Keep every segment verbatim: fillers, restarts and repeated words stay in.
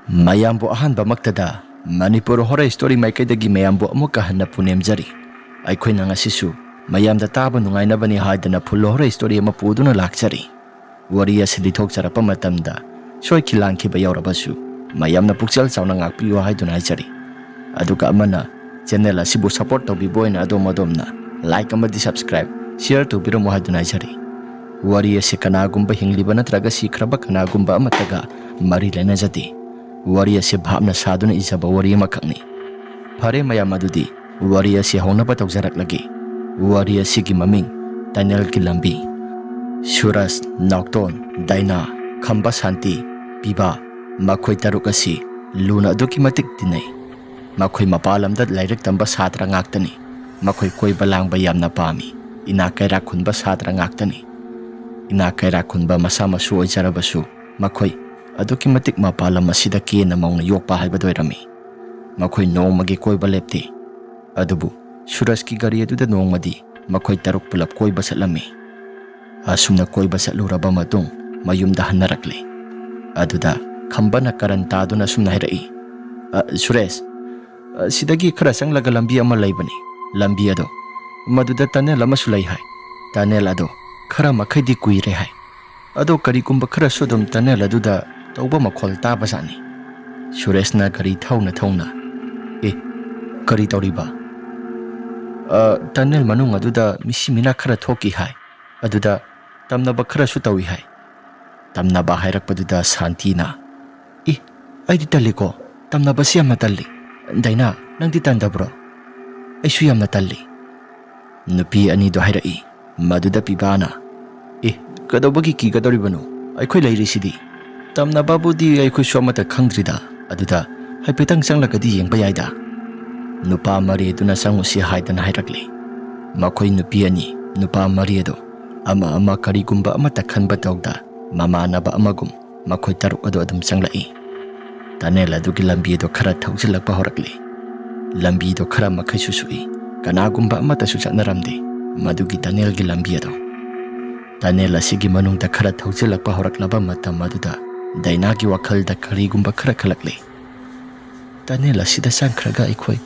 ꯃꯌꯥꯝꯕꯨ ꯑꯍꯥꯟꯕꯃꯛꯇꯗ Manipur horror story ꯃꯥꯏꯀꯩꯗꯒꯤ ꯃꯌꯥꯝꯕꯨ ꯑꯃꯨꯛꯀ ꯍꯟꯅ ꯄꯨꯅꯦꯝꯖꯔꯤ꯫ ꯑꯩꯈꯣꯏꯅ ꯉꯁꯤꯁꯨ ꯃꯌꯥꯝꯗ ꯇꯥꯕ ꯅꯨꯡꯉꯥꯏꯅꯕꯅꯤ ꯍꯥꯏꯗꯅ ꯐꯨꯜ ꯍꯣꯔꯔ ꯁ꯭ꯇꯣꯔꯤ ꯑꯃ ꯄꯨꯗꯨꯅ ꯂꯥꯛꯆꯔꯤ꯫ ꯋꯥꯔꯤ ꯑꯁꯤ ꯂꯤꯊꯣꯛꯆꯔꯛꯄ ꯃꯇꯝꯗ ꯁꯣꯏꯈꯤ ꯂꯥꯟꯈꯤꯕ ꯌꯥꯎꯔꯕꯁꯨ ꯃꯌꯥꯝꯅ ꯄꯨꯛꯆꯦꯜ ꯆꯥꯎꯅ ꯉꯥꯛꯄꯤꯌꯨ ꯍꯥꯏꯗꯨꯅ ꯍꯥꯏꯖꯔꯤ꯫ ꯑꯗꯨꯒ ꯑꯃꯅ, ꯆꯦꯅꯦꯜ ꯑꯁꯤꯕꯨ ꯁꯄꯣꯔꯠ ꯇꯧꯕꯤꯕ ꯑꯣꯏꯅ ꯑꯗꯣꯝ ꯑꯗꯣꯝꯅ ꯂꯥꯏꯛ ꯑꯃꯗꯤ ꯁꯕꯁꯀ꯭ꯔꯥꯏꯕ, ꯁꯤꯌꯔ ꯇꯧꯕꯤꯔꯝꯃꯨ ꯍꯥꯏꯗꯨꯅ ꯍꯥꯏꯖꯔꯤ꯫ ꯋꯥꯔꯤ ꯑꯁꯤ ꯀꯅꯥꯒꯨꯝꯕ ꯍꯤꯡꯂꯤꯕ ꯅꯠꯇ꯭ꯔꯒ ꯁꯤꯈ꯭ꯔꯕ ꯀꯅꯥꯒꯨꯝꯕ ꯑꯃꯠꯇꯒ ꯃꯔꯤ ꯂꯩꯅꯖꯗꯦ꯫ ꯋꯥꯔꯤ ꯑꯁꯤ ꯚꯥꯞꯅ ꯁꯥꯗꯨꯅ ꯏꯖꯕ ꯋꯥꯔꯤ ꯑꯃꯈꯛꯅꯤ꯫ ꯐꯔꯦ ꯃꯌꯥꯝ, ꯑꯗꯨꯗꯤ ꯋꯥꯔꯤ ꯑꯁꯤ ꯍꯧꯅꯕ ꯇꯧꯖꯔꯛꯂꯒꯦ꯫ ꯋꯥꯔꯤ ꯑꯁꯤꯒꯤ ꯃꯃꯤꯡ, ꯇꯅꯦꯜꯒꯤ ꯂꯝꯕꯤ꯫ ꯁꯨꯔꯖ, ꯅꯥꯎꯇꯣꯟ, ꯗꯥꯏꯅꯥ, ꯈꯝꯕ ꯁꯥꯟꯇꯤ, ꯄꯤꯕꯥ, ꯃꯈꯣꯏ ꯇꯔꯨꯛ ꯑꯁꯤ ꯂꯨꯅ ꯑꯗꯨꯛꯀꯤ ꯃꯇꯤꯛ ꯇꯤꯟꯅꯩ꯫ ꯃꯈꯣꯏ ꯃꯄꯥꯟ ꯂꯝꯗ ꯂꯥꯏꯔꯤꯛ ꯇꯝꯕ ꯁꯥꯇ꯭ꯔ ꯉꯥꯛꯇꯅꯤ꯫ ꯃꯈꯣꯏ ꯀꯣꯏꯕ ꯂꯥꯡꯕ ꯌꯥꯝꯅ ꯄꯥꯝꯃꯤ꯫ ꯏꯅꯥꯛ ꯀꯩꯔꯥꯛ ꯈꯨꯟꯕ ꯁꯥꯇ꯭ꯔ ꯉꯥꯛꯇꯅꯤ꯫ ꯏꯅꯥꯛ ꯀꯩꯔꯥꯛ ꯈꯨꯟꯕ ꯃꯁꯥ ꯃꯁꯨ ꯑꯣꯏꯖꯔꯕꯁꯨ ꯃꯈꯣꯏ ꯑꯗꯨꯛꯀꯤ ꯃꯇꯤꯛ ꯃꯄꯥꯟ ꯂꯝ ꯑꯁꯤꯗ ꯀꯦꯅ ꯃꯧꯅ ꯌꯣꯛꯄ ꯍꯥꯏꯕꯗꯨ ꯑꯣꯏꯔꯝꯃꯤ꯫ ꯃꯈꯣꯏ ꯅꯣꯡꯃꯒꯤ ꯀꯣꯏꯕ ꯂꯦꯞꯇꯦ꯫ ꯑꯗꯨꯕꯨ ꯁꯨꯔꯖꯀꯤ ꯒꯥꯔꯤ ꯑꯗꯨꯗ ꯅꯣꯡꯃꯗꯤ ꯃꯈꯣꯏ ꯇꯔꯨꯛ ꯄꯨꯂꯞ ꯀꯣꯏꯕ ꯆꯠꯂꯝꯃꯤ꯫ ꯑꯁꯨꯝꯅ ꯀꯣꯏꯕ ꯆꯠꯂꯨꯔꯕ ꯃꯇꯨꯡ ꯃꯌꯨꯝꯗ ꯍꯟꯅꯔꯛꯂꯦ꯫ ꯑꯗꯨꯗ ꯈꯝꯕꯅ ꯀꯔꯟ ꯇꯥꯗꯨꯅ ꯑꯁꯨꯝꯅ ꯍꯥꯏꯔꯛꯏ, "ꯑ, ꯁꯨꯔꯦꯁ, ꯑ, ꯁꯤꯗꯒꯤ ꯈꯔ ꯆꯪꯂꯒ ꯂꯝꯕꯤ ꯑꯃ ꯂꯩꯕꯅꯤ꯫ ꯂꯝꯕꯤ ꯑꯗꯣ, ꯃꯗꯨꯗ ꯇꯅꯦꯜ ꯑꯃꯁꯨ ꯂꯩ ꯍꯥꯏ꯫ ꯇꯅꯦꯜ ꯑꯗꯣ ꯈꯔ ꯃꯈꯩꯗꯤ ꯀꯨꯏꯔꯦ ꯍꯥꯏ꯫ ꯑꯗꯣ ꯀꯔꯤꯒꯨꯝꯕ ꯈꯔꯁꯨ ꯑꯗꯨꯝ ꯇꯅꯦꯜ ꯑꯗꯨꯗ ꯇꯧꯕ ꯃꯈꯣꯜ ꯇꯥꯕꯖꯥꯠꯅꯤ꯫" ꯁꯨꯔꯦꯁꯅ ꯒꯥꯔꯤ ꯊꯧꯅ ꯊꯧꯅ, "ꯑꯦ, ꯀꯔꯤ ꯇꯧꯔꯤꯕ?" "ꯑ, ꯇꯅꯦꯜ ꯃꯅꯨꯡ ꯑꯗꯨꯗ ꯃꯤꯁꯤ ꯃꯤꯅꯥ ꯈꯔ ꯊꯣꯛꯈꯤ ꯍꯥꯏ꯫ ꯑꯗꯨꯗ ꯇꯝꯅꯕ ꯈꯔꯁꯨ ꯇꯧꯏ ꯍꯥꯏ꯫" ꯇꯝꯅꯕ ꯍꯥꯏꯔꯛꯄꯗꯨꯗ ꯁꯥꯟꯇꯤꯅ, "ꯏ, ꯑꯩꯗꯤ ꯇꯜꯂꯤꯀꯣ, ꯇꯝꯅꯕꯁꯤ ꯌꯥꯝꯅ ꯇꯜꯂꯤ꯫ ꯗꯥꯏꯅꯥ, ꯅꯪꯗꯤ ꯇꯟꯗꯕ꯭ꯔꯣ?" "ꯑꯩꯁꯨ ꯌꯥꯝꯅ ꯇꯜꯂꯤ꯫" ꯅꯨꯄꯤ ꯑꯅꯤꯗꯣ ꯍꯥꯏꯔꯛꯏ꯫ ꯃꯗꯨꯗ ꯄꯤꯕꯥꯅ, "ꯑꯦ, ꯀꯩꯗꯧꯕꯒꯤ ꯀꯤꯒꯗꯧꯔꯤꯕꯅꯣ? ꯑꯩꯈꯣꯏ ꯂꯩꯔꯤꯁꯤꯗꯤ꯫ ꯇꯝꯅꯕꯕꯨꯗꯤ ꯑꯩꯈꯣꯏꯁꯨ ꯑꯃꯠꯇ ꯈꯪꯗ꯭ꯔꯤꯗ, ꯑꯗꯨꯗ ꯍꯥꯏꯐꯦꯠꯇꯪ ꯆꯪꯂꯒꯗꯤ ꯌꯦꯡꯕ ꯌꯥꯏꯗ꯫" ꯅꯨꯄꯥ ꯃꯔꯤ ꯑꯗꯨꯅ ꯆꯪꯉꯨꯁꯤ ꯍꯥꯏꯗꯅ ꯍꯥꯏꯔꯛꯂꯤ꯫ ꯃꯈꯣꯏ ꯅꯨꯄꯤ ꯑꯅꯤ, ꯅꯨꯄꯥ ꯃꯔꯤ ꯑꯗꯣ ꯑꯃ ꯑꯃ ꯀꯔꯤꯒꯨꯝꯕ ꯑꯃꯠꯇ ꯈꯟꯕ ꯇꯧꯗ ꯃꯃꯥꯟꯅꯕ ꯑꯃꯒꯨꯝ ꯃꯈꯣꯏ ꯇꯔꯨꯛ ꯑꯗꯨ ꯑꯗꯨꯝ ꯆꯪꯂꯛꯏ꯫ ꯇꯅꯦꯜ ꯑꯗꯨꯒꯤ ꯂꯝꯕꯤ ꯑꯗꯨ ꯈꯔ ꯊꯧꯖꯤꯜꯂꯛꯄ ꯍꯧꯔꯛꯂꯤ꯫ ꯂꯝꯕꯤꯗꯣ ꯈꯔ ꯃꯈꯩꯁꯨ ꯁꯨꯛꯏ꯫ ꯀꯅꯥꯒꯨꯝꯕ ꯑꯃꯠꯇꯁꯨ ꯆꯠꯅꯔꯝꯗꯦ ꯃꯗꯨꯒꯤ ꯇꯅꯦꯜꯒꯤ ꯂꯝꯕꯤ ꯑꯗꯣ꯫ ꯇꯅꯦꯜ ꯑꯁꯤꯒꯤ ꯃꯅꯨꯡꯗ ꯈꯔ ꯊꯧꯖꯤꯜꯂꯛꯄ ꯍꯧꯔꯛꯂꯕ ꯃꯇꯝ ꯑꯗꯨꯗ ꯗꯥꯏꯅꯥꯒꯤ ꯋꯥꯈꯜꯗ ꯀꯔꯤꯒꯨꯝꯕ ꯈꯔ ꯈꯜꯂꯛꯂꯦ꯫ "ꯇꯅꯦꯜ ꯑꯁꯤꯗ ꯆꯪꯈ꯭ꯔꯒ ꯑꯩꯈꯣꯏ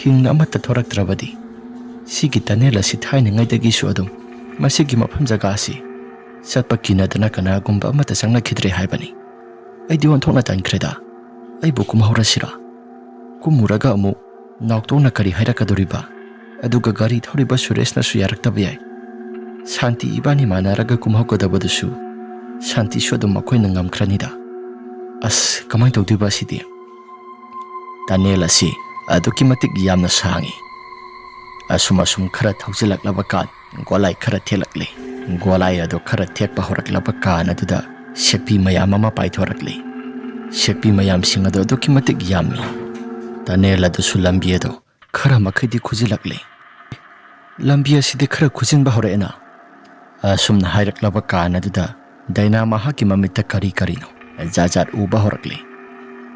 ꯍꯤꯡꯅ ꯑꯃꯠꯇ ꯊꯣꯔꯛꯇ꯭ꯔꯕꯗꯤ, ꯁꯤꯒꯤ ꯇꯅꯦꯜ ꯑꯁꯤ ꯊꯥꯏꯅꯉꯩꯗꯒꯤꯁꯨ ꯑꯗꯨꯝ ꯃꯁꯤꯒꯤ ꯃꯐꯝ ꯖꯒꯥ ꯑꯁꯤ ꯆꯠꯄ ꯀꯤꯅꯗꯅ ꯀꯅꯥꯒꯨꯝꯕ ꯑꯃꯠꯇ ꯆꯪꯅꯈꯤꯗ꯭ꯔꯦ ꯍꯥꯏꯕꯅꯤ꯫ ꯑꯩꯗꯤ ꯑꯣꯟꯊꯣꯛꯅ ꯇꯟꯈ꯭ꯔꯦꯗ꯫ ꯑꯩꯕꯨ ꯀꯨꯝꯍꯧꯔꯁꯤꯔꯥ? ꯀꯨꯝꯃꯨꯔꯒ ꯑꯃꯨꯛ ꯅꯥꯎꯇꯣꯡꯅ ꯀꯔꯤ ꯍꯥꯏꯔꯛꯀꯗꯧꯔꯤꯕ? ꯑꯗꯨꯒ ꯒꯥꯔꯤ ꯊꯧꯔꯤꯕ ꯁꯨꯔꯦꯁꯅꯁꯨ ꯌꯥꯔꯛꯇꯕ ꯌꯥꯏ꯫ ꯁꯥꯟꯇꯤ ꯏꯕꯥꯅꯤ ꯃꯥꯟꯅꯔꯒ ꯀꯨꯝꯍꯧꯒꯗꯕꯗꯨꯁꯨ ꯁꯥꯟꯇꯤꯁꯨ ꯑꯗꯨꯝ ꯃꯈꯣꯏꯅ ꯉꯝꯈ꯭ꯔꯅꯤꯗ꯫ ꯑꯁ, ꯀꯃꯥꯏꯅ ꯇꯧꯗꯣꯏꯕ ꯑꯁꯤꯗꯤ?" ꯇꯅꯦꯜ ꯑꯁꯤ ꯑꯗꯨꯛꯀꯤ ꯃꯇꯤꯛ ꯌꯥꯝꯅ ꯁꯥꯡꯏ꯫ ꯑꯁꯨꯝ ꯑꯁꯨꯝ ꯈꯔ ꯊꯧꯖꯤꯜꯂꯛꯂꯕ ꯀꯥꯟ, ꯒꯣꯂꯥꯏ ꯈꯔ ꯊꯦꯛꯂꯛꯂꯤ꯫ ꯒꯣꯂꯥꯏ ꯑꯗꯨ ꯈꯔ ꯊꯦꯛꯄ ꯍꯧꯔꯛꯂꯕ ꯀꯥꯟ ꯑꯗꯨꯗ ꯁꯦꯛꯄꯤ ꯃꯌꯥꯝ ꯑꯃ ꯄꯥꯏꯊꯣꯔꯛꯂꯤ꯫ ꯁꯦꯛꯄꯤ ꯃꯌꯥꯝꯁꯤꯡ ꯑꯗꯨ ꯑꯗꯨꯛꯀꯤ ꯃꯇꯤꯛ ꯌꯥꯝꯃꯤ꯫ ꯇꯅꯦꯜ ꯑꯗꯨꯁꯨ ꯂꯝꯕꯤ ꯑꯗꯨ ꯈꯔ ꯃꯈꯩꯗꯤ ꯈꯨꯖꯤꯜꯂꯛꯂꯤ꯫ "ꯂꯝꯕꯤ ꯑꯁꯤꯗꯤ ꯈꯔ ꯈꯨꯖꯤꯟꯕ ꯍꯧꯔꯛꯑꯦꯅ?" ꯑꯁꯨꯝꯅ ꯍꯥꯏꯔꯛꯂꯕ ꯀꯥꯟ ꯑꯗꯨꯗ ꯗꯥꯏꯅꯥ ꯃꯍꯥꯛꯀꯤ ꯃꯃꯤꯠꯇ ꯀꯔꯤ ꯀꯔꯤꯅꯣ ꯖꯥꯠ ꯖꯥꯠ ꯎꯕ ꯍꯧꯔꯛꯂꯤ꯫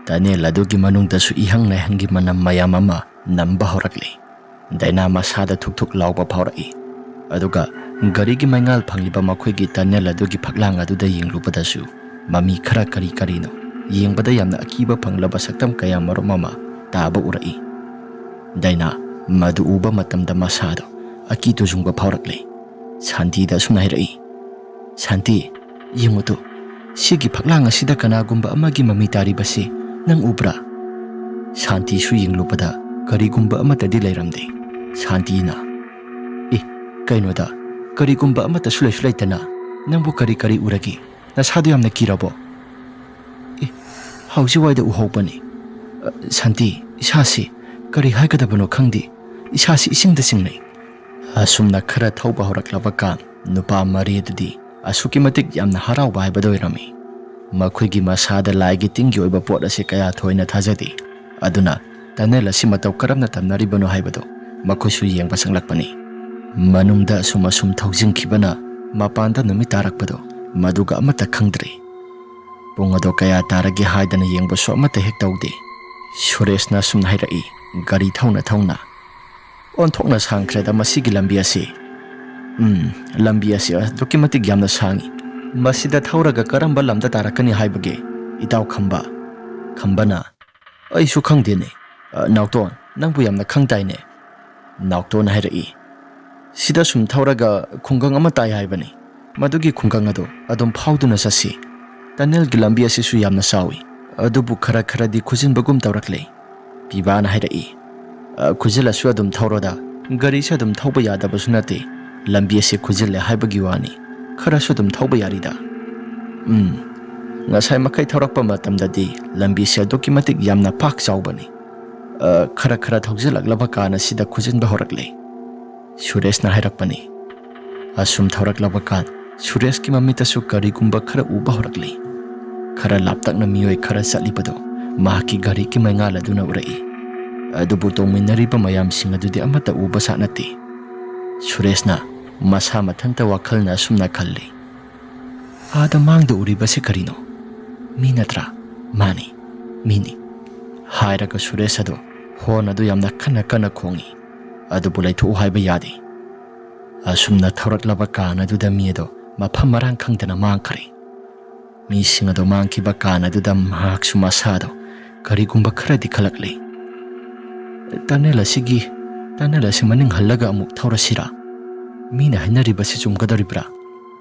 ꯇꯅꯦꯜ ꯑꯗꯨꯒꯤ ꯃꯅꯨꯡꯗꯁꯨ ꯏꯍꯪ ꯅꯩꯍꯪꯒꯤ ꯃꯅꯝ ꯃꯌꯥꯝ ꯑꯃ ꯅꯝꯕ ꯍꯧꯔꯛꯂꯤ꯫ ꯗꯥꯏꯅꯥ ꯃꯁꯥꯗ ꯊꯨꯛ ꯊꯨꯛ ꯂꯥꯎꯕ ꯐꯥꯎꯔꯛꯏ꯫ ꯑꯗꯨꯒ ꯒꯥꯔꯤꯒꯤ ꯃꯩꯉꯥꯜ ꯐꯪꯂꯤꯕ ꯃꯈꯣꯏꯒꯤ ꯇꯅꯦꯜ ꯑꯗꯨꯒꯤ ꯐꯛꯂꯥꯡ ꯑꯗꯨꯗ ꯌꯦꯡꯂꯨꯕꯗꯁꯨ ꯃꯃꯤ ꯈꯔ ꯀꯔꯤ ꯀꯔꯤꯅꯣ ꯌꯦꯡꯕꯗ ꯌꯥꯝꯅ ꯑꯀꯤꯕ ꯐꯪꯂꯕ ꯁꯛꯇꯝ ꯀꯌꯥ ꯃꯔꯨꯝ ꯑꯃ ꯇꯥꯕ ꯎꯔꯛꯏ꯫ ꯗꯥꯏꯅꯥ ꯃꯗꯨ ꯎꯕ ꯃꯇꯝꯗ ꯃꯁꯥꯗꯣ ꯑꯀꯤ ꯇꯨꯖꯨꯡꯕ ꯐꯥꯎꯔꯛꯂꯦ꯫ ꯁꯥꯟꯇꯤꯗ ꯑꯁꯨꯝꯅ ꯍꯥꯏꯔꯛꯏ, "ꯁꯥꯟꯇꯤ, ꯌꯦꯡꯉꯨꯇꯨ, ꯁꯤꯒꯤ ꯐꯛꯂꯥꯡ ꯑꯁꯤꯗ ꯀꯅꯥꯒꯨꯝꯕ ꯑꯃꯒꯤ ꯃꯃꯤ ꯇꯥꯔꯤꯕꯁꯤ ꯅꯪ ꯎꯕ꯭ꯔꯥ?" ꯁꯥꯟꯇꯤꯁꯨ ꯌꯦꯡꯂꯨꯕꯗ ꯀꯔꯤꯒꯨꯝꯕ ꯑꯃꯠꯇꯗꯤ ꯂꯩꯔꯝꯗꯦ꯫ ꯁꯥꯟꯇꯤꯅ, "ꯑꯦ, ꯀꯩꯅꯣꯗ, ꯀꯔꯤꯒꯨꯝꯕ ꯑꯃꯠꯇꯁꯨ ꯂꯩꯁꯨ ꯂꯩꯇꯅ ꯅꯪꯕꯨ ꯀꯔꯤ ꯀꯔꯤ ꯎꯔꯒꯦ? ꯅꯁꯥꯗꯨ ꯌꯥꯝꯅ ꯀꯤꯔꯕꯣ?" "ꯑꯦ, ꯍꯧꯖꯤꯛꯋꯥꯏꯗ ꯎꯍꯧꯕꯅꯤ꯫ ꯑ, ꯁꯥꯟꯇꯤ, ꯏꯁꯥꯁꯤ ꯀꯔꯤ ꯍꯥꯏꯒꯗꯕꯅꯣ ꯈꯪꯗꯦ꯫ ꯏꯁꯥꯁꯤ ꯏꯁꯤꯡꯗ ꯆꯤꯡꯅꯩ꯫" ꯑꯁꯨꯝꯅ ꯈꯔ ꯊꯧꯕ ꯍꯧꯔꯛꯂꯕ ꯀꯥꯟ, ꯅꯨꯄꯥ ꯃꯔꯤ ꯑꯗꯨꯗꯤ ꯑꯁꯨꯛꯀꯤ ꯃꯇꯤꯛ ꯌꯥꯝꯅ ꯍꯔꯥꯎꯕ ꯍꯥꯏꯕꯗꯨ ꯑꯣꯏꯔꯝꯃꯤ꯫ ꯃꯈꯣꯏꯒꯤ ꯃꯁꯥꯗ ꯂꯥꯏꯒꯤ ꯇꯤꯟꯒꯤ ꯑꯣꯏꯕ ꯄꯣꯠ ꯑꯁꯤ ꯀꯌꯥ ꯊꯣꯏꯅ ꯊꯥꯖꯗꯦ꯫ ꯑꯗꯨꯅ ꯇꯅꯦꯜ ꯑꯁꯤ ꯃꯇꯧ ꯀꯔꯝꯅ ꯇꯝꯅꯔꯤꯕꯅꯣ ꯍꯥꯏꯕꯗꯨ ꯃꯈꯣꯏꯁꯨ ꯌꯦꯡꯕ ꯆꯪꯂꯛꯄꯅꯤ꯫ ꯃꯅꯨꯡꯗ ꯑꯁꯨꯝ ꯑꯁꯨꯝ ꯊꯧꯖꯤꯟꯈꯤꯕꯅ ꯃꯄꯥꯟꯗ ꯅꯨꯃꯤꯠ ꯇꯥꯔꯛꯄꯗꯨ ꯃꯗꯨꯒ ꯑꯃꯠꯇ ꯈꯪꯗ꯭ꯔꯦ꯫ ꯄꯨꯡ ꯑꯗꯨ ꯀꯌꯥ ꯇꯥꯔꯒꯦ ꯍꯥꯏꯗꯅ ꯌꯦꯡꯕꯁꯨ ꯑꯃꯠꯇ ꯍꯦꯛ ꯇꯧꯗꯦ꯫ ꯁꯨꯔꯦꯁꯅ ꯑꯁꯨꯝꯅ ꯍꯥꯏꯔꯛꯏ, ꯒꯥꯔꯤ ꯊꯧꯅ ꯊꯧꯅ, "ꯑꯣꯟꯊꯣꯛꯅ ꯁꯥꯡꯈ꯭ꯔꯦꯗ ꯃꯁꯤꯒꯤ ꯂꯝꯕꯤ ꯑꯁꯤ꯫ ꯎꯝ, ꯂꯝꯕꯤ ꯑꯁꯤ ꯑꯗꯨꯛꯀꯤ ꯃꯇꯤꯛ ꯌꯥꯝꯅ ꯁꯥꯡꯏ꯫ "ꯃꯁꯤꯗ ꯊꯧꯔꯒ ꯀꯔꯝꯕ ꯂꯝꯗ ꯇꯥꯔꯛꯀꯅꯤ ꯍꯥꯏꯕꯒꯦ, ꯏꯇꯥꯎ ꯈꯝꯕ?" ꯈꯝꯕꯅ, "ꯑꯩꯁꯨ ꯈꯪꯗꯦꯅꯦ꯫ ꯑ, ꯅꯥꯎꯇꯣꯟ, ꯅꯪꯕꯨ ꯌꯥꯝꯅ ꯈꯪ ꯇꯥꯏꯅꯦ?" ꯅꯥꯎꯇꯣꯟ ꯍꯥꯏꯔꯛꯏ, "ꯁꯤꯗ ꯁꯨꯝ ꯊꯧꯔꯒ ꯈꯨꯡꯒꯪ ꯑꯃ ꯇꯥꯏ ꯍꯥꯏꯕꯅꯤ꯫ ꯃꯗꯨꯒꯤ ꯈꯨꯡꯒꯪ ꯑꯗꯨ ꯑꯗꯨꯝ ꯐꯥꯎꯗꯨꯅ ꯆꯠꯁꯤ꯫ ꯇꯅꯦꯜꯒꯤ ꯂꯝꯕꯤ ꯑꯁꯤꯁꯨ ꯌꯥꯝꯅ ꯆꯥꯎꯏ, ꯑꯗꯨꯕꯨ ꯈꯔ ꯈꯔꯗꯤ ꯈꯨꯖꯤꯟꯕꯒꯨꯝ ꯇꯧꯔꯛꯂꯦ꯫" ꯄꯤꯕꯥꯅ ꯍꯥꯏꯔꯛꯏ, "ꯑ, ꯈꯨꯖꯤꯜꯂꯁꯨ ꯑꯗꯨꯝ ꯊꯧꯔꯣꯗ꯫ ꯒꯥꯔꯤꯁꯦ ꯑꯗꯨꯝ ꯊꯧꯕ ꯌꯥꯗꯕꯁꯨ ꯅꯠꯇꯦ꯫ ꯂꯝꯕꯤ ꯑꯁꯦ ꯈꯨꯖꯤꯜꯂꯦ ꯍꯥꯏꯕꯒꯤ ꯋꯥꯅꯤ꯫ ꯈꯔꯁꯨ ꯑꯗꯨꯝ ꯊꯧꯕ ꯌꯥꯔꯤꯗ꯫" ꯎꯝ, ꯉꯁꯥꯏ ꯃꯈꯩ ꯊꯧꯔꯛꯄ ꯃꯇꯝꯗꯗꯤ ꯂꯝꯕꯤꯁꯦ ꯑꯗꯨꯛꯀꯤ ꯃꯇꯤꯛ ꯌꯥꯝꯅ ꯄꯥꯛ ꯆꯥꯎꯕꯅꯤ꯫ ꯑ, ꯈꯔ ꯈꯔ ꯊꯧꯖꯤꯜꯂꯛꯂꯕ ꯀꯥꯟ ꯑꯁꯤꯗ ꯈꯨꯖꯤꯟꯕ ꯍꯧꯔꯛꯂꯦ꯫ ꯁꯨꯔꯦꯁꯅ ꯍꯥꯏꯔꯛꯄꯅꯤ꯫ ꯑꯁꯨꯝ ꯊꯧꯔꯛꯂꯕ ꯀꯥꯟ ꯁꯨꯔꯦꯁꯀꯤ ꯃꯃꯤꯠꯇꯁꯨ ꯀꯔꯤꯒꯨꯝꯕ ꯈꯔ ꯎꯕ ꯍꯧꯔꯛꯂꯤ꯫ ꯈꯔ ꯂꯥꯞꯇꯛꯅ ꯃꯤꯑꯣꯏ ꯈꯔ ꯆꯠꯂꯤꯕꯗꯨ ꯃꯍꯥꯛꯀꯤ ꯒꯥꯔꯤꯒꯤ ꯃꯩꯉꯥꯜ ꯑꯗꯨꯅ ꯎꯔꯛꯏ꯫ ꯑꯗꯨꯕꯨ ꯇꯣꯡꯃꯤꯟꯅꯔꯤꯕ ꯃꯌꯥꯝꯁꯤꯡ ꯑꯗꯨꯗꯤ ꯑꯃꯠꯇ ꯎꯕ ꯁꯥꯠ ꯅꯠꯇꯦ꯫ ꯁꯨꯔꯦꯁꯅ ꯃꯁꯥ ꯃꯊꯟꯇ ꯋꯥꯈꯜꯅ ꯑꯁꯨꯝꯅ ꯈꯜꯂꯤ, "ꯑꯥꯗ ꯃꯥꯡꯗ ꯎꯔꯤꯕꯁꯤ ꯀꯔꯤꯅꯣ? ꯃꯤ ꯅꯠꯇ꯭ꯔꯥ? ꯃꯥꯅꯤ, ꯃꯤꯅꯤ꯫" ꯍꯥꯏꯔꯒ ꯁꯨꯔꯦꯁ ꯑꯗꯨ ꯍꯣꯔꯟ ꯑꯗꯨ ꯌꯥꯝꯅ ꯀꯟꯅ ꯀꯟꯅ ꯈꯣꯡꯏ꯫ ꯑꯗꯨꯕꯨ ꯂꯩꯊꯣꯛꯎ ꯍꯥꯏꯕ ꯌꯥꯗꯦ꯫ ꯑꯁꯨꯝꯅ ꯊꯧꯔꯛꯂꯕ ꯀꯥꯟ ꯑꯗꯨꯗ ꯃꯤ ꯑꯗꯨ ꯃꯐꯝ ꯃꯔꯥꯡ ꯈꯪꯗꯅ ꯃꯥꯡꯈ꯭ꯔꯦ꯫ ꯃꯤꯁꯤꯡ ꯑꯗꯨ ꯃꯥꯡꯈꯤꯕ ꯀꯥꯟ ꯑꯗꯨꯗ ꯃꯍꯥꯛꯁꯨ ꯃꯁꯥꯗꯣ ꯀꯔꯤꯒꯨꯝꯕ ꯈꯔꯗꯤ ꯈꯜꯂꯛꯂꯦ꯫ "ꯇꯅꯦꯜ ꯑꯁꯤꯒꯤ, ꯇꯅꯦꯜ ꯑꯁꯤ ꯃꯅꯤꯡ ꯍꯜꯂꯒ ꯑꯃꯨꯛ ꯊꯧꯔꯁꯤꯔꯥ? ꯃꯤꯅ ꯍꯥꯏꯅꯔꯤꯕꯁꯤ ꯆꯨꯝꯒꯗꯧꯔꯤꯕ꯭ꯔꯥ?"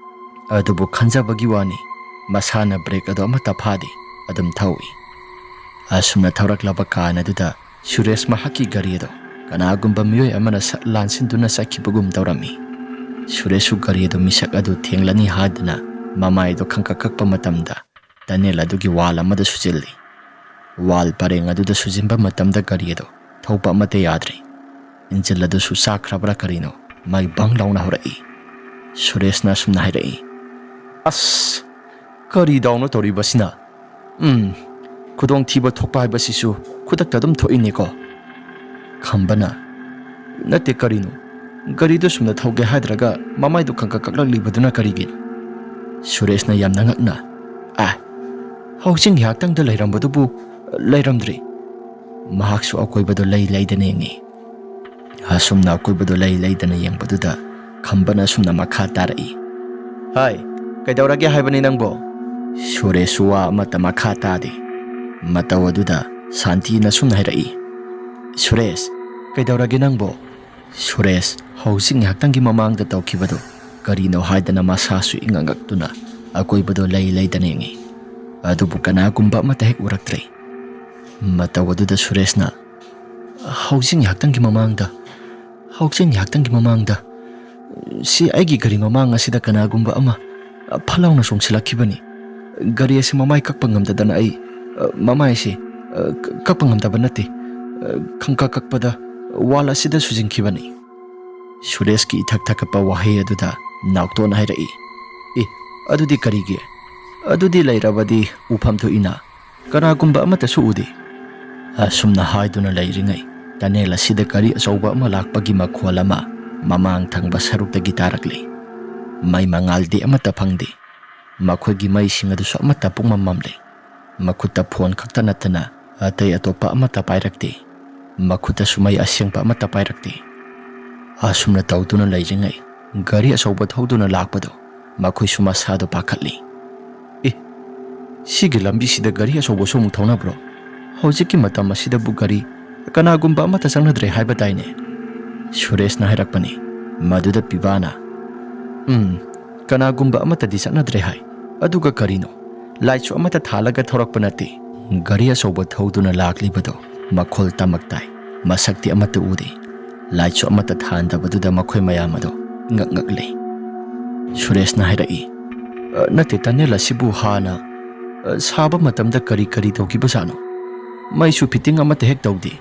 ꯑꯗꯨꯕꯨ ꯈꯟꯖꯕꯒꯤ ꯋꯥꯅꯤ, ꯃꯁꯥꯅ ꯕ꯭ꯔꯦꯛ ꯑꯗꯨ ꯑꯃꯠꯇ ꯐꯥꯗꯦ, ꯑꯗꯨꯝ ꯊꯧꯏ꯫ ꯑꯁꯨꯝꯅ ꯊꯧꯔꯛꯂꯕ ꯀꯥꯟ ꯑꯗꯨꯗ ꯁꯨꯔꯦꯁ ꯃꯍꯥꯛꯀꯤ ꯒꯥꯔꯤ ꯑꯗꯨ ꯀꯅꯥꯒꯨꯝꯕ ꯃꯤꯑꯣꯏ ꯑꯃꯅ ꯁꯠ ꯂꯥꯟꯁꯤꯟꯗꯨꯅ ꯆꯠꯈꯤꯕꯒꯨꯝ ꯇꯧꯔꯝꯃꯤ꯫ ꯁꯨꯔꯦꯁꯁꯨ ꯒꯥꯔꯤ ꯑꯗꯨ ꯃꯤꯁꯛ ꯑꯗꯨ ꯊꯦꯡꯂꯅꯤ ꯍꯥꯏꯗꯨꯅ ꯃꯃꯥꯏꯗꯨ ꯈꯪꯀꯛ ꯀꯛꯄ ꯃꯇꯝꯗ ꯇꯅꯦꯜ ꯑꯗꯨꯒꯤ ꯋꯥꯜ ꯑꯃꯗ ꯁꯨꯖꯤꯜꯂꯤ꯫ ꯋꯥꯜ ꯄꯔꯦꯡ ꯑꯗꯨꯗ ꯁꯨꯖꯤꯟꯕ ꯃꯇꯝꯗ ꯒꯥꯔꯤ ꯑꯗꯨ ꯊꯧꯕ ꯑꯃꯠꯇ ꯌꯥꯗ꯭ꯔꯦ꯫ ꯏꯟꯖꯤꯟ ꯑꯗꯨꯁꯨ ꯆꯥꯛꯈ꯭ꯔꯕ꯭ꯔꯥ ꯀꯔꯤꯅꯣ, ꯃꯩ ꯕꯪ ꯂꯥꯎꯅ ꯍꯧꯔꯛꯏ꯫ ꯁꯨꯔꯦꯁꯅ ꯑꯁꯨꯝꯅ ꯍꯥꯏꯔꯛꯏ, "ꯑꯁ, ꯀꯔꯤ ꯗꯥꯎꯅꯣ ꯇꯧꯔꯤꯕꯁꯤꯅ? ꯎꯝ, ꯈꯨꯗꯣꯡꯊꯤꯕ ꯊꯣꯛꯄ ꯍꯥꯏꯕꯁꯤꯁꯨ ꯈꯨꯗꯛꯇ ꯑꯗꯨꯝ ꯊꯣꯛꯏꯅꯦꯀꯣ꯫" ꯈꯝꯕꯅ, "ꯅꯠꯇꯦ, ꯀꯔꯤꯅꯣ? ꯒꯥꯔꯤꯗꯨ ꯁꯨꯝꯅ ꯊꯧꯒꯦ ꯍꯥꯏꯗ꯭ꯔꯒ ꯃꯃꯥꯏꯗꯨ ꯈꯪꯀꯛ ꯀꯛꯂꯛꯂꯤꯕꯗꯨꯅ ꯀꯔꯤꯒꯤꯅꯣ?" ꯁꯨꯔꯦꯁꯅ ꯌꯥꯝꯅ ꯉꯛꯅ, "ꯑꯦ, ꯍꯧꯖꯤꯛ ꯉꯥꯏꯍꯥꯛꯇꯪꯗ ꯂꯩꯔꯝꯕꯗꯨꯕꯨ ꯂꯩꯔꯝꯗ꯭ꯔꯦ꯫" ꯃꯍꯥꯛꯁꯨ ꯑꯀꯣꯏꯕꯗꯨ ꯂꯩ ꯂꯩꯗꯅ ꯌꯦꯡꯉꯤ꯫ ꯑꯁꯨꯝꯅ ꯑꯀꯣꯏꯕꯗꯨ ꯂꯩ ꯂꯩꯗꯅ ꯌꯦꯡꯕꯗꯨꯗ ꯈꯝꯕꯅ ꯑꯁꯨꯝꯅ ꯃꯈꯥ ꯇꯥꯔꯛꯏ, "ꯍꯥꯏ, ꯀꯩꯗꯧꯔꯒꯦ ꯍꯥꯏꯕꯅꯤ ꯅꯪꯕꯣ? ꯁꯨꯔꯦꯁ ꯋꯥ ꯑꯃꯠꯇ ꯃꯈꯥ ꯇꯥꯗꯦ꯫ ꯃꯇꯧ ꯑꯗꯨꯗ ꯁꯥꯟꯇꯤꯅ ꯁꯨꯝꯅ ꯍꯥꯏꯔꯛꯏ, "ꯁꯨꯔꯦꯁ, ꯀꯩꯗꯧꯔꯒꯦ ꯅꯪꯕꯣ?" ꯁꯨꯔꯦꯁ ꯍꯧꯖꯤꯛ ꯉꯥꯏꯍꯥꯛꯇꯪꯒꯤ ꯃꯃꯥꯡꯗ ꯇꯧꯈꯤꯕꯗꯨ ꯀꯔꯤꯅꯣ ꯍꯥꯏꯗꯅ ꯃꯁꯥꯁꯨ ꯏꯉꯛꯉꯛꯇꯨꯅ ꯑꯀꯣꯏꯕꯗꯣ ꯂꯩ ꯂꯩꯗꯅ ꯌꯦꯡꯉꯤ꯫ ꯑꯗꯨꯕꯨ ꯀꯅꯥꯒꯨꯝꯕ ꯑꯃꯠꯇ ꯍꯦꯛ ꯎꯔꯛꯇ꯭ꯔꯦ꯫ ꯃꯇꯧ ꯑꯗꯨꯗ ꯁꯨꯔꯦꯁꯅ, "ꯍꯧꯖꯤꯛ ꯉꯥꯏꯍꯥꯛꯇꯪꯒꯤ ꯃꯃꯥꯡꯗ, ꯍꯧꯖꯤꯛ ꯉꯥꯏꯍꯥꯛꯇꯪꯒꯤ ꯃꯃꯥꯡꯗ ꯁꯤ ꯑꯩꯒꯤ ꯒꯥꯔꯤ ꯃꯃꯥꯡ ꯑꯁꯤꯗ ꯀꯅꯥꯒꯨꯝꯕ ꯑꯃ ꯐꯠ ꯂꯥꯎꯅ ꯆꯣꯡꯁꯤꯜꯂꯛꯈꯤꯕꯅꯤ꯫ ꯒꯥꯔꯤ ꯑꯁꯤ ꯃꯃꯥꯏ ꯀꯛꯄ ꯉꯝꯗꯗꯅ ꯑꯩ, ꯃꯃꯥꯏ ꯑꯁꯤ ꯀꯛꯄ ꯉꯝꯗꯕ ꯅꯠꯇꯦ, ꯈꯪꯀꯛ ꯀꯛꯄꯗ ꯋꯥꯜ ꯑꯁꯤꯗ ꯁꯨꯖꯤꯟꯈꯤꯕꯅꯤ꯫" ꯁꯨꯔꯦꯁꯀꯤ ꯏꯊꯛ ꯊꯛꯀꯠꯄ ꯋꯥꯍꯩ ꯑꯗꯨꯗ ꯅꯥꯎꯇꯣꯟ ꯍꯥꯏꯔꯛꯏ, "ꯑꯦ, ꯑꯗꯨꯗꯤ ꯀꯔꯤꯒꯤ? ꯑꯗꯨꯗꯤ ꯂꯩꯔꯕꯗꯤ ꯎꯐꯝ ꯊꯣꯛꯏꯅ꯫ ꯀꯅꯥꯒꯨꯝꯕ ꯑꯃꯠꯇꯁꯨ ꯎꯗꯦ꯫" ꯑꯁꯨꯝꯅ ꯍꯥꯏꯗꯨꯅ ꯂꯩꯔꯤꯉꯩ, ꯇꯅꯦꯜ ꯑꯁꯤꯗ ꯒꯥꯔꯤ ꯑꯆꯧꯕ ꯑꯃ ꯂꯥꯛꯄꯒꯤ ꯃꯈꯣꯜ ꯑꯃ ꯃꯃꯥꯡ ꯊꯪꯕ ꯁꯔꯨꯛꯇꯒꯤ ꯇꯥꯔꯛꯂꯤ꯫ ꯃꯩ ꯃꯉꯥꯜꯗꯤ ꯑꯃꯠꯇ ꯐꯪꯗꯦ꯫ ꯃꯈꯣꯏꯒꯤ ꯃꯩꯁꯤꯡ ꯑꯗꯨꯁꯨ ꯑꯃꯠꯇ ꯄꯨꯡꯃꯝ ꯃꯝꯂꯤ꯫ ꯃꯈꯨꯠꯇ ꯐꯣꯟ ꯈꯛꯇ ꯅꯠꯇꯅ ꯑꯇꯩ ꯑꯇꯣꯞꯄ ꯑꯃꯠꯇ ꯄꯥꯏꯔꯛꯇꯦ꯫ ꯃꯈꯨꯠꯇꯁꯨ ꯃꯩ ꯑꯁꯦꯡꯕ ꯑꯃꯠꯇ ꯄꯥꯏꯔꯛꯇꯦ꯫ ꯑꯁꯨꯝꯅ ꯇꯧꯗꯨꯅ ꯂꯩꯔꯤꯉꯩ, ꯒꯥꯔꯤ ꯑꯆꯧꯕ ꯊꯧꯗꯨꯅ ꯂꯥꯛꯄꯗꯨ ꯃꯈꯣꯏꯁꯨ ꯃꯁꯥꯗꯣ ꯄꯥꯈꯠꯂꯤ꯫ "ꯑꯦ, ꯁꯤꯒꯤ ꯂꯝꯕꯤꯁꯤꯗ ꯒꯥꯔꯤ ꯑꯆꯧꯕꯁꯨ ꯑꯃꯨꯛ ꯊꯧꯅꯕ꯭ꯔꯣ? ꯍꯧꯖꯤꯛꯀꯤ ꯃꯇꯝ ꯑꯁꯤꯗꯕꯨ ꯒꯥꯔꯤ ꯀꯅꯥꯒꯨꯝꯕ ꯑꯃꯠꯇ ꯆꯪꯅꯗ꯭ꯔꯦ ꯍꯥꯏꯕ ꯇꯥꯏꯅꯦ꯫" ꯁꯨꯔꯦꯁꯅ ꯍꯥꯏꯔꯛꯄꯅꯤ꯫ ꯃꯗꯨꯗ ꯄꯤꯕꯥꯅ, "ꯎꯝ, ꯀꯅꯥꯒꯨꯝꯕ ꯑꯃꯠꯇꯗꯤ ꯆꯠꯅꯗ꯭ꯔꯦ ꯍꯥꯏ꯫ ꯑꯗꯨꯒ ꯀꯔꯤꯅꯣ? ꯂꯥꯏꯠꯁꯨ ꯑꯃꯠꯇ ꯊꯥꯜꯂꯒ ꯊꯧꯔꯛꯄ ꯅꯠꯇꯦ꯫" ꯒꯥꯔꯤ ꯑꯆꯧꯕ ꯊꯧꯗꯨꯅ ꯂꯥꯛꯂꯤꯕꯗꯣ ꯃꯈꯣꯜ ꯇꯃꯛ ꯇꯥꯏ, ꯃꯁꯛꯇꯤ ꯑꯃꯠꯇ ꯎꯗꯦ꯫ ꯂꯥꯏꯠꯁꯨ ꯑꯃꯠꯇ ꯊꯥꯟꯗꯕꯗꯨꯗ ꯃꯈꯣꯏ ꯃꯌꯥꯝ ꯑꯗꯣ ꯉꯛꯉꯛꯂꯦ꯫ ꯁꯨꯔꯦꯁꯅ ꯍꯥꯏꯔꯛꯏ, "ꯑ, ꯅꯠꯇꯦ, ꯇꯅꯦꯜ ꯑꯁꯤꯕꯨ ꯍꯥꯟꯅ, ꯑ, ꯁꯥꯕ ꯃꯇꯝꯗ ꯀꯔꯤ ꯀꯔꯤ ꯇꯧꯈꯤꯕꯖꯥꯠꯅꯣ? ꯃꯩꯁꯨ ꯐꯤꯠꯇꯤꯡ ꯑꯃꯠꯇ ꯍꯦꯛ ꯇꯧꯗꯦ꯫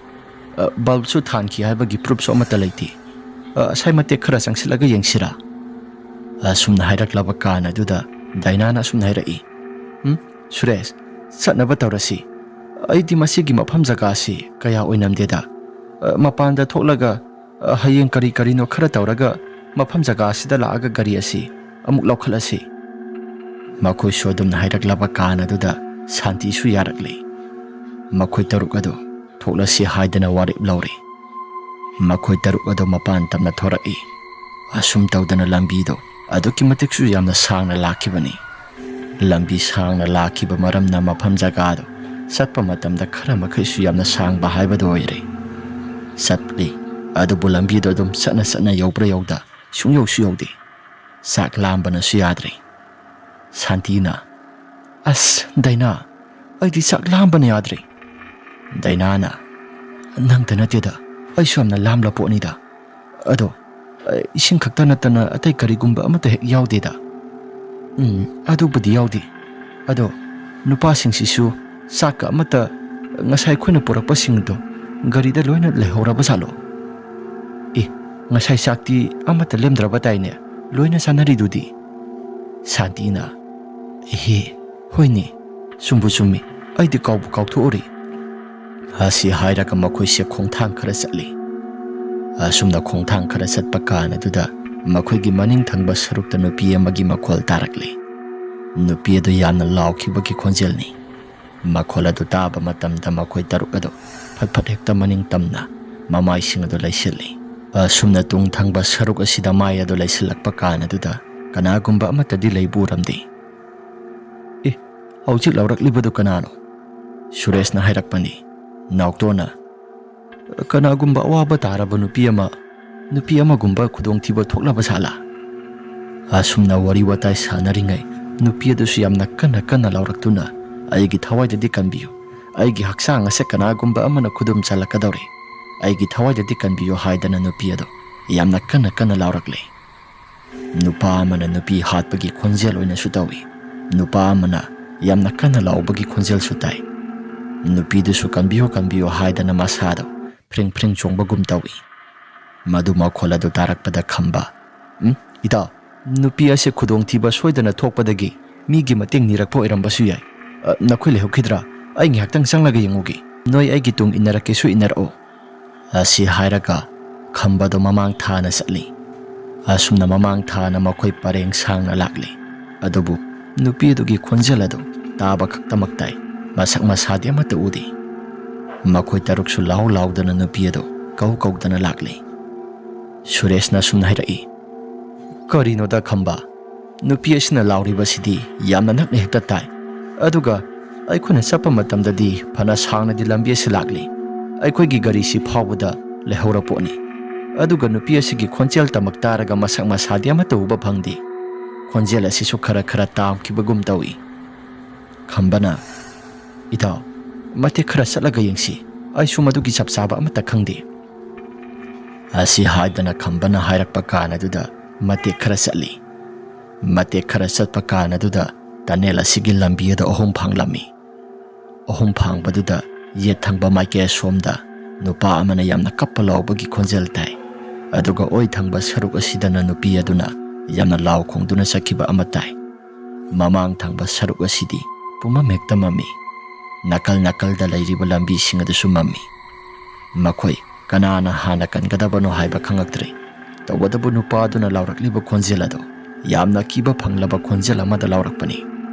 ꯑ, ꯕꯜꯕꯁꯨ ꯊꯥꯟꯈꯤ ꯍꯥꯏꯕꯒꯤ ꯄ꯭ꯔꯨꯐꯁꯨ ꯑꯃꯠꯇ ꯂꯩꯇꯦ꯫ ꯑ, ꯑꯁꯥꯏ ꯃꯇꯦꯛ ꯈꯔ ꯆꯪꯁꯤꯜꯂꯒ ꯌꯦꯡꯁꯤꯔꯥ?" ꯑꯁꯨꯝꯅ ꯍꯥꯏꯔꯛꯂꯕ ꯀꯥꯟ ꯑꯗꯨꯗ ꯗꯥꯏꯅꯥꯅ ꯑꯁꯨꯝꯅ ꯍꯥꯏꯔꯛꯏ, "ꯎꯝ, ꯁꯨꯔꯦꯁ, ꯆꯠꯅꯕ ꯇꯧꯔꯁꯤ꯫ ꯑꯩꯗꯤ ꯃꯁꯤꯒꯤ ꯃꯐꯝ ꯖꯒꯥꯁꯤ ꯀꯌꯥ ꯑꯣꯏꯅꯝꯗꯦꯗ꯫ ꯑ, ꯃꯄꯥꯟꯗ ꯊꯣꯛꯂꯒ, ꯑ, ꯍꯌꯦꯡ ꯀꯔꯤ ꯀꯔꯤꯅꯣ ꯈꯔ ꯇꯧꯔꯒ ꯃꯐꯝ ꯖꯒꯥ ꯑꯁꯤꯗ ꯂꯥꯛꯑꯒ ꯒꯥꯔꯤ ꯑꯁꯤ ꯑꯃꯨꯛ ꯂꯧꯈꯠꯂꯁꯤ꯫" ꯃꯈꯣꯏꯁꯨ ꯑꯗꯨꯝꯅ ꯍꯥꯏꯔꯛꯂꯕ ꯀꯥꯟ ꯑꯗꯨꯗ ꯁꯥꯟꯇꯤꯁꯨ ꯌꯥꯔꯛꯂꯦ꯫ ꯃꯈꯣꯏ ꯇꯔꯨꯛ ꯑꯗꯨ ꯊꯣꯛꯂꯁꯤ ꯍꯥꯏꯗꯅ ꯋꯥꯔꯦꯞ ꯂꯧꯔꯦ꯫ ꯃꯈꯣꯏ ꯇꯔꯨꯛ ꯑꯗꯨ ꯃꯄꯥꯟ ꯇꯞꯅ ꯊꯣꯔꯛꯏ꯫ ꯑꯁꯨꯝ ꯇꯧꯗꯅ ꯂꯝꯕꯤꯗꯣ ꯑꯗꯨꯛꯀꯤ ꯃꯇꯤꯛꯁꯨ ꯌꯥꯝꯅ ꯁꯥꯡꯅ ꯂꯥꯛꯈꯤꯕꯅꯤ꯫ ꯂꯝꯕꯤ ꯁꯥꯡꯅ ꯂꯥꯛꯈꯤꯕ ꯃꯔꯝꯅ ꯃꯐꯝ ꯖꯒꯥꯗꯨ ꯆꯠꯄ ꯃꯇꯝꯗ ꯈꯔ ꯃꯈꯩꯁꯨ ꯌꯥꯝꯅ ꯁꯥꯡꯕ ꯍꯥꯏꯕꯗꯨ ꯑꯣꯏꯔꯦ꯫ ꯆꯠꯂꯤ, ꯑꯗꯨꯕꯨ ꯂꯝꯕꯤꯗꯨ ꯑꯗꯨꯝ ꯆꯠꯅ ꯆꯠꯅ ꯌꯧꯕ꯭ꯔꯥ ꯌꯧꯗ ꯁꯨꯡꯌꯧꯁꯨ ꯌꯧꯗꯦ꯫ ꯆꯥꯛ ꯂꯥꯝꯕꯅꯁꯨ ꯌꯥꯗ꯭ꯔꯦ꯫ ꯁꯥꯟꯇꯤꯅ, "ꯑꯁ ꯗꯥꯏꯅꯥ, ꯑꯩꯗꯤ ꯆꯥꯛ ꯂꯥꯝꯕꯅ ꯌꯥꯗ꯭ꯔꯦ꯫" ꯗꯥꯏꯅꯥꯅ, "ꯅꯪꯇ ꯅꯠꯇꯦꯗ, ꯑꯩꯁꯨ ꯌꯥꯝꯅ ꯂꯥꯝꯂ ꯄꯣꯠꯅꯤꯗ꯫ ꯑꯗꯣ, ꯑ, ꯏꯁꯤꯡ ꯈꯛꯇ ꯅꯠꯇꯅ ꯑꯇꯩ ꯀꯔꯤꯒꯨꯝꯕ ꯑꯃꯠꯇ ꯍꯦꯛ ꯌꯥꯎꯗꯦꯗ꯫" "ꯎꯝ, ꯑꯗꯨꯕꯨꯗꯤ ꯌꯥꯎꯗꯦ꯫ ꯑꯗꯣ ꯅꯨꯄꯥꯁꯤꯡꯁꯤꯁꯨ ꯆꯥꯛꯀ ꯑꯃꯠꯇ, ꯉꯁꯥꯏ ꯑꯩꯈꯣꯏꯅ ꯄꯨꯔꯛꯄꯁꯤꯡꯗꯣ ꯒꯥꯔꯤꯗ ꯂꯣꯏꯅ ꯂꯩꯍꯧꯔꯕ ꯖꯥꯠꯂꯣ? ꯑꯦ, ꯉꯁꯥꯏ ꯆꯥꯛꯇꯤ ꯑꯃꯠꯇ ꯂꯦꯝꯗ꯭ꯔꯕ ꯇꯥꯏꯅꯦ, ꯂꯣꯏꯅ ꯆꯥꯅꯔꯤꯗꯨꯗꯤ?" ꯁꯥꯟꯇꯤꯅ, "ꯏꯍꯦ, ꯍꯣꯏꯅꯦ, ꯆꯨꯝꯕꯨ ꯆꯨꯝꯃꯤ, ꯑꯩꯗꯤ ꯀꯥꯎꯕꯨ ꯀꯥꯎꯊꯣꯛꯎꯔꯦ꯫" ꯑꯁꯤ ꯍꯥꯏꯔꯒ ꯃꯈꯣꯏꯁꯦ ꯈꯣꯡꯊꯥꯡ ꯈꯔ ꯆꯠꯂꯤ꯫ ꯑꯁꯨꯝꯅ ꯈꯣꯡꯊꯥꯡ ꯈꯔ ꯆꯠꯄ ꯀꯥꯟ ꯑꯗꯨꯗ ꯃꯈꯣꯏꯒꯤ ꯃꯅꯤꯡ ꯊꯪꯕ ꯁꯔꯨꯛꯇ ꯅꯨꯄꯤ ꯑꯃꯒꯤ ꯃꯈꯣꯜ ꯇꯥꯔꯛꯂꯤ꯫ ꯅꯨꯄꯤ ꯑꯗꯨ ꯌꯥꯝꯅ ꯂꯥꯎꯈꯤꯕꯒꯤ ꯈꯣꯟꯖꯦꯜꯅꯤ꯫ ꯃꯈꯣꯜ ꯑꯗꯨ ꯇꯥꯕ ꯃꯇꯝꯗ ꯃꯈꯣꯏ ꯇꯔꯨꯛ ꯑꯗꯨ ꯐꯠ ꯐꯠ ꯍꯦꯛꯇ ꯃꯅꯤꯡ ꯇꯝꯅ ꯃꯃꯥꯏꯁꯤꯡ ꯑꯗꯨ ꯂꯩꯁꯤꯜꯂꯤ꯫ ꯑꯁꯨꯝꯅ ꯇꯨꯡ ꯊꯪꯕ ꯁꯔꯨꯛ ꯑꯁꯤꯗ ꯃꯥꯏ ꯑꯗꯨ ꯂꯩꯁꯤꯜꯂꯛꯄ ꯀꯥꯟ ꯑꯗꯨꯗ ꯀꯅꯥꯒꯨꯝꯕ ꯑꯃꯠꯇꯗꯤ ꯂꯩꯕ ꯎꯔꯝꯗꯦ꯫ "ꯑꯦ, ꯍꯧꯖꯤꯛ ꯂꯥꯎꯔꯛꯂꯤꯕꯗꯨ ꯀꯅꯥꯅꯣ?" ꯁꯨꯔꯦꯁꯅ ꯍꯥꯏꯔꯛꯄꯅꯤ꯫ ꯅꯥꯎꯇꯣꯅ, "ꯀꯅꯥꯒꯨꯝꯕ ꯑꯋꯥꯕ ꯇꯥꯔꯕ ꯅꯨꯄꯤ ꯑꯃ, ꯅꯨꯄꯤ ꯑꯃꯒꯨꯝꯕ ꯈꯨꯗꯣꯡꯊꯤꯕ ꯊꯣꯛꯂꯕ ꯁꯥꯂꯥ?" ꯑꯁꯨꯝꯅ ꯋꯥꯔꯤ ꯋꯥꯇꯥꯏ ꯁꯥꯟꯅꯔꯤꯉꯩ ꯅꯨꯄꯤ ꯑꯗꯨꯁꯨ ꯌꯥꯝꯅ ꯀꯟꯅ ꯀꯟꯅ ꯂꯥꯎꯔꯛꯇꯨꯅ, "ꯑꯩꯒꯤ ꯊꯋꯥꯏꯗꯗꯤ ꯀꯟꯕꯤꯌꯨ, ꯑꯩꯒꯤ ꯍꯛꯆꯥꯡ ꯑꯁꯦ ꯀꯅꯥꯒꯨꯝꯕ ꯑꯃꯅ ꯈꯨꯗꯨꯝ ꯆꯜꯂꯛꯀꯗꯧꯔꯦ, ꯑꯩꯒꯤ ꯊꯋꯥꯏꯗꯗꯤ ꯀꯟꯕꯤꯌꯨ" ꯍꯥꯏꯗꯅ ꯅꯨꯄꯤ ꯑꯗꯨ ꯌꯥꯝꯅ ꯀꯟꯅ ꯀꯟꯅ ꯂꯥꯎꯔꯛꯂꯦ꯫ ꯅꯨꯄꯥ ꯑꯃꯅ ꯅꯨꯄꯤ ꯍꯥꯠꯄꯒꯤ ꯈꯣꯟꯖꯦꯜ ꯑꯣꯏꯅꯁꯨ ꯇꯧꯏ꯫ ꯅꯨꯄꯥ ꯑꯃꯅ ꯌꯥꯝꯅ ꯀꯟꯅ ꯂꯥꯎꯕꯒꯤ ꯈꯣꯟꯖꯦꯜꯁꯨ ꯇꯥꯏ꯫ ꯅꯨꯄꯤꯗꯨꯁꯨ "ꯀꯟꯕꯤꯌꯨ, ꯀꯟꯕꯤꯌꯨ" ꯍꯥꯏꯗꯅ ꯃꯁꯥꯗꯣ ꯐ꯭ꯔꯤꯡ ꯐ꯭ꯔꯤꯡ ꯆꯣꯡꯕꯒꯨꯝ ꯇꯧꯏ꯫ ꯃꯗꯨ ꯃꯈꯣꯜ ꯑꯗꯨ ꯇꯥꯔꯛꯄꯗ ꯈꯝꯕ, "ꯎꯝ, ꯏꯇꯥꯎ, ꯅꯨꯄꯤ ꯑꯁꯤ ꯈꯨꯗꯣꯡꯊꯤꯕ ꯁꯣꯏꯗꯅ ꯊꯣꯛꯄꯗꯒꯤ ꯃꯤꯒꯤ ꯃꯇꯦꯡ ꯅꯤꯔꯛꯄ ꯑꯣꯏꯔꯝꯕꯁꯨ ꯌꯥꯏ꯫ ꯑ, ꯅꯈꯣꯏ ꯂꯩꯍꯧꯈꯤꯗ꯭ꯔꯥ? ꯑꯩ ꯉꯥꯏꯍꯥꯛꯇꯪ ꯆꯪꯂꯒ ꯌꯦꯡꯉꯨꯒꯦ꯫ ꯅꯣꯏ ꯑꯩꯒꯤ ꯇꯨꯡ ꯏꯟꯅꯔꯛꯀꯦꯁꯨ ꯏꯟꯅꯔꯛꯑꯣ" ꯑꯁꯤ ꯍꯥꯏꯔꯒ ꯈꯝꯕꯗꯣ ꯃꯃꯥꯡ ꯊꯥꯅ ꯆꯠꯂꯤ꯫ ꯑꯁꯨꯝꯅ ꯃꯃꯥꯡ ꯊꯥꯅ ꯃꯈꯣꯏ ꯄꯔꯦꯡ ꯁꯥꯡꯅ ꯂꯥꯛꯂꯤ꯫ ꯑꯗꯨꯕꯨ ꯅꯨꯄꯤ ꯑꯗꯨꯒꯤ ꯈꯣꯟꯖꯦꯜ ꯑꯗꯨ ꯇꯥꯕ ꯈꯛꯇꯃꯛ ꯇꯥꯏ꯫ ꯃꯁꯛ ꯃꯁꯥꯗꯤ ꯑꯃꯠꯇ ꯎꯗꯦ꯫ ꯃꯈꯣꯏ ꯇꯔꯨꯛꯁꯨ ꯂꯥꯎ ꯂꯥꯎꯗꯅ ꯅꯨꯄꯤ ꯑꯗꯨ ꯀꯧ ꯀꯧꯗꯅ ꯂꯥꯛꯂꯤ꯫ ꯁꯨꯔꯦꯁꯅ ꯑꯁꯨꯝꯅ ꯍꯥꯏꯔꯛꯏ, "ꯀꯔꯤꯅꯣꯗ ꯈꯝꯕ? ꯅꯨꯄꯤ ꯑꯁꯤꯅ ꯂꯥꯎꯔꯤꯕꯁꯤꯗꯤ ꯌꯥꯝꯅ ꯅꯛꯅ ꯍꯦꯛꯇ ꯇꯥꯏ꯫ ꯑꯗꯨꯒ ꯑꯩꯈꯣꯏꯅ ꯆꯠꯄ ꯃꯇꯝꯗꯗꯤ ꯐꯅ ꯁꯥꯡꯅꯗꯤ ꯂꯝꯕꯤ ꯑꯁꯤ ꯂꯥꯛꯂꯤ꯫ ꯑꯩꯈꯣꯏꯒꯤ ꯒꯥꯔꯤꯁꯤ ꯐꯥꯎꯕꯗ ꯂꯩꯍꯧꯔ ꯄꯣꯠꯅꯤ꯫ ꯑꯗꯨꯒ ꯅꯨꯄꯤ ꯑꯁꯤꯒꯤ ꯈꯣꯟꯖꯦꯜ ꯇꯃꯛ ꯇꯥꯔꯒ ꯃꯁꯛ ꯃꯁꯥꯗꯤ ꯑꯃꯠꯇ ꯎꯕ ꯐꯪꯗꯦ꯫ ꯈꯣꯟꯖꯦꯜ ꯑꯁꯤꯁꯨ ꯈꯔ ꯈꯔ ꯇꯥꯈꯤꯕꯒꯨꯝ ꯇꯧꯏ꯫" ꯈꯝꯕꯅ, "ꯏꯇꯥꯎ, ꯃꯇꯦꯛ ꯈꯔ ꯆꯠꯂꯒ ꯌꯦꯡꯁꯤ꯫ ꯑꯩꯁꯨ ꯃꯗꯨꯒꯤ ꯆꯞ ꯆꯥꯕ ꯑꯃꯠꯇ ꯈꯪꯗꯦ꯫" ꯑꯁꯤ ꯍꯥꯏꯗꯅ ꯈꯝꯕꯅ ꯍꯥꯏꯔꯛꯄ ꯀꯥꯟ ꯑꯗꯨꯗ ꯃꯇꯦꯛ ꯈꯔ ꯆꯠꯂꯤ꯫ ꯃꯇꯦꯛ ꯈꯔ ꯆꯠꯄ ꯀꯥꯟ ꯑꯗꯨꯗ ꯇꯅꯦꯜ ꯑꯁꯤꯒꯤ ꯂꯝꯕꯤ ꯑꯗꯨ ꯑꯍꯨꯝ ꯐꯥꯡꯂꯝꯃꯤ꯫ ꯑꯍꯨꯝ ꯐꯥꯡꯕꯗꯨꯗ ꯌꯦꯠ ꯊꯪꯕ ꯃꯥꯏꯀꯩ ꯑꯁꯣꯝꯗ ꯅꯨꯄꯥ ꯑꯃꯅ ꯌꯥꯝꯅ ꯀꯞꯄ ꯂꯥꯎꯕꯒꯤ ꯈꯣꯟꯖꯦꯜ ꯇꯥꯏ꯫ ꯑꯗꯨꯒ ꯑꯣꯏ ꯊꯪꯕ ꯁꯔꯨꯛ ꯑꯁꯤꯗꯅ ꯅꯨꯄꯤ ꯑꯗꯨꯅ ꯌꯥꯝꯅ ꯂꯥꯎ ꯈꯣꯡꯗꯨꯅ ꯆꯠꯈꯤꯕ ꯑꯃ ꯇꯥꯏ꯫ ꯃꯃꯥꯡ ꯊꯪꯕ ꯁꯔꯨꯛ ꯑꯁꯤꯗꯤ ꯄꯨꯝꯃꯝ ꯍꯦꯛꯇ ꯃꯝꯃꯤ꯫ ꯅꯥꯀꯜ ꯅꯥꯀꯜꯗ ꯂꯩꯔꯤꯕ ꯂꯝꯕꯤꯁꯤꯡ ꯑꯗꯨꯁꯨ ꯃꯝꯃꯤ꯫ ꯃꯈꯣꯏ ꯀꯅꯥꯅ ꯍꯥꯟꯅ ꯀꯟꯒꯗꯕꯅꯣ ꯍꯥꯏꯕ ꯈꯪꯂꯛꯇ꯭ꯔꯦ꯫ ꯇꯧꯕꯇꯕꯨ ꯅꯨꯄꯥ ꯑꯗꯨꯅ ꯂꯥꯎꯔꯛꯂꯤꯕ ꯈꯣꯟꯖꯦꯜ ꯑꯗꯨ ꯌꯥꯝꯅ ꯀꯤꯕ ꯐꯪꯂꯕ ꯈꯣꯟꯖꯦꯜ ꯑꯃꯗ ꯂꯥꯎꯔꯛꯄꯅꯤ꯫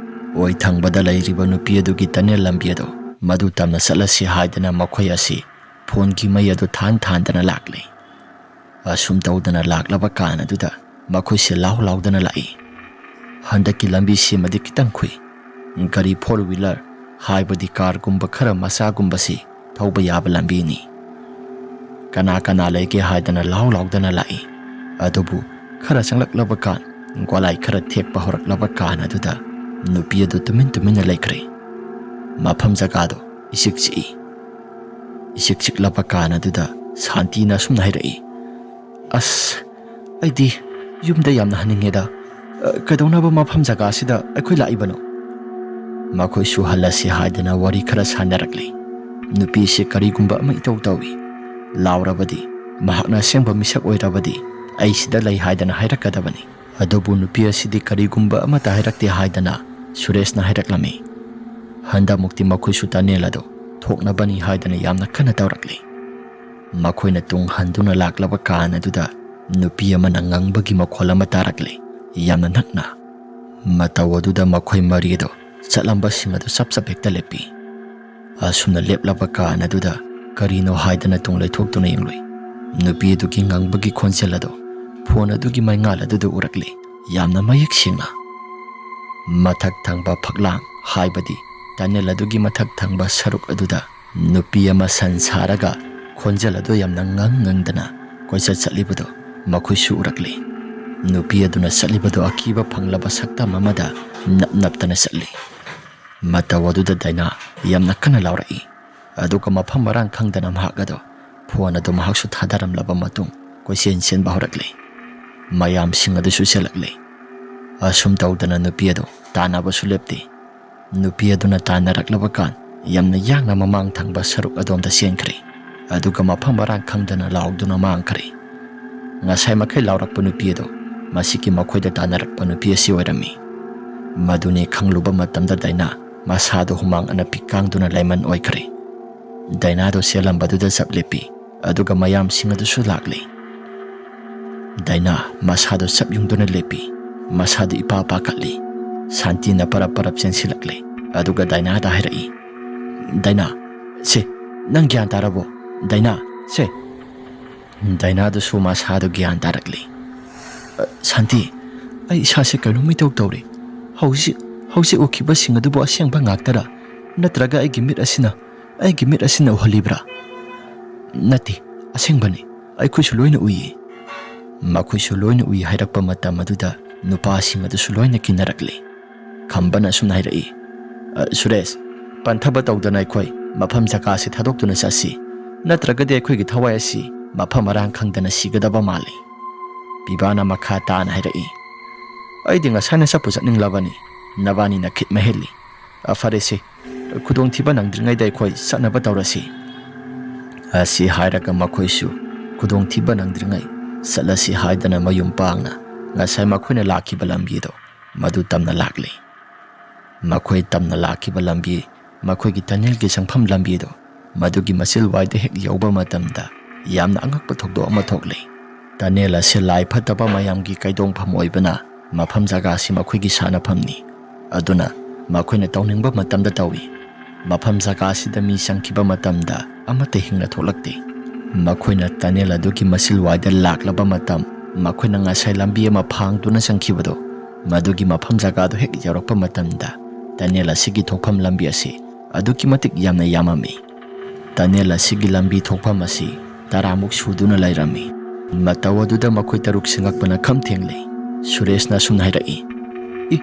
ꯑꯣꯏ ꯊꯪꯕꯗ ꯂꯩꯔꯤꯕ ꯅꯨꯄꯤ ꯑꯗꯨꯒꯤ ꯇꯅꯦꯜ ꯂꯝꯕꯤ ꯑꯗꯨ ꯃꯗꯨ ꯇꯝꯅ ꯆꯠꯂꯁꯤ ꯍꯥꯏꯗꯅ ꯃꯈꯣꯏ ꯑꯁꯤ ꯐꯣꯟꯒꯤ ꯃꯩ ꯑꯗꯨ ꯊꯥꯟ ꯊꯥꯟꯗꯅ ꯂꯥꯛꯂꯤ꯫ ꯑꯁꯨꯝ ꯇꯧꯗꯅ ꯂꯥꯛꯂꯕ ꯀꯥꯟ ꯑꯗꯨꯗ ꯃꯈꯣꯏꯁꯦ ꯂꯥꯎ ꯂꯥꯎꯗꯅ ꯂꯥꯛꯏ꯫ ꯍꯟꯗꯛꯀꯤ ꯂꯝꯕꯤ ꯁꯦꯝꯕꯗꯤ ꯈꯤꯇꯪ ꯈꯨꯏ꯫ ꯒꯥꯔꯤ four wheeler, ꯍꯥꯏꯕꯗꯤ ꯀꯥꯔꯒꯨꯝꯕ ꯈꯔ ꯃꯆꯥꯒꯨꯝꯕꯁꯤ ꯊꯧꯕ ꯌꯥꯕ ꯂꯝꯕꯤꯅꯤ꯫ ꯀꯅꯥ ꯀꯅꯥ ꯂꯩꯒꯦ ꯍꯥꯏꯗꯅ ꯂꯥꯎ ꯂꯥꯎꯗꯅ ꯂꯥꯛꯏ꯫ ꯑꯗꯨꯕꯨ ꯈꯔ ꯆꯪꯂꯛꯂꯕ ꯀꯥꯟ, ꯒꯣꯂꯥꯏ ꯈꯔ ꯊꯦꯛꯄ ꯍꯧꯔꯛꯂꯕ ꯀꯥꯟ ꯑꯗꯨꯗ ꯅꯨꯄꯤ ꯑꯗꯨ ꯇꯨꯃꯤꯟ ꯇꯨꯃꯤꯟꯅ ꯂꯩꯈ꯭ꯔꯦ꯫ ꯃꯐꯝ ꯖꯒꯥꯗꯣ ꯏꯆꯤꯛ ꯆꯤꯛꯏ꯫ ꯏꯆꯤꯛ ꯆꯤꯛꯂꯕ ꯀꯥꯟ ꯑꯗꯨꯗ ꯁꯥꯟꯇꯤꯅ ꯑꯁꯨꯝꯅ ꯍꯥꯏꯔꯛꯏ, "ꯑꯁ, ꯑꯩꯗꯤ ꯌꯨꯝꯗ ꯌꯥꯝꯅ ꯍꯟꯅꯤꯡꯉꯦꯗ꯫ ꯑ, ꯀꯩꯗꯧꯅꯕ ꯃꯐꯝ ꯖꯒꯥꯁꯤꯗ ꯑꯩꯈꯣꯏ ꯂꯥꯛꯏꯕꯅꯣ?" ꯃꯈꯣꯏꯁꯨ ꯍꯜꯂꯁꯤ ꯍꯥꯏꯗꯅ ꯋꯥꯔꯤ ꯈꯔ ꯁꯥꯟꯅꯔꯛꯂꯤ꯫ ꯅꯨꯄꯤꯁꯦ ꯀꯔꯤꯒꯨꯝꯕ ꯑꯃ ꯏꯇꯧ ꯇꯧꯏ꯫ ꯂꯥꯎꯔꯕꯗꯤ, ꯃꯍꯥꯛꯅ ꯑꯁꯦꯡꯕ ꯃꯤꯁꯛ ꯑꯣꯏꯔꯕꯗꯤ ꯑꯩ ꯁꯤꯗ ꯂꯩ ꯍꯥꯏꯗꯅ ꯍꯥꯏꯔꯛꯀꯗꯕꯅꯤ꯫ ꯑꯗꯨꯕꯨ ꯅꯨꯄꯤ ꯑꯁꯤꯗꯤ ꯀꯔꯤꯒꯨꯝꯕ ꯑꯃꯠꯇ ꯍꯥꯏꯔꯛꯇꯦ ꯍꯥꯏꯗꯅ ꯁꯨꯔꯦꯁꯅ ꯍꯥꯏꯔꯛꯂꯝꯃꯤ꯫ ꯍꯟꯗꯛꯃꯨꯛꯇꯤ ꯃꯈꯣꯏꯁꯨ ꯇꯅꯦꯜ ꯑꯗꯨ ꯊꯣꯛꯅꯕꯅꯤ ꯍꯥꯏꯗꯅ ꯌꯥꯝꯅ ꯀꯟꯅ ꯇꯧꯔꯛꯂꯤ꯫ ꯃꯈꯣꯏꯅ ꯇꯨꯡ ꯍꯟꯗꯨꯅ ꯂꯥꯛꯂꯕ ꯀꯥꯟ ꯑꯗꯨꯗ ꯅꯨꯄꯤ ꯑꯃꯅ ꯉꯪꯕꯒꯤ ꯃꯈꯣꯜ ꯑꯃ ꯇꯥꯔꯛꯂꯤ, ꯌꯥꯝꯅ ꯅꯛꯅ꯫ ꯃꯇꯧ ꯑꯗꯨꯗ ꯃꯈꯣꯏ ꯃꯔꯤ ꯑꯗꯨ ꯆꯠꯂꯝꯕꯁꯤꯡ ꯑꯗꯨ ꯆꯞ ꯆꯞ ꯍꯦꯛꯇ ꯂꯦꯞꯄꯤ꯫ ꯑꯁꯨꯝꯅ ꯂꯦꯞꯂꯕ ꯀꯥꯟ ꯑꯗꯨꯗ ꯀꯔꯤꯅꯣ ꯍꯥꯏꯗꯅ ꯇꯨꯡ ꯂꯩꯊꯣꯛꯇꯨꯅ ꯌꯦꯡꯂꯨꯏ꯫ ꯅꯨꯄꯤ ꯑꯗꯨꯒꯤ ꯉꯪꯕꯒꯤ ꯈꯣꯟꯖꯦꯜ ꯑꯗꯨ ꯐꯣꯟ ꯑꯗꯨꯒꯤ ꯃꯩꯉꯥꯜ ꯑꯗꯨꯗ ꯎꯔꯛꯂꯤ, ꯌꯥꯝꯅ ꯃꯌꯦꯛ ꯁꯦꯡꯅ꯫ ꯃꯊꯛ ꯊꯪꯕ ꯐꯛꯂꯥꯡ, ꯍꯥꯏꯕꯗꯤ ꯇꯅꯦꯜ ꯑꯗꯨꯒꯤ ꯃꯊꯛ ꯊꯪꯕ ꯁꯔꯨꯛ ꯑꯗꯨꯗ ꯅꯨꯄꯤ ꯑꯃ ꯁꯟ ꯁꯥꯔꯒ ꯈꯣꯟꯖꯦꯜ ꯑꯗꯨ ꯌꯥꯝꯅ ꯉꯪ ꯉꯪꯗꯅ ꯀꯣꯏꯆꯠ ꯆꯠꯂꯤꯕꯗꯨ ꯃꯈꯣꯏꯁꯨ ꯎꯔꯛꯂꯤ꯫ ꯅꯨꯄꯤ ꯑꯗꯨꯅ ꯆꯠꯂꯤꯕꯗꯨ ꯑꯀꯤꯕ ꯐꯪꯂꯕ ꯁꯛꯇꯝ ꯑꯃꯗ ꯅꯞ ꯅꯞꯇꯅ ꯆꯠꯂꯤ꯫ ꯃꯇꯧ ꯑꯗꯨꯗ ꯗꯥꯏꯅꯥ ꯌꯥꯝꯅ ꯀꯟꯅ ꯂꯥꯎꯔꯛꯏ, ꯑꯗꯨꯒ ꯃꯐꯝ ꯃꯔꯥꯡ ꯈꯪꯗꯅ ꯃꯍꯥꯛ ꯑꯗꯨ, ꯐꯣꯟ ꯑꯗꯨ ꯃꯍꯥꯛꯁꯨ ꯊꯥꯗꯔꯝꯂꯕ ꯃꯇꯨꯡ, ꯀꯣꯏꯆꯦꯟ ꯆꯦꯟꯕ ꯍꯧꯔꯛꯂꯤ꯫ ꯃꯌꯥꯝꯁꯤꯡ ꯑꯗꯨꯁꯨ ꯆꯦꯜꯂꯛꯂꯤ꯫ ꯑꯁꯨꯝ ꯇꯧꯗꯅ ꯅꯨꯄꯤ ꯑꯗꯨ ꯇꯥꯟꯅꯕꯁꯨ ꯂꯦꯞꯇꯦ꯫ ꯅꯨꯄꯤ ꯑꯗꯨꯅ ꯇꯥꯟꯅꯔꯛꯂꯕ ꯀꯥꯟ, ꯌꯥꯝꯅ ꯌꯥꯡꯅ ꯃꯃꯥꯡ ꯊꯪꯕ ꯁꯔꯨꯛ ꯑꯗꯣꯝꯗ ꯆꯦꯟꯈ꯭ꯔꯦ, ꯑꯗꯨꯒ ꯃꯐꯝ ꯃꯔꯥꯡ ꯈꯪꯗꯅ ꯂꯥꯎꯗꯨꯅ ꯃꯥꯡꯈ꯭ꯔꯦ꯫ ꯉꯁꯥꯏ ꯃꯈꯩ ꯂꯥꯎꯔꯛꯄ ꯅꯨꯄꯤ ꯑꯗꯨ ꯃꯁꯤꯒꯤ ꯃꯈꯣꯏꯗ ꯇꯥꯟꯅꯔꯛꯄ ꯅꯨꯄꯤ ꯑꯁꯤ ꯑꯣꯏꯔꯝꯃꯤ꯫ ꯃꯗꯨꯅꯤ ꯈꯪꯂꯨꯕ ꯃꯇꯝꯗ ꯗꯥꯏꯅꯥ ꯃꯁꯥꯗꯨ ꯍꯨꯃꯥꯡ ꯑꯅꯞꯄꯤ ꯀꯥꯡꯗꯨꯅ ꯂꯦꯃꯟ ꯑꯣꯏꯈ꯭ꯔꯦ꯫ ꯗꯥꯏꯅꯥꯗꯨ ꯆꯦꯜꯂꯝꯕꯗꯨꯗ ꯆꯞ ꯂꯦꯞꯄꯤ, ꯑꯗꯨꯒ ꯃꯌꯥꯝꯁꯤꯡ ꯑꯗꯨꯁꯨ ꯂꯥꯛꯂꯤ꯫ ꯗꯥꯏꯅꯥ ꯃꯁꯥꯗꯨ ꯆꯞ ꯌꯨꯡꯗꯨꯅ ꯂꯦꯞꯄꯤ꯫ ꯃꯁꯥꯗꯨ ꯏꯄꯥ ꯄꯥꯈꯠꯂꯤ꯫ ꯁꯥꯟꯇꯤꯅ ꯄꯔꯞ ꯄꯔꯞ ꯆꯦꯟꯁꯤꯜꯂꯛꯂꯦ, ꯑꯗꯨꯒ ꯗꯥꯏꯅꯥꯗ ꯍꯥꯏꯔꯛꯏ, "ꯗꯥꯏꯅꯥ, ꯁꯦ, ꯅꯪ ꯒ꯭ꯌꯥꯟ ꯇꯥꯔꯕꯣ? ꯗꯥꯏꯅꯥ, ꯁꯦ!" ꯗꯥꯏꯅꯥꯗꯨꯁꯨ ꯃꯁꯥꯗꯨ ꯒ꯭ꯌꯥꯟ ꯇꯥꯔꯛꯂꯤ꯫ "ꯑ, ꯁꯥꯟꯇꯤ, ꯑꯩ ꯏꯁꯥꯁꯦ ꯀꯩꯅꯣꯝ ꯏꯇꯧ ꯇꯧꯔꯦ꯫ ꯍꯧꯖꯤꯛ, ꯍꯧꯖꯤꯛ ꯎꯈꯤꯕꯁꯤꯡ ꯑꯗꯨꯕꯨ ꯑꯁꯦꯡꯕ ꯉꯥꯛꯇꯔꯥ? ꯅꯠꯇ꯭ꯔꯒ ꯑꯩꯒꯤ ꯃꯤꯠ ꯑꯁꯤꯅ, ꯑꯩꯒꯤ ꯃꯤꯠ ꯑꯁꯤꯅ ꯎꯍꯜꯂꯤꯕ꯭ꯔꯥ?" "ꯅꯠꯇꯦ, ꯑꯁꯦꯡꯕꯅꯤ꯫ ꯑꯩꯈꯣꯏꯁꯨ ꯂꯣꯏꯅ ꯎꯏꯌꯦ꯫" ꯃꯈꯣꯏꯁꯨ ꯂꯣꯏꯅ ꯎꯏ ꯍꯥꯏꯔꯛꯄ ꯃꯇꯝ ꯑꯗꯨꯗ ꯅꯨꯄꯥꯁꯤꯡ ꯑꯗꯨꯁꯨ ꯂꯣꯏꯅ ꯀꯤꯅꯔꯛꯂꯤ꯫ ꯈꯝꯕꯅ ꯑꯁꯨꯝꯅ ꯍꯥꯏꯔꯛꯏ, "ꯑ, ꯁꯨꯔꯦꯁ, ꯄꯟꯊꯕ ꯇꯧꯗꯅ ꯑꯩꯈꯣꯏ ꯃꯐꯝ ꯖꯒꯥꯁꯤ ꯊꯥꯗꯣꯛꯇꯨꯅ ꯆꯠꯁꯤ, ꯅꯠꯇ꯭ꯔꯒꯗꯤ ꯑꯩꯈꯣꯏꯒꯤ ꯊꯋꯥꯏ ꯑꯁꯤ ꯃꯐꯝ ꯃꯔꯥꯡ ꯈꯪꯗꯅ ꯁꯤꯒꯗꯕ ꯃꯥꯜꯂꯤ꯫" ꯄꯤꯕꯥꯅ ꯃꯈꯥ ꯇꯥꯅ ꯍꯥꯏꯔꯛꯏ, "ꯑꯩꯗꯤ ꯉꯁꯥꯏꯅ ꯆꯠꯄꯨ ꯆꯠꯅꯤꯡꯂꯕꯅꯤ, ꯅꯕꯥꯅꯤꯅ ꯈꯤꯠ ꯃꯍꯦꯜꯂꯤ꯫ ꯑ, ꯐꯔꯦꯁꯦ, ꯈꯨꯗꯣꯡꯊꯤꯕ ꯅꯪꯗ꯭ꯔꯤꯉꯩꯗ ꯑꯩꯈꯣꯏ ꯆꯠꯅꯕ ꯇꯧꯔꯁꯤ꯫" ꯑꯁꯤ ꯍꯥꯏꯔꯒ ꯃꯈꯣꯏꯁꯨ ꯈꯨꯗꯣꯡꯊꯤꯕ ꯅꯪꯗ꯭ꯔꯤꯉꯩ ꯆꯠꯂꯁꯤ ꯍꯥꯏꯗꯅ ꯃꯌꯨꯝ ꯄꯥꯡꯅ ꯉꯁꯥꯏ ꯃꯈꯣꯏꯅ ꯂꯥꯛꯈꯤꯕ ꯂꯝꯕꯤꯗꯣ ꯃꯗꯨ ꯇꯝꯅ ꯂꯥꯛꯂꯤ꯫ ꯃꯈꯣꯏ ꯇꯝꯅ ꯂꯥꯛꯈꯤꯕ ꯂꯝꯕꯤ, ꯃꯈꯣꯏꯒꯤ ꯇꯅꯦꯜꯒꯤ ꯆꯪꯐꯝ ꯂꯝꯕꯤꯗꯣ, ꯃꯗꯨꯒꯤ ꯃꯆꯤꯜꯋꯥꯏꯗ ꯍꯦꯛ ꯌꯧꯕ ꯃꯇꯝꯗ ꯌꯥꯝꯅ ꯑꯉꯛꯄ ꯊꯧꯗꯣꯛ ꯑꯃ ꯊꯣꯛꯂꯤ꯫ ꯇꯅꯦꯜ ꯑꯁꯤ ꯂꯥꯏ ꯐꯠꯇꯕ ꯃꯌꯥꯝꯒꯤ ꯀꯩꯗꯣꯡꯐꯝ ꯑꯣꯏꯕꯅ ꯃꯐꯝ ꯖꯒꯥ ꯑꯁꯤ ꯃꯈꯣꯏꯒꯤ ꯁꯥꯟꯅꯐꯝꯅꯤ꯫ ꯑꯗꯨꯅ ꯃꯈꯣꯏꯅ ꯇꯧꯅꯤꯡꯕ ꯃꯇꯝꯗ ꯇꯧꯏ꯫ ꯃꯐꯝ ꯖꯒꯥ ꯑꯁꯤꯗ ꯃꯤ ꯆꯪꯈꯤꯕ ꯃꯇꯝꯗ ꯑꯃꯠꯇ ꯍꯤꯡꯅ ꯊꯣꯛꯂꯛꯇꯦ꯫ ꯃꯈꯣꯏꯅ ꯇꯅꯦꯜ ꯑꯗꯨꯒꯤ ꯃꯆꯤꯜꯋꯥꯏꯗ ꯂꯥꯛꯂꯕ ꯃꯇꯝ, ꯃꯈꯣꯏꯅ ꯉꯁꯥꯏ ꯂꯝꯕꯤ ꯑꯃ ꯐꯥꯡꯗꯨꯅ ꯆꯪꯈꯤꯕꯗꯣ, ꯃꯗꯨꯒꯤ ꯃꯐꯝ ꯖꯒꯥꯗꯨ ꯍꯦꯛ ꯌꯧꯔꯛꯄ ꯃꯇꯝꯗ tunnel ꯑꯁꯤꯒꯤ ꯊꯣꯛꯐꯝ ꯂꯝꯕꯤ ꯑꯁꯤ ꯑꯗꯨꯛꯀꯤ ꯃꯇꯤꯛ ꯌꯥꯝꯅ ꯌꯥꯝꯃꯝꯃꯤ꯫ Tunnel ꯑꯁꯤꯒꯤ ꯂꯝꯕꯤ ꯊꯣꯛꯐꯝ ꯑꯁꯤ ꯇꯔꯥꯃꯨꯛ ꯁꯨꯗꯨꯅ ꯂꯩꯔꯝꯃꯤ꯫ ꯃꯇꯧ ꯑꯗꯨꯗ ꯃꯈꯣꯏ ꯇꯔꯨꯛ ꯁꯤꯡꯉꯛꯄꯅ ꯈꯝ ꯊꯦꯡꯂꯦ꯫ ꯁꯨꯔꯦꯁꯅ ꯑꯁꯨꯝꯅ ꯍꯥꯏꯔꯛꯏ, "ꯏ,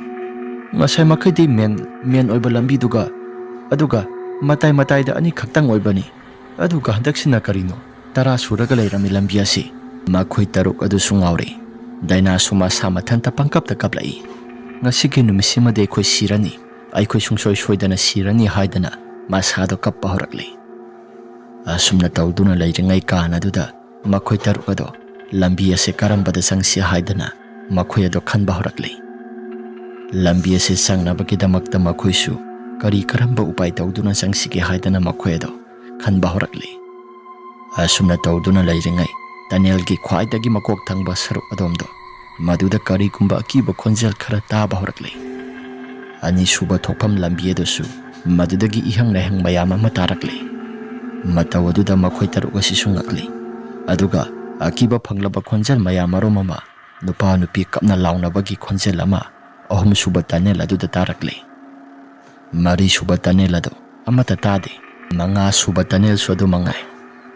ꯉꯁꯥꯏ ꯃꯈꯩꯗꯤ ꯃꯦꯟ, ꯃꯦꯟ ꯑꯣꯏꯕ ꯂꯝꯕꯤꯗꯨꯒ, ꯑꯗꯨꯒ ꯃꯇꯥꯏ ꯃꯇꯥꯏꯗ ꯑꯅꯤꯈꯛꯇꯪ ꯑꯣꯏꯕꯅꯤ꯫ ꯑꯗꯨꯒ ꯍꯟꯗꯛꯁꯤꯅ ꯀꯔꯤꯅꯣ? ꯇꯔꯥ ꯁꯨꯔꯒ ꯂꯩꯔꯝꯃꯤ ꯂꯝꯕꯤ ꯑꯁꯤ꯫" ꯃꯈꯣꯏ ꯇꯔꯨꯛ ꯑꯗꯨꯁꯨ ꯉꯥꯎꯔꯦ꯫ ꯗꯥꯏꯅꯥꯁꯨ ꯃꯁꯥ ꯃꯊꯟꯇ ꯄꯪꯀꯞꯇ ꯀꯞꯂꯛꯏ꯫ "ꯉꯁꯤꯒꯤ ꯅꯨꯃꯤꯠꯁꯤꯃꯗꯤ ꯑꯩꯈꯣꯏ ꯁꯤꯔꯅꯤ, ꯑꯩꯈꯣꯏ ꯁꯨꯡꯁꯣꯏ ꯁꯣꯏꯗꯅ ꯁꯤꯔꯅꯤ" ꯍꯥꯏꯗꯅ ꯃꯁꯥꯗꯣ ꯀꯞꯄ ꯍꯧꯔꯛꯂꯤ꯫ ꯑꯁꯨꯝꯅ ꯇꯧꯗꯨꯅ ꯂꯩꯔꯤꯉꯩ ꯀꯥꯟ ꯑꯗꯨꯗ ꯃꯈꯣꯏ ꯇꯔꯨꯛ ꯑꯗꯣ ꯂꯝꯕꯤ ꯑꯁꯤ ꯀꯔꯝꯕꯗ ꯆꯪꯁꯤ ꯍꯥꯏꯗꯅ ꯃꯈꯣꯏ ꯑꯗꯣ ꯈꯟꯕ ꯍꯧꯔꯛꯂꯤ꯫ ꯂꯝꯕꯤ ꯑꯁꯤ ꯆꯪꯅꯕꯒꯤꯗꯃꯛꯇ ꯃꯈꯣꯏꯁꯨ ꯀꯔꯤ ꯀꯔꯝꯕ ꯎꯄꯥꯏ ꯇꯧꯗꯨꯅ ꯆꯪꯁꯤꯒꯦ ꯍꯥꯏꯗꯅ ꯃꯈꯣꯏ ꯑꯗꯣ ꯈꯟꯕ ꯍꯧꯔꯛꯂꯤ꯫ ꯑꯁꯨꯝꯅ ꯇꯧꯗꯨꯅ ꯂꯩꯔꯤꯉꯩ tunnelꯒꯤ ꯈ꯭ꯋꯥꯏꯗꯒꯤ ꯃꯀꯣꯛ ꯊꯪꯕ ꯁꯔꯨꯛ ꯑꯗꯣꯝꯗꯣ, ꯃꯗꯨꯗ ꯀꯔꯤꯒꯨꯝꯕ ꯑꯀꯤꯕ ꯈꯣꯟꯖꯦꯜ ꯈꯔ ꯇꯥꯕ ꯍꯧꯔꯛꯂꯤ꯫ ꯑꯅꯤꯁꯨꯕ ꯊꯣꯛꯐꯝ ꯂꯝꯕꯤ ꯑꯗꯨꯁꯨ ꯃꯗꯨꯗꯒꯤ ꯏꯍꯪ ꯂꯩꯍꯪ ꯃꯌꯥꯝ ꯑꯃ ꯇꯥꯔꯛꯂꯤ꯫ ꯃꯇꯧ ꯑꯗꯨꯗ ꯃꯈꯣꯏ ꯇꯔꯨꯛ ꯑꯁꯤꯁꯨ ꯉꯛꯂꯤ꯫ ꯑꯗꯨꯒ ꯑꯀꯤꯕ ꯐꯪꯂꯕ ꯈꯣꯟꯖꯦꯜ ꯃꯌꯥꯝ ꯑꯃꯔꯣꯝ ꯑꯃ, ꯅꯨꯄꯥ ꯅꯨꯄꯤ ꯀꯞꯅ ꯂꯥꯎꯅꯕꯒꯤ ꯈꯣꯟꯖꯦꯜ ꯑꯃ ꯑꯍꯨꯝꯁꯨꯕ tunnel ꯑꯗꯨꯗ ꯇꯥꯔꯛꯂꯤ꯫ ꯃꯔꯤꯁꯨꯕ tunnel ꯑꯗꯨ ꯑꯃꯠꯇ ꯇꯥꯗꯦ꯫ ꯃꯉꯥꯁꯨꯕ tunnelꯁꯨ ꯑꯗꯨ ꯃꯉꯥꯏ꯫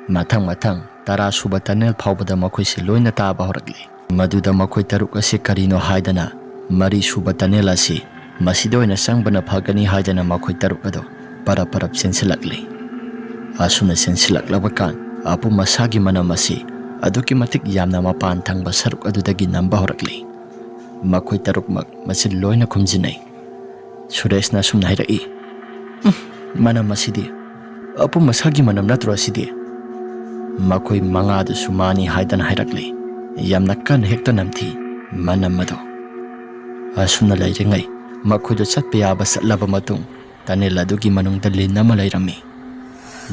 ꯃꯊꯪ ꯃꯊꯪ ꯇꯔꯥꯁꯨꯕ tunnel ꯐꯥꯎꯕꯗ ꯃꯈꯣꯏꯁꯤ ꯂꯣꯏꯅ ꯇꯥꯕ ꯍꯧꯔꯛꯂꯤ꯫ ꯃꯗꯨꯗ ꯃꯈꯣꯏ ꯇꯔꯨꯛ ꯑꯁꯤ ꯀꯔꯤꯅꯣ ꯍꯥꯏꯗꯅ ꯃꯔꯤꯁꯨꯕ tunnel ꯑꯁꯤ ꯃꯁꯤꯗ ꯑꯣꯏꯅ ꯆꯪꯕꯅ ꯐꯒꯅꯤ ꯍꯥꯏꯗꯅ ꯃꯈꯣꯏ ꯇꯔꯨꯛ ꯑꯗꯨ ꯄꯔꯞ ꯄꯔꯞ ꯆꯦꯟꯁꯤꯜꯂꯛꯂꯤ꯫ ꯑꯁꯨꯝꯅ ꯆꯦꯟꯁꯤꯜꯂꯛꯂꯕ ꯀꯥꯟ ꯑꯄꯨꯝ ꯑꯁꯥꯒꯤ ꯃꯅꯝ ꯑꯁꯤ ꯑꯗꯨꯛꯀꯤ ꯃꯇꯤꯛ ꯌꯥꯝꯅ ꯃꯄꯥꯟ ꯊꯪꯕ ꯁꯔꯨꯛ ꯑꯗꯨꯗꯒꯤ ꯅꯝꯕ ꯍꯧꯔꯛꯂꯤ꯫ ꯃꯈꯣꯏ ꯇꯔꯨꯛꯃꯛ ꯃꯆꯤꯟ ꯂꯣꯏꯅ ꯈꯨꯝꯖꯤꯟꯅꯩ꯫ ꯁꯨꯔꯦꯁꯅ ꯑꯁꯨꯝꯅ ꯍꯥꯏꯔꯛꯏ, "ꯎꯝ, ꯃꯅꯝ ꯑꯁꯤꯗꯤ ꯑꯄꯨꯝ ꯑꯁꯥꯒꯤ ꯃꯅꯝ ꯅꯠꯇ꯭ꯔꯣ ꯑꯁꯤꯗꯤ?" ꯃꯈꯣꯏ ꯃꯉꯥꯗꯨꯁꯨ ꯃꯥꯅꯤ ꯍꯥꯏꯗꯅ ꯍꯥꯏꯔꯛꯂꯤ, ꯌꯥꯝꯅ ꯀꯟꯅ ꯍꯦꯛꯇ ꯅꯝꯊꯤ ꯃꯅꯝ ꯑꯗꯨ꯫ ꯑꯁꯨꯝꯅ ꯂꯩꯔꯤꯉꯩ ꯃꯈꯣꯏꯗꯨ ꯆꯠꯄ ꯌꯥꯕ ꯆꯠꯂꯕ ꯃꯇꯨꯡ tunnel ꯑꯗꯨꯒꯤ ꯃꯅꯨꯡꯗ ꯂꯤꯟ ꯑꯃ ꯂꯩꯔꯝꯃꯤ꯫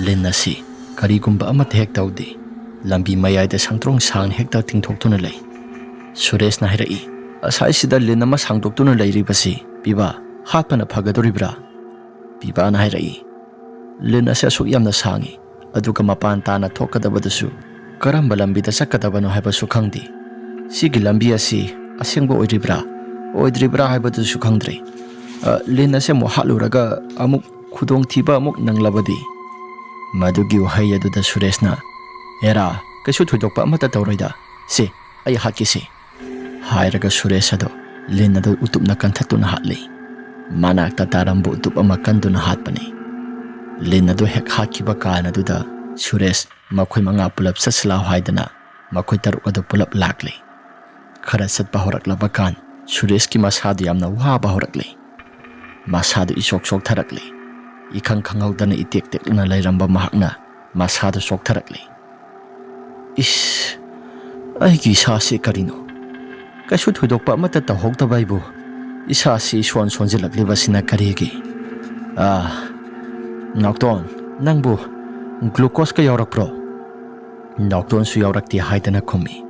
ꯂꯤꯟ ꯑꯁꯤ ꯀꯔꯤꯒꯨꯝꯕ ꯑꯃꯠꯇ ꯍꯦꯛ ꯇꯧꯗꯦ꯫ ꯂꯝꯕꯤ ꯃꯌꯥꯏꯗ ꯁꯪꯇ꯭ꯔꯣꯡ ꯁꯥꯡꯅ ꯍꯦꯛꯇ ꯇꯤꯡꯊꯣꯛꯇꯨꯅ ꯂꯩ꯫ ꯁꯨꯔꯦꯁꯅ ꯍꯥꯏꯔꯛꯏ, "ꯑꯁꯥꯏꯁꯤꯗ ꯂꯤꯟ ꯑꯃ ꯁꯥꯡꯗꯣꯛꯇꯨꯅ ꯂꯩꯔꯤꯕꯁꯤ ꯄꯤꯕꯥ, ꯍꯥꯠꯄꯅ ꯐꯒꯗꯧꯔꯤꯕ꯭ꯔꯥ?" ꯄꯤꯕꯥꯅ ꯍꯥꯏꯔꯛꯏ, "ꯂꯤꯟ ꯑꯁꯤ ꯑꯁꯨꯛ ꯌꯥꯝꯅ ꯁꯥꯡꯉꯤ, ꯑꯗꯨꯒ ꯃꯄꯥꯟ ꯇꯥꯅ ꯊꯣꯛꯀꯗꯕꯗꯁꯨ ꯀꯔꯝꯕ ꯂꯝꯕꯤꯗ ꯆꯠꯀꯗꯕꯅꯣ ꯍꯥꯏꯕꯁꯨ ꯈꯪꯗꯦ꯫ ꯁꯤꯒꯤ ꯂꯝꯕꯤ ꯑꯁꯤ ꯑꯁꯦꯡꯕ ꯑꯣꯏꯔꯤꯕ꯭ꯔꯥ, ꯑꯣꯏꯗ꯭ꯔꯤꯕ꯭ꯔꯥ ꯍꯥꯏꯕꯗꯨꯁꯨ ꯈꯪꯗ꯭ꯔꯦ꯫ ꯑ, ꯂꯤꯟ ꯑꯁꯦ ꯑꯃꯨꯛ ꯍꯥꯠꯂꯨꯔꯒ ꯑꯃꯨꯛ ꯈꯨꯗꯣꯡꯊꯤꯕ ꯑꯃꯨꯛ ꯅꯪꯂꯕꯗꯤ? ꯃꯗꯨꯒꯤ ꯋꯥꯍꯩ ꯑꯗꯨꯗ ꯁꯨꯔꯦꯁꯅ, "ꯑꯦꯔꯥ, ꯀꯩꯁꯨ ꯊꯣꯏꯗꯣꯛꯄ ꯑꯃꯠꯇ ꯇꯧꯔꯣꯏꯗ꯫ ꯁꯦ, ꯑꯩ ꯍꯥꯠꯀꯦꯁꯦ," ꯍꯥꯏꯔꯒ ꯁꯨꯔꯦꯁ ꯑꯗꯣ ꯂꯤꯟ ꯑꯗꯨ ꯎꯇꯨꯞꯅ ꯀꯟꯊꯠꯇꯨꯅ ꯍꯥꯠꯂꯤ꯫ ꯃꯅꯥꯛꯇ ꯇꯥꯔꯝꯕ ꯎꯇꯨꯞ ꯑꯃ ꯀꯟꯗꯨꯅ ꯍꯥꯠꯄꯅꯤ꯫ ꯂꯤꯟ ꯑꯗꯨ ꯍꯦꯛ ꯍꯥꯠꯈꯤꯕ ꯀꯥꯟ ꯑꯗꯨꯗ ꯁꯨꯔꯦꯁ ꯃꯈꯣꯏ ꯃꯉꯥ ꯄꯨꯂꯞ ꯆꯠꯁꯤ ꯂꯥꯎ ꯍꯥꯏꯗꯅ ꯃꯈꯣꯏ ꯇꯔꯨꯛ ꯑꯗꯨ ꯄꯨꯂꯞ ꯂꯥꯛꯂꯤ꯫ ꯈꯔ ꯆꯠꯄ ꯍꯧꯔꯛꯂꯕ ꯀꯥꯟ ꯁꯨꯔꯦꯁꯀꯤ ꯃꯁꯥꯗꯨ ꯌꯥꯝꯅ ꯋꯥꯕ ꯍꯧꯔꯛꯂꯤ꯫ ꯃꯁꯥꯗꯨ ꯏꯁꯣꯛ ꯁꯣꯛꯊꯔꯛꯂꯤ꯫ ꯏꯈꯪ ꯈꯪꯍꯧꯗꯅ ꯏꯇꯦꯛ ꯇꯦꯛꯂꯅ ꯂꯩꯔꯝꯕ ꯃꯍꯥꯛꯅ ꯃꯁꯥꯗꯨ ꯁꯣꯛꯊꯔꯛꯂꯤ꯫ "ꯏꯁ, ꯑꯩꯒꯤ ꯏꯁꯥꯁꯤ ꯀꯔꯤꯅꯣ? ꯀꯩꯁꯨ ꯊꯣꯏꯗꯣꯛꯄ ꯑꯃꯠꯇ ꯇꯧꯍꯧꯗꯕ ꯑꯩꯕꯨ ꯏꯁꯥꯁꯤ ꯏꯁꯣꯟ ꯁꯣꯟꯖꯤꯜꯂꯛꯂꯤꯕꯁꯤꯅ ꯀꯔꯤꯒꯤ? ꯑꯥ, ꯅꯥꯎꯇꯣꯟ, ꯅꯪꯕꯨ ꯒ꯭ꯂꯨꯀꯣꯁꯀ ꯌꯥꯎꯔꯛꯄ꯭ꯔꯣ?" ꯅꯥꯎꯇꯣꯟꯁꯨ ꯌꯥꯎꯔꯛꯇꯦ ꯍꯥꯏꯗꯅ ꯈꯨꯝꯃꯤ꯫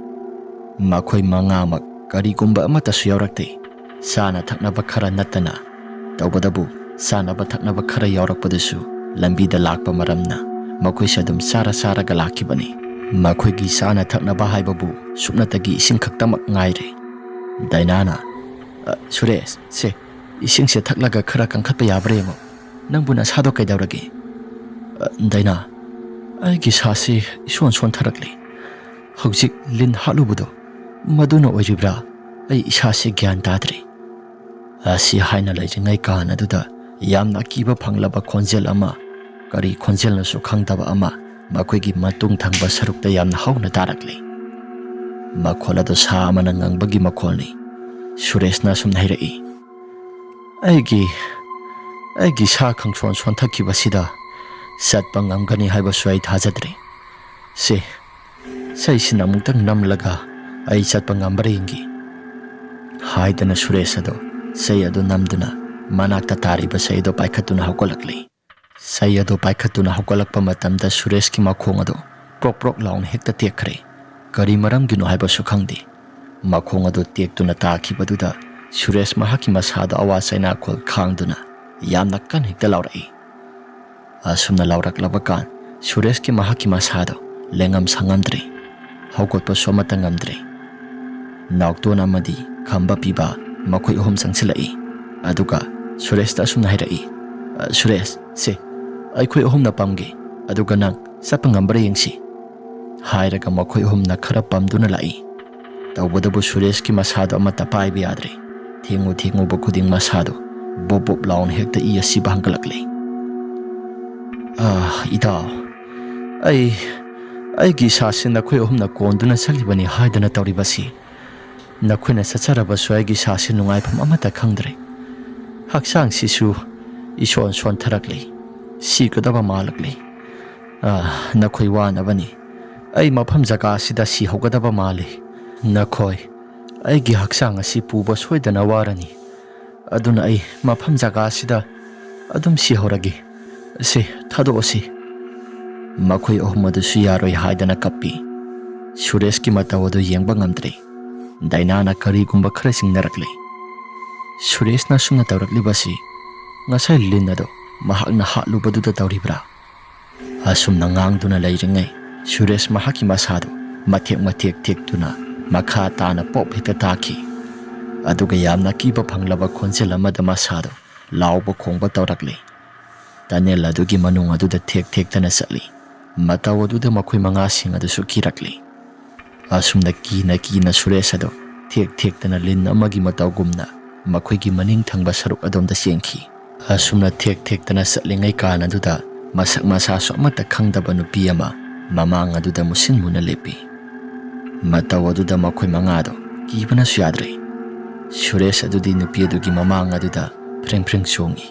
ꯃꯈꯣꯏ ꯃꯉꯥꯃꯛ ꯀꯔꯤꯒꯨꯝꯕ ꯑꯃꯠꯇꯁꯨ ꯌꯥꯎꯔꯛꯇꯦ, ꯆꯥꯅ ꯊꯛꯅꯕ ꯈꯔ ꯅꯠꯇꯅ꯫ ꯇꯧꯕꯗꯕꯨ ꯆꯥꯅꯕ ꯊꯛꯅꯕ ꯈꯔ ꯌꯥꯎꯔꯛꯄꯗꯨꯁꯨ ꯂꯝꯕꯤꯗ ꯂꯥꯛꯄ ꯃꯔꯝꯅ ꯃꯈꯣꯏꯁꯨ ꯑꯗꯨꯝ ꯆꯥꯔ ꯆꯥꯔꯒ ꯂꯥꯛꯈꯤꯕꯅꯤ꯫ ꯃꯈꯣꯏꯒꯤ ꯆꯥꯅ ꯊꯛꯅꯕ ꯍꯥꯏꯕꯕꯨ ꯁꯨꯞꯅꯇꯒꯤ ꯏꯁꯤꯡ ꯈꯛꯇꯃꯛ ꯉꯥꯏꯔꯦ꯫ ꯗꯥꯏꯅꯥꯅ, "ꯑ, ꯁꯨꯔꯦꯁ, ꯁꯦ, ꯏꯁꯤꯡꯁꯦ ꯊꯛꯂꯒ ꯈꯔ ꯀꯟꯈꯠꯄ ꯌꯥꯕ꯭ꯔꯥ ꯌꯦꯡꯉꯣ꯫ ꯅꯪꯕꯨ ꯅꯁꯥꯗꯣ ꯀꯩꯗꯧꯔꯒꯦ?" "ꯑ, ꯗꯥꯏꯅꯥ, ꯑꯩꯒꯤ ꯏꯁꯥꯁꯤ ꯏꯁꯣꯟ ꯁꯣꯟꯊꯔꯛꯂꯤ꯫ ꯍꯧꯖꯤꯛ ꯂꯤꯟ ꯍꯥꯠꯂꯨꯕꯗꯣ, ꯃꯗꯨꯅ ꯑꯣꯏꯔꯤꯕ꯭ꯔꯥ? ꯑꯩ ꯏꯁꯥꯁꯤ ꯒ꯭ꯌꯥꯟ ꯇꯥꯗ꯭ꯔꯦ꯫" ꯑꯁꯤ ꯍꯥꯏꯅ ꯂꯩꯔꯤꯉꯩ ꯀꯥꯟ ꯑꯗꯨꯗ ꯌꯥꯝꯅ ꯑꯀꯤꯕ ꯐꯪꯂꯕ ꯈꯣꯟꯖꯦꯜ ꯑꯃ, ꯀꯔꯤ ꯈꯣꯟꯖꯦꯜꯅꯣꯁꯨ ꯈꯪꯗꯕ ꯑꯃ ꯃꯈꯣꯏꯒꯤ ꯃꯇꯨꯡ ꯊꯪꯕ ꯁꯔꯨꯛꯇ ꯌꯥꯝꯅ ꯍꯧꯅ ꯇꯥꯔꯛꯂꯤ꯫ ꯃꯈꯣꯜ ꯑꯗꯨ ꯁꯥ ꯑꯃꯅ ꯉꯪꯕꯒꯤ ꯃꯈꯣꯜꯅꯤ꯫ ꯁꯨꯔꯦꯁꯅ ꯑꯁꯨꯝꯅ ꯍꯥꯏꯔꯛꯏ, "ꯑꯩꯒꯤ, ꯑꯩꯒꯤ ꯁꯥ ꯈꯪꯁꯣꯟ ꯁꯣꯟꯊꯈꯤꯕꯁꯤꯗ ꯆꯠꯄ ꯉꯝꯒꯅꯤ ꯍꯥꯏꯕꯁꯨ ꯑꯩ ꯊꯥꯖꯗ꯭ꯔꯦ꯫ ꯁꯦ, ꯆꯩꯁꯤꯅ ꯑꯃꯨꯛꯇꯪ ꯅꯝꯂꯒ ꯑꯩ ꯆꯠꯄ ꯉꯝꯕ꯭ꯔꯥ ꯌꯦꯡꯒꯦ," ꯍꯥꯏꯗꯅ ꯁꯨꯔꯦꯁ ꯑꯗꯣ ꯆꯩ ꯑꯗꯨ ꯅꯝꯗꯨꯅ ꯃꯅꯥꯛꯇ ꯇꯥꯔꯤꯕ ꯆꯩ ꯑꯗꯨ ꯄꯥꯏꯈꯠꯇꯨꯅ ꯍꯧꯒꯠꯂꯛꯂꯤ꯫ ꯆꯩ ꯑꯗꯨ ꯄꯥꯏꯈꯠꯇꯨꯅ ꯍꯧꯒꯠꯂꯛꯄ ꯃꯇꯝꯗ ꯁꯨꯔꯦꯁꯀꯤ ꯃꯈꯣꯡ ꯑꯗꯨ ꯄ꯭ꯔꯣꯛ ꯄ꯭ꯔꯣꯛ ꯂꯥꯎꯅ ꯍꯦꯛꯇ ꯇꯦꯛꯈ꯭ꯔꯦ꯫ ꯀꯔꯤ ꯃꯔꯝꯒꯤꯅꯣ ꯍꯥꯏꯕꯁꯨ ꯈꯪꯗꯦ꯫ ꯃꯈꯣꯡ ꯑꯗꯨ ꯇꯦꯛꯇꯨꯅ ꯇꯥꯈꯤꯕꯗꯨꯗ ꯁꯨꯔꯦꯁ ꯃꯍꯥꯛꯀꯤ ꯃꯁꯥꯗ ꯑꯋꯥ ꯆꯩꯅꯥꯈꯣꯜ ꯈꯥꯡꯗꯨꯅ ꯌꯥꯝꯅ ꯀꯟꯅ ꯍꯦꯛꯇ ꯂꯥꯎꯔꯛꯏ꯫ ꯑꯁꯨꯝꯅ ꯂꯥꯎꯔꯛꯂꯕ ꯀꯥꯟ ꯁꯨꯔꯦꯁꯀꯤ ꯃꯍꯥꯛꯀꯤ ꯃꯁꯥꯗꯣ ꯂꯦꯡꯉꯝ ꯁꯥꯉꯝꯗ꯭ꯔꯦ꯫ ꯍꯧꯒꯠꯄꯁꯨ ꯑꯃꯠꯇ ꯉꯝꯗ꯭ꯔꯦ꯫ ꯅꯥꯎꯇꯣꯟ ꯑꯃꯗꯤ ꯈꯝꯕ ꯄꯤꯕ ꯃꯈꯣꯏ ꯑꯍꯨꯝ ꯆꯪꯁꯤꯜꯂꯛꯏ꯫ ꯑꯗꯨꯒ ꯁꯨꯔꯦꯁꯇ ꯑꯁꯨꯝꯅ ꯍꯥꯏꯔꯛꯏ, "ꯑ, ꯁꯨꯔꯦꯁ, ꯁꯦ, ꯑꯩꯈꯣꯏ ꯑꯍꯨꯝꯅ ꯄꯝꯒꯦ, ꯑꯗꯨꯒ ꯅꯪ ꯆꯠꯄ ꯉꯝꯕ꯭ꯔꯥ ꯌꯦꯡꯁꯤ," ꯍꯥꯏꯔꯒ ꯃꯈꯣꯏ ꯑꯍꯨꯝꯅ ꯈꯔ ꯄꯝꯗꯨꯅ ꯂꯥꯛꯏ꯫ ꯇꯧꯕꯗꯕꯨ ꯁꯨꯔꯦꯁꯀꯤ ꯃꯁꯥꯗꯣ ꯑꯃꯠꯇ ꯄꯥꯏꯕ ꯌꯥꯗ꯭ꯔꯦ꯫ ꯊꯦꯡꯉꯨ ꯊꯦꯡꯉꯨꯕ ꯈꯨꯗꯤꯡ ꯃꯁꯥꯗꯣ ꯕꯣꯞ ꯕꯣꯞ ꯂꯥꯎꯅ ꯍꯦꯛꯇ ꯏ ꯑꯁꯤꯕ ꯍꯪꯒꯠꯂꯛꯂꯦ꯫ "ꯑꯥ, ꯏꯇꯥꯎ, ꯑꯩ, ꯑꯩꯒꯤ ꯏꯁꯥꯁꯤ ꯅꯈꯣꯏ ꯑꯍꯨꯝꯅ ꯀꯣꯟꯗꯨꯅ ꯆꯠꯂꯤꯕꯅꯤ ꯍꯥꯏꯗꯅ ꯇꯧꯔꯤꯕꯁꯤ꯫ ꯅꯈꯣꯏꯅ ꯆꯠꯆꯔꯕꯁꯨ ꯑꯩꯒꯤ ꯏꯁꯥꯁꯤ ꯅꯨꯡꯉꯥꯏꯐꯝ ꯑꯃꯠꯇ ꯈꯪꯗ꯭ꯔꯦ꯫ ꯍꯛꯆꯥꯡꯁꯤꯁꯨ ꯏꯁꯣꯟ ꯁꯣꯟꯊꯔꯛꯂꯤ꯫ ꯁꯤꯒꯗꯕ ꯃꯥꯜꯂꯛꯂꯤ꯫ ꯑꯥ, ꯅꯈꯣꯏ ꯋꯥꯅꯕꯅꯤ꯫ ꯑꯩ ꯃꯐꯝ ꯖꯒꯥ ꯑꯁꯤꯗ ꯁꯤꯍꯧꯒꯗꯕ ꯃꯥꯜꯂꯤ꯫ ꯅꯈꯣꯏ ꯑꯩꯒꯤ ꯍꯛꯆꯥꯡ ꯑꯁꯤ ꯄꯨꯕ ꯁꯣꯏꯗꯅ ꯋꯥꯔꯅꯤ꯫ ꯑꯗꯨꯅ ꯑꯩ ꯃꯐꯝ ꯖꯒꯥ ꯑꯁꯤꯗ ꯑꯗꯨꯝ ꯁꯤꯍꯧꯔꯒꯦ꯫ ꯁꯦ, ꯊꯥꯗꯣꯛꯑꯁꯤ꯫" ꯃꯈꯣꯏ ꯑꯍꯨꯝ ꯑꯗꯨꯁꯨ ꯌꯥꯔꯣꯏ ꯍꯥꯏꯗꯅ ꯀꯞꯄꯤ꯫ ꯁꯨꯔꯦꯁꯀꯤ ꯃꯇꯧ ꯑꯗꯨ ꯌꯦꯡꯕ ꯉꯝꯗ꯭ꯔꯦ꯫ ꯗꯥꯏꯅꯥꯅ ꯀꯔꯤꯒꯨꯝꯕ ꯈꯔ ꯆꯤꯡꯅꯔꯛꯂꯦ꯫ ꯁꯨꯔꯦꯁꯅ ꯑꯁꯨꯝꯅ ꯇꯧꯔꯛꯂꯤꯕꯁꯤ ꯉꯁꯥꯏ ꯂꯤꯟ ꯑꯗꯣ ꯃꯍꯥꯛꯅ ꯍꯥꯠꯂꯨꯕꯗꯨꯗ ꯇꯧꯔꯤꯕ꯭ꯔꯥ? ꯑꯁꯨꯝꯅ ꯉꯥꯡꯗꯨꯅ ꯂꯩꯔꯤꯉꯩ, ꯁꯨꯔꯦꯁ ꯃꯍꯥꯛꯀꯤ ꯃꯁꯥꯗꯨ ꯃꯊꯦꯛ ꯃꯊꯦꯛ ꯊꯦꯛꯇꯨꯅ ꯃꯈꯥ ꯇꯥꯅ ꯄꯣꯞ ꯍꯦꯛꯇ ꯇꯥꯈꯤ꯫ ꯑꯗꯨꯒ ꯌꯥꯝꯅ ꯑꯀꯤꯕ ꯐꯪꯂꯕ ꯈꯣꯟꯖꯦꯜ ꯑꯃꯗ ꯃꯁꯥꯗꯨ ꯂꯥꯎꯕ ꯈꯣꯡꯕ ꯇꯧꯔꯛꯂꯤ꯫ ꯇꯅꯦꯜ ꯑꯗꯨꯒꯤ ꯃꯅꯨꯡ ꯑꯗꯨꯗ ꯊꯦꯛ ꯊꯦꯛꯇꯅ ꯆꯠꯂꯤ꯫ ꯃꯇꯧ ꯑꯗꯨꯗ ꯃꯈꯣꯏ ꯃꯉꯥꯁꯤꯡ ꯑꯗꯨꯁꯨ ꯀꯤꯔꯛꯂꯤ꯫ ꯑꯁꯨꯝꯅ ꯀꯤꯅ ꯀꯤꯅ ꯁꯨꯔꯦꯁ ꯑꯗꯨ ꯊꯦꯛ ꯊꯦꯛꯇꯅ ꯂꯤꯟ ꯑꯃꯒꯤ ꯃꯇꯧꯒꯨꯝꯅ ꯃꯈꯣꯏꯒꯤ ꯃꯅꯤꯡ ꯊꯪꯕ ꯁꯔꯨꯛ ꯑꯗꯣꯝꯗ ꯆꯦꯟꯈꯤ꯫ ꯑꯁꯨꯝꯅ ꯊꯦꯛ ꯊꯦꯛꯇꯅ ꯆꯠꯂꯤꯉꯩ ꯀꯥꯟ ꯑꯗꯨꯗ ꯃꯁꯛ ꯃꯁꯥꯁꯨ ꯑꯃꯠꯇ ꯈꯪꯗꯕ ꯅꯨꯄꯤ ꯑꯃ ꯃꯃꯥꯡ ꯑꯗꯨꯗ ꯃꯨꯁꯤꯟ ꯃꯨꯅ ꯂꯦꯞꯄꯤ꯫ ꯃꯇꯧ ꯑꯗꯨꯗ ꯃꯈꯣꯏ ꯃꯉꯥꯗꯣ ꯀꯤꯕꯅꯁꯨ ꯌꯥꯗ꯭ꯔꯦ꯫ ꯁꯨꯔꯦꯁ ꯑꯗꯨꯗꯤ ꯅꯨꯄꯤ ꯑꯗꯨꯒꯤ ꯃꯃꯥꯡ ꯑꯗꯨꯗ ꯐ꯭ꯔꯤꯡ ꯐ꯭ꯔꯤꯡ ꯆꯣꯡꯉꯤ꯫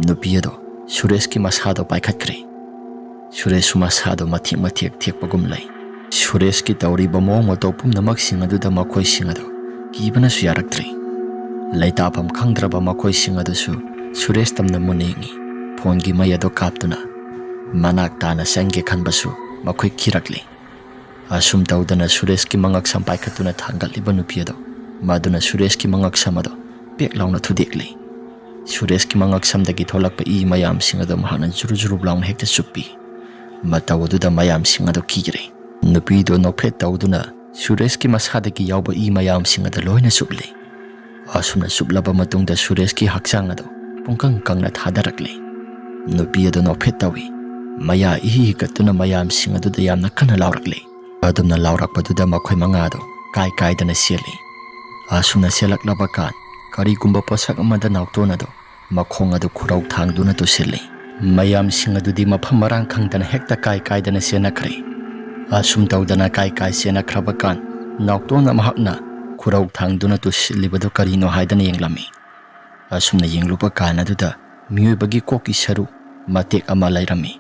ꯅꯨꯄꯤ ꯑꯗꯣ ꯁꯨꯔꯦꯁꯀꯤ ꯃꯁꯥꯗꯣ ꯄꯥꯏꯈꯠꯈ꯭ꯔꯦ꯫ ꯁꯨꯔꯦꯁꯁꯨ ꯃꯁꯥꯗꯣ ꯃꯊꯦꯛ ꯃꯊꯦꯛ ꯊꯦꯛꯄꯒꯨꯝ ꯂꯩ꯫ ꯁꯨꯔꯦꯁꯀꯤ ꯇꯧꯔꯤꯕ ꯃꯑꯣꯡ ꯃꯇꯧ ꯄꯨꯝꯅꯃꯛꯁꯤꯡ ꯑꯗꯨꯗ ꯃꯈꯣꯏꯁꯤꯡ ꯑꯗꯨ ꯀꯤꯕꯅꯁꯨ ꯌꯥꯔꯛꯇ꯭ꯔꯦ꯫ ꯂꯩꯇꯥꯐꯝ ꯈꯪꯗ꯭ꯔꯕ ꯃꯈꯣꯏꯁꯤꯡ ꯑꯗꯨꯁꯨ ꯁꯨꯔꯦꯁ ꯇꯝꯅ ꯃꯨꯟꯅ ꯌꯦꯡꯉꯤ꯫ ꯐꯣꯟꯒꯤ ꯃꯩ ꯑꯗꯨ ꯀꯥꯞꯇꯨꯅ ꯃꯅꯥꯛ ꯇꯥꯅ ꯆꯪꯒꯦ ꯈꯟꯕꯁꯨ ꯃꯈꯣꯏ ꯀꯤꯔꯛꯂꯤ꯫ ꯑꯁꯨꯝ ꯇꯧꯗꯅ ꯁꯨꯔꯦꯁꯀꯤ ꯃꯉꯛꯁꯝ ꯄꯥꯏꯈꯠꯇꯨꯅ ꯊꯥꯡꯒꯠꯂꯤꯕ ꯅꯨꯄꯤ ꯑꯗꯨ, ꯃꯗꯨꯅ ꯁꯨꯔꯦꯁꯀꯤ ꯃꯉꯛꯁꯝ ꯑꯗꯨ ꯄꯦꯛ ꯂꯥꯎꯅ ꯊꯨꯗꯦꯛꯂꯤ꯫ ꯁꯨꯔꯦꯁꯀꯤ ꯃꯉꯛꯁꯝꯗꯒꯤ ꯊꯣꯛꯂꯛꯄ ꯏ ꯃꯌꯥꯝꯁꯤꯡ ꯑꯗꯨ ꯃꯍꯥꯛꯅ ꯖꯨꯔꯨ ꯖꯨꯔꯨ ꯂꯥꯎꯅ ꯍꯦꯛꯇ ꯆꯨꯞꯄꯤ꯫ ꯃꯇꯧ ꯑꯗꯨꯗ ꯃꯌꯥꯝꯁꯤꯡ ꯑꯗꯨ ꯀꯤꯈ꯭ꯔꯦ꯫ ꯅꯨꯄꯤꯗꯨ ꯅꯣꯛꯐꯦꯠ ꯇꯧꯗꯨꯅ ꯁꯨꯔꯦꯁꯀꯤ ꯃꯁꯥꯗꯒꯤ ꯌꯥꯎꯕ ꯏ ꯃꯌꯥꯝꯁꯤꯡ ꯑꯗꯨ ꯂꯣꯏꯅ ꯆꯨꯞꯂꯤ꯫ ꯑꯁꯨꯝꯅ ꯆꯨꯞꯂꯕ ꯃꯇꯨꯡꯗ ꯁꯨꯔꯦꯁꯀꯤ ꯍꯛꯆꯥꯡ ꯑꯗꯨ ꯄꯨꯡꯀꯪ ꯀꯪꯅ ꯊꯥꯗꯔꯛꯂꯤ꯫ ꯅꯨꯄꯤ ꯑꯗꯨ ꯅꯣꯛꯐꯦꯠ ꯇꯧꯏ꯫ ꯃꯌꯥ ꯏꯍꯤ ꯍꯤꯒꯠꯇꯨꯅ ꯃꯌꯥꯝꯁꯤꯡ ꯑꯗꯨꯗ ꯌꯥꯝꯅ ꯀꯟꯅ ꯂꯥꯎꯔꯛꯂꯤ꯫ ꯑꯗꯨꯝꯅ ꯂꯥꯎꯔꯛꯄꯗꯨꯗ ꯃꯈꯣꯏ ꯃꯉꯥ ꯑꯗꯨ ꯀꯥꯏ ꯀꯥꯏꯗꯅ ꯆꯦꯜꯂꯤ꯫ ꯑꯁꯨꯝꯅ ꯆꯦꯜꯂꯛꯂꯕ ꯀꯥꯟ ꯀꯔꯤꯒꯨꯝꯕ ꯄꯣꯠꯁꯛ ꯑꯃꯗ ꯅꯥꯎꯇꯣꯟ ꯑꯗꯨ ꯃꯈꯣꯡ ꯑꯗꯨ ꯈꯨꯔꯧ ꯊꯥꯡꯗꯨꯅ ꯇꯨꯁꯤꯜꯂꯤ꯫ ꯃꯌꯥꯝꯁꯤꯡ ꯑꯗꯨꯗꯤ ꯃꯐꯝ ꯃꯔꯥꯡ ꯈꯪꯗꯅ ꯍꯦꯛꯇ ꯀꯥꯏ ꯀꯥꯏꯗꯅ ꯆꯦꯟꯅꯈ꯭ꯔꯦ꯫ ꯑꯁꯨꯝ ꯇꯧꯗꯅ ꯀꯥꯏ ꯀꯥꯏ ꯆꯦꯟꯅꯈ꯭ꯔꯕ ꯀꯥꯟ ꯅꯥꯎꯇꯣꯟꯅ ꯃꯍꯥꯛꯅ ꯈꯨꯔꯧ ꯊꯥꯡꯗꯨꯅ ꯇꯨꯁꯤꯜꯂꯤꯕꯗꯨ ꯀꯔꯤꯅꯣ ꯍꯥꯏꯗꯅ ꯌꯦꯡꯂꯝꯃꯤ꯫ ꯑꯁꯨꯝꯅ ꯌꯦꯡꯂꯨꯕ ꯀꯥꯟ ꯑꯗꯨꯗ ꯃꯤꯑꯣꯏꯕꯒꯤ ꯀꯣꯛꯀꯤ ꯁꯔꯨ ꯃꯇꯦꯛ ꯑꯃ ꯂꯩꯔꯝꯃꯤ꯫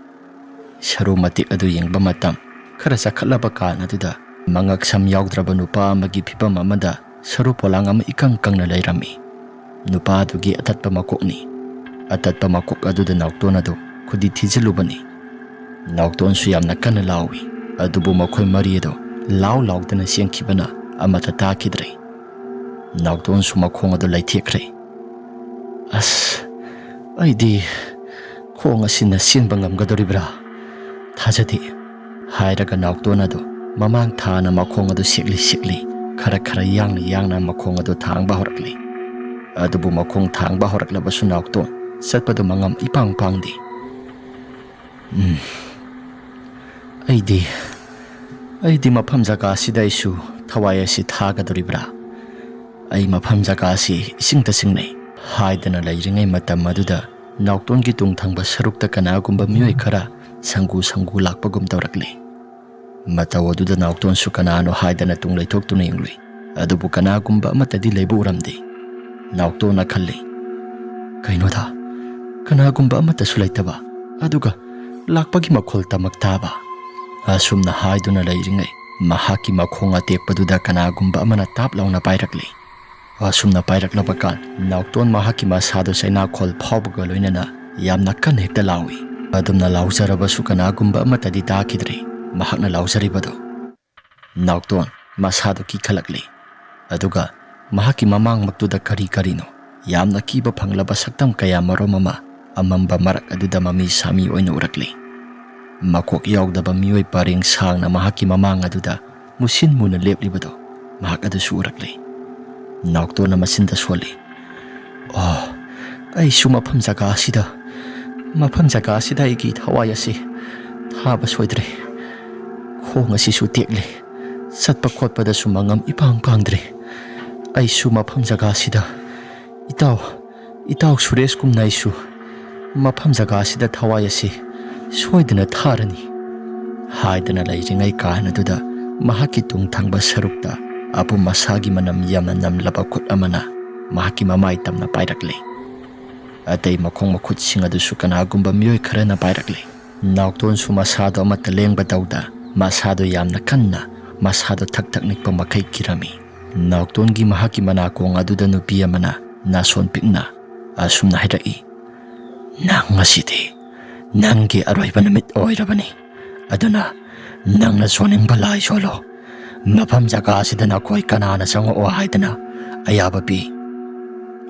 ꯁꯔꯨ ꯃꯇꯦꯛ ꯑꯗꯨ ꯌꯦꯡꯕ ꯃꯇꯝ ꯈꯔ ꯆꯈꯠꯂꯕ ꯀꯥꯟ ꯑꯗꯨꯗ ꯃꯉꯛ ꯁꯝ ꯌꯥꯎꯗ꯭ꯔꯕ ꯅꯨꯄꯥ ꯑꯃꯒꯤ ꯐꯤꯕꯝ ꯑꯃꯗ ꯁꯔꯨ ꯄꯣꯂꯥꯡ ꯑꯃ ꯏꯀꯪ ꯀꯪꯅ ꯂꯩꯔꯝꯃꯤ꯫ ꯅꯨꯄꯥ ꯑꯗꯨꯒꯤ ꯑꯇꯠꯄ ꯃꯀꯣꯛꯅꯤ꯫ ꯑꯇꯠꯄ ꯃꯀꯣꯛ ꯑꯗꯨꯗ ꯅꯥꯎꯇꯣꯟ ꯑꯗꯨ ꯈꯨꯗꯤ ꯊꯤꯖꯤꯜꯂꯨꯕꯅꯤ꯫ ꯅꯥꯎꯇꯣꯟꯁꯨ ꯌꯥꯝꯅ ꯀꯟꯅ ꯂꯥꯎꯏ, ꯑꯗꯨꯕꯨ ꯃꯈꯣꯏ ꯃꯔꯤ ꯑꯗꯨ ꯂꯥꯎ ꯂꯥꯎꯗꯅ ꯆꯦꯟꯈꯤꯕꯅ ꯑꯃꯠꯇ ꯇꯥꯈꯤꯗ꯭ꯔꯦ꯫ ꯅꯥꯎꯇꯣꯟꯁꯨ ꯃꯈꯣꯡ ꯑꯗꯨ ꯂꯩꯊꯦꯛꯈ꯭ꯔꯦ꯫ "ꯑꯁ, ꯑꯩꯗꯤ ꯈꯣꯡ ꯑꯁꯤꯅ ꯆꯦꯟꯕ ꯉꯝꯒꯗꯧꯔꯤꯕ꯭ꯔꯥ? ꯊꯥꯖꯗꯦ," ꯍꯥꯏꯔꯒ ꯅꯥꯎꯇꯣꯟ ꯑꯗꯨ ꯃꯃꯥꯡ ꯊꯥꯅ ꯃꯈꯣꯡ ꯑꯗꯨ ꯁꯦꯛꯂꯤ ꯁꯦꯛꯂꯤ, ꯈꯔ ꯈꯔ ꯌꯥꯡꯅ ꯌꯥꯡꯅ ꯃꯈꯣꯡ ꯑꯗꯨ ꯊꯥꯡꯕ ꯍꯧꯔꯛꯂꯤ꯫ ꯑꯗꯨꯕꯨ ꯃꯈꯣꯡ ꯊꯥꯡꯕ ꯍꯧꯔꯛꯂꯕꯁꯨ ꯅꯥꯎꯇꯣꯟ ꯆꯠꯄꯗꯨ ꯃꯉꯝ ꯏꯄꯥꯡ ꯄꯥꯡꯗꯦ꯫ "ꯎꯝ, ꯑꯩꯗꯤ, ꯑꯩꯗꯤ ꯃꯐꯝ ꯖꯒꯥꯁꯤꯗ ꯑꯩꯁꯨ ꯊꯋꯥꯏ ꯑꯁꯤ ꯊꯥꯒꯗꯧꯔꯤꯕ꯭ꯔꯥ? ꯑꯩ ꯃꯐꯝ ꯖꯒꯥꯁꯤ ꯏꯁꯤꯡꯗ ꯆꯤꯡꯅꯩ" ꯍꯥꯏꯗꯅ ꯂꯩꯔꯤꯉꯩ ꯃꯇꯝ ꯑꯗꯨꯗ ꯅꯥꯎꯇꯣꯟꯒꯤ ꯇꯨꯡ ꯊꯪꯕ ꯁꯔꯨꯛꯇ ꯀꯅꯥꯒꯨꯝꯕ ꯃꯤꯑꯣꯏ ꯈꯔ ꯁꯪꯒꯨ ꯁꯪꯒꯨ ꯂꯥꯛꯄꯒꯨꯝ ꯇꯧꯔꯛꯂꯤ꯫ ꯃꯇꯧ ꯑꯗꯨꯗ ꯅꯥꯎꯇꯣꯟꯁꯨ ꯀꯅꯥꯅꯣ ꯍꯥꯏꯗꯅ ꯇꯨꯡ ꯂꯩꯊꯣꯛꯇꯨꯅ ꯌꯦꯡꯂꯨꯏ꯫ ꯑꯗꯨꯕꯨ ꯀꯅꯥꯒꯨꯝꯕ ꯑꯃꯠꯇꯗꯤ ꯂꯩꯕ ꯎꯔꯝꯗꯦ꯫ ꯅꯥꯎꯇꯣꯟꯅ ꯈꯜꯂꯤ, "ꯀꯩꯅꯣꯗ, ꯀꯅꯥꯒꯨꯝꯕ ꯑꯃꯠꯇꯁꯨ ꯂꯩꯇꯕ, ꯑꯗꯨꯒ ꯂꯥꯛꯄꯒꯤ ꯃꯈꯣꯜ ꯇꯃꯛ ꯇꯥꯕ?" ꯑꯁꯨꯝꯅ ꯍꯥꯏꯗꯨꯅ ꯂꯩꯔꯤꯉꯩ ꯃꯍꯥꯛꯀꯤ ꯃꯈꯣꯡ ꯑꯇꯦꯛꯄꯗꯨꯗ ꯀꯅꯥꯒꯨꯝꯕ ꯑꯃꯅ ꯇꯥꯞ ꯂꯥꯎꯅ ꯄꯥꯏꯔꯛꯂꯤ꯫ ꯑꯁꯨꯝꯅ ꯄꯥꯏꯔꯛꯂꯕ ꯀꯥꯟ ꯅꯥꯎꯇꯣꯟ ꯃꯍꯥꯛꯀꯤ ꯃꯁꯥꯗꯨ ꯆꯩꯅꯥꯈꯣꯜ ꯐꯥꯎꯕꯒ ꯂꯣꯏꯅꯅ ꯌꯥꯝꯅ ꯀꯟꯅ ꯍꯦꯛꯇ ꯂꯥꯎꯏ꯫ ꯑꯗꯨꯝꯅ ꯂꯥꯎꯖꯔꯕꯁꯨ ꯀꯅꯥꯒꯨꯝꯕ ꯑꯃꯠꯇꯗꯤ ꯇꯥꯈꯤꯗ꯭ꯔꯦ ꯃꯍꯥꯛꯅ ꯂꯥꯎꯖꯔꯤꯕꯗꯨ꯫ ꯅꯥꯎꯇꯣꯟ ꯃꯁꯥꯗꯨ ꯀꯤꯈꯠꯂꯛꯂꯤ꯫ ꯑꯗꯨꯒ ꯃꯍꯥꯛꯀꯤ ꯃꯃꯥꯡꯃꯛꯇꯨꯗ ꯀꯔꯤ ꯀꯔꯤꯅꯣ ꯌꯥꯝꯅ ꯀꯤꯕ ꯐꯪꯂꯕ ꯁꯛꯇꯝ ꯀꯌꯥ ꯃꯔꯨꯝ ꯑꯃ ꯑꯃꯝꯕ ꯃꯔꯛ ꯑꯗꯨꯗ ꯃꯃꯤ ꯁꯥꯃꯤ ꯑꯣꯏꯅ ꯎꯔꯛꯂꯤ꯫ ꯃꯀꯣꯛ ꯌꯥꯎꯗꯕ ꯃꯤꯑꯣꯏ ꯄꯔꯦꯡ ꯁꯥꯡꯅ ꯃꯍꯥꯛꯀꯤ ꯃꯃꯥꯡ ꯑꯗꯨꯗ ꯃꯨꯁꯤꯟ ꯃꯨꯅ ꯂꯦꯞꯂꯤꯕꯗꯣ ꯃꯍꯥꯛ ꯑꯗꯨꯁꯨ ꯎꯔꯛꯂꯦ꯫ ꯅꯥꯎꯇꯣꯟꯅ ꯃꯆꯤꯟꯗ ꯁꯣꯜꯂꯤ, "ꯑꯣ, ꯑꯩꯁꯨ ꯃꯐꯝ ꯖꯒꯥ ꯑꯁꯤꯗ, ꯃꯐꯝ ꯖꯒꯥ ꯑꯁꯤꯗ ꯑꯩꯒꯤ ꯊꯋꯥꯏ ꯑꯁꯤ ꯊꯥꯕ ꯁꯣꯏꯗ꯭ꯔꯦ꯫ ꯈꯣꯡ ꯑꯁꯤꯁꯨ ꯇꯦꯛꯂꯦ꯫ ꯆꯠꯄ ꯈꯣꯠꯄꯗꯁꯨ ꯃꯉꯝ ꯏꯄꯥꯡ ꯄꯥꯡꯗ꯭ꯔꯦ꯫ ꯑꯩꯁꯨ ꯃꯐꯝ ꯖꯒꯥ ꯑꯁꯤꯗ ꯏꯇꯥꯎ, ꯏꯇꯥꯎ ꯁꯨꯔꯦꯁꯀꯨꯝꯅ ꯑꯩꯁꯨ ꯃꯐꯝ ꯖꯒꯥ ꯑꯁꯤꯗ ꯊꯋꯥꯏ ꯑꯁꯤ ꯁꯣꯏꯗꯅ ꯊꯥꯔꯅꯤ" ꯍꯥꯏꯗꯅ ꯂꯩꯔꯤꯉꯩ ꯀꯥꯟ ꯑꯗꯨꯗ ꯃꯍꯥꯛꯀꯤ ꯇꯨꯡ ꯊꯪꯕ ꯁꯔꯨꯛꯇ ꯑꯄꯨꯝ ꯑꯁꯥꯒꯤ ꯃꯅꯝ ꯌꯥꯝꯅ ꯅꯝꯂꯕ ꯈꯨꯠ ꯑꯃꯅ ꯃꯍꯥꯛꯀꯤ ꯃꯃꯥꯏ ꯇꯝꯅ ꯄꯥꯏꯔꯛꯂꯦ꯫ ꯑꯇꯩ ꯃꯈꯣꯡ ꯃꯈꯨꯠꯁꯤꯡ ꯑꯗꯨꯁꯨ ꯀꯅꯥꯒꯨꯝꯕ ꯃꯤꯑꯣꯏ ꯈꯔꯅ ꯄꯥꯏꯔꯛꯂꯦ꯫ ꯅꯥꯎꯇꯣꯟꯁꯨ ꯃꯁꯥꯗꯣ ꯑꯃꯠꯇ ꯂꯦꯡꯕ ꯇꯧꯗ, ꯃꯁꯥꯗꯣ ꯌꯥꯝꯅ ꯀꯟꯅ, ꯃꯁꯥꯗꯣ ꯊꯛ ꯊꯛ ꯅꯤꯛꯄ ꯃꯈꯩ ꯀꯤꯔꯝꯃꯤ꯫ ꯅꯥꯎꯇꯣꯟꯒꯤ ꯃꯍꯥꯛꯀꯤ ꯃꯅꯥꯀꯣꯡ ꯑꯗꯨꯗ ꯅꯨꯄꯤ ꯑꯃꯅ ꯅꯥꯁꯣꯟ ꯄꯤꯛꯅ ꯑꯁꯨꯝꯅ ꯍꯥꯏꯔꯛꯏ, "ꯅꯪ ꯉꯁꯤꯗꯤ ꯅꯪꯒꯤ ꯑꯔꯣꯏꯕ ꯅꯨꯃꯤꯠ ꯑꯣꯏꯔꯕꯅꯤ꯫ ꯑꯗꯨꯅ ꯅꯪꯅ ꯁꯣꯟꯅꯤꯡꯕ ꯂꯥꯏ ꯁꯣꯜꯂꯣ꯫ ꯃꯐꯝ ꯖꯒꯥ ꯑꯁꯤꯗ ꯅꯈꯣꯏ ꯀꯅꯥꯅ ꯆꯪꯉꯛꯑꯣ ꯍꯥꯏꯗꯅ ꯑꯌꯥꯕ ꯄꯤ"꯫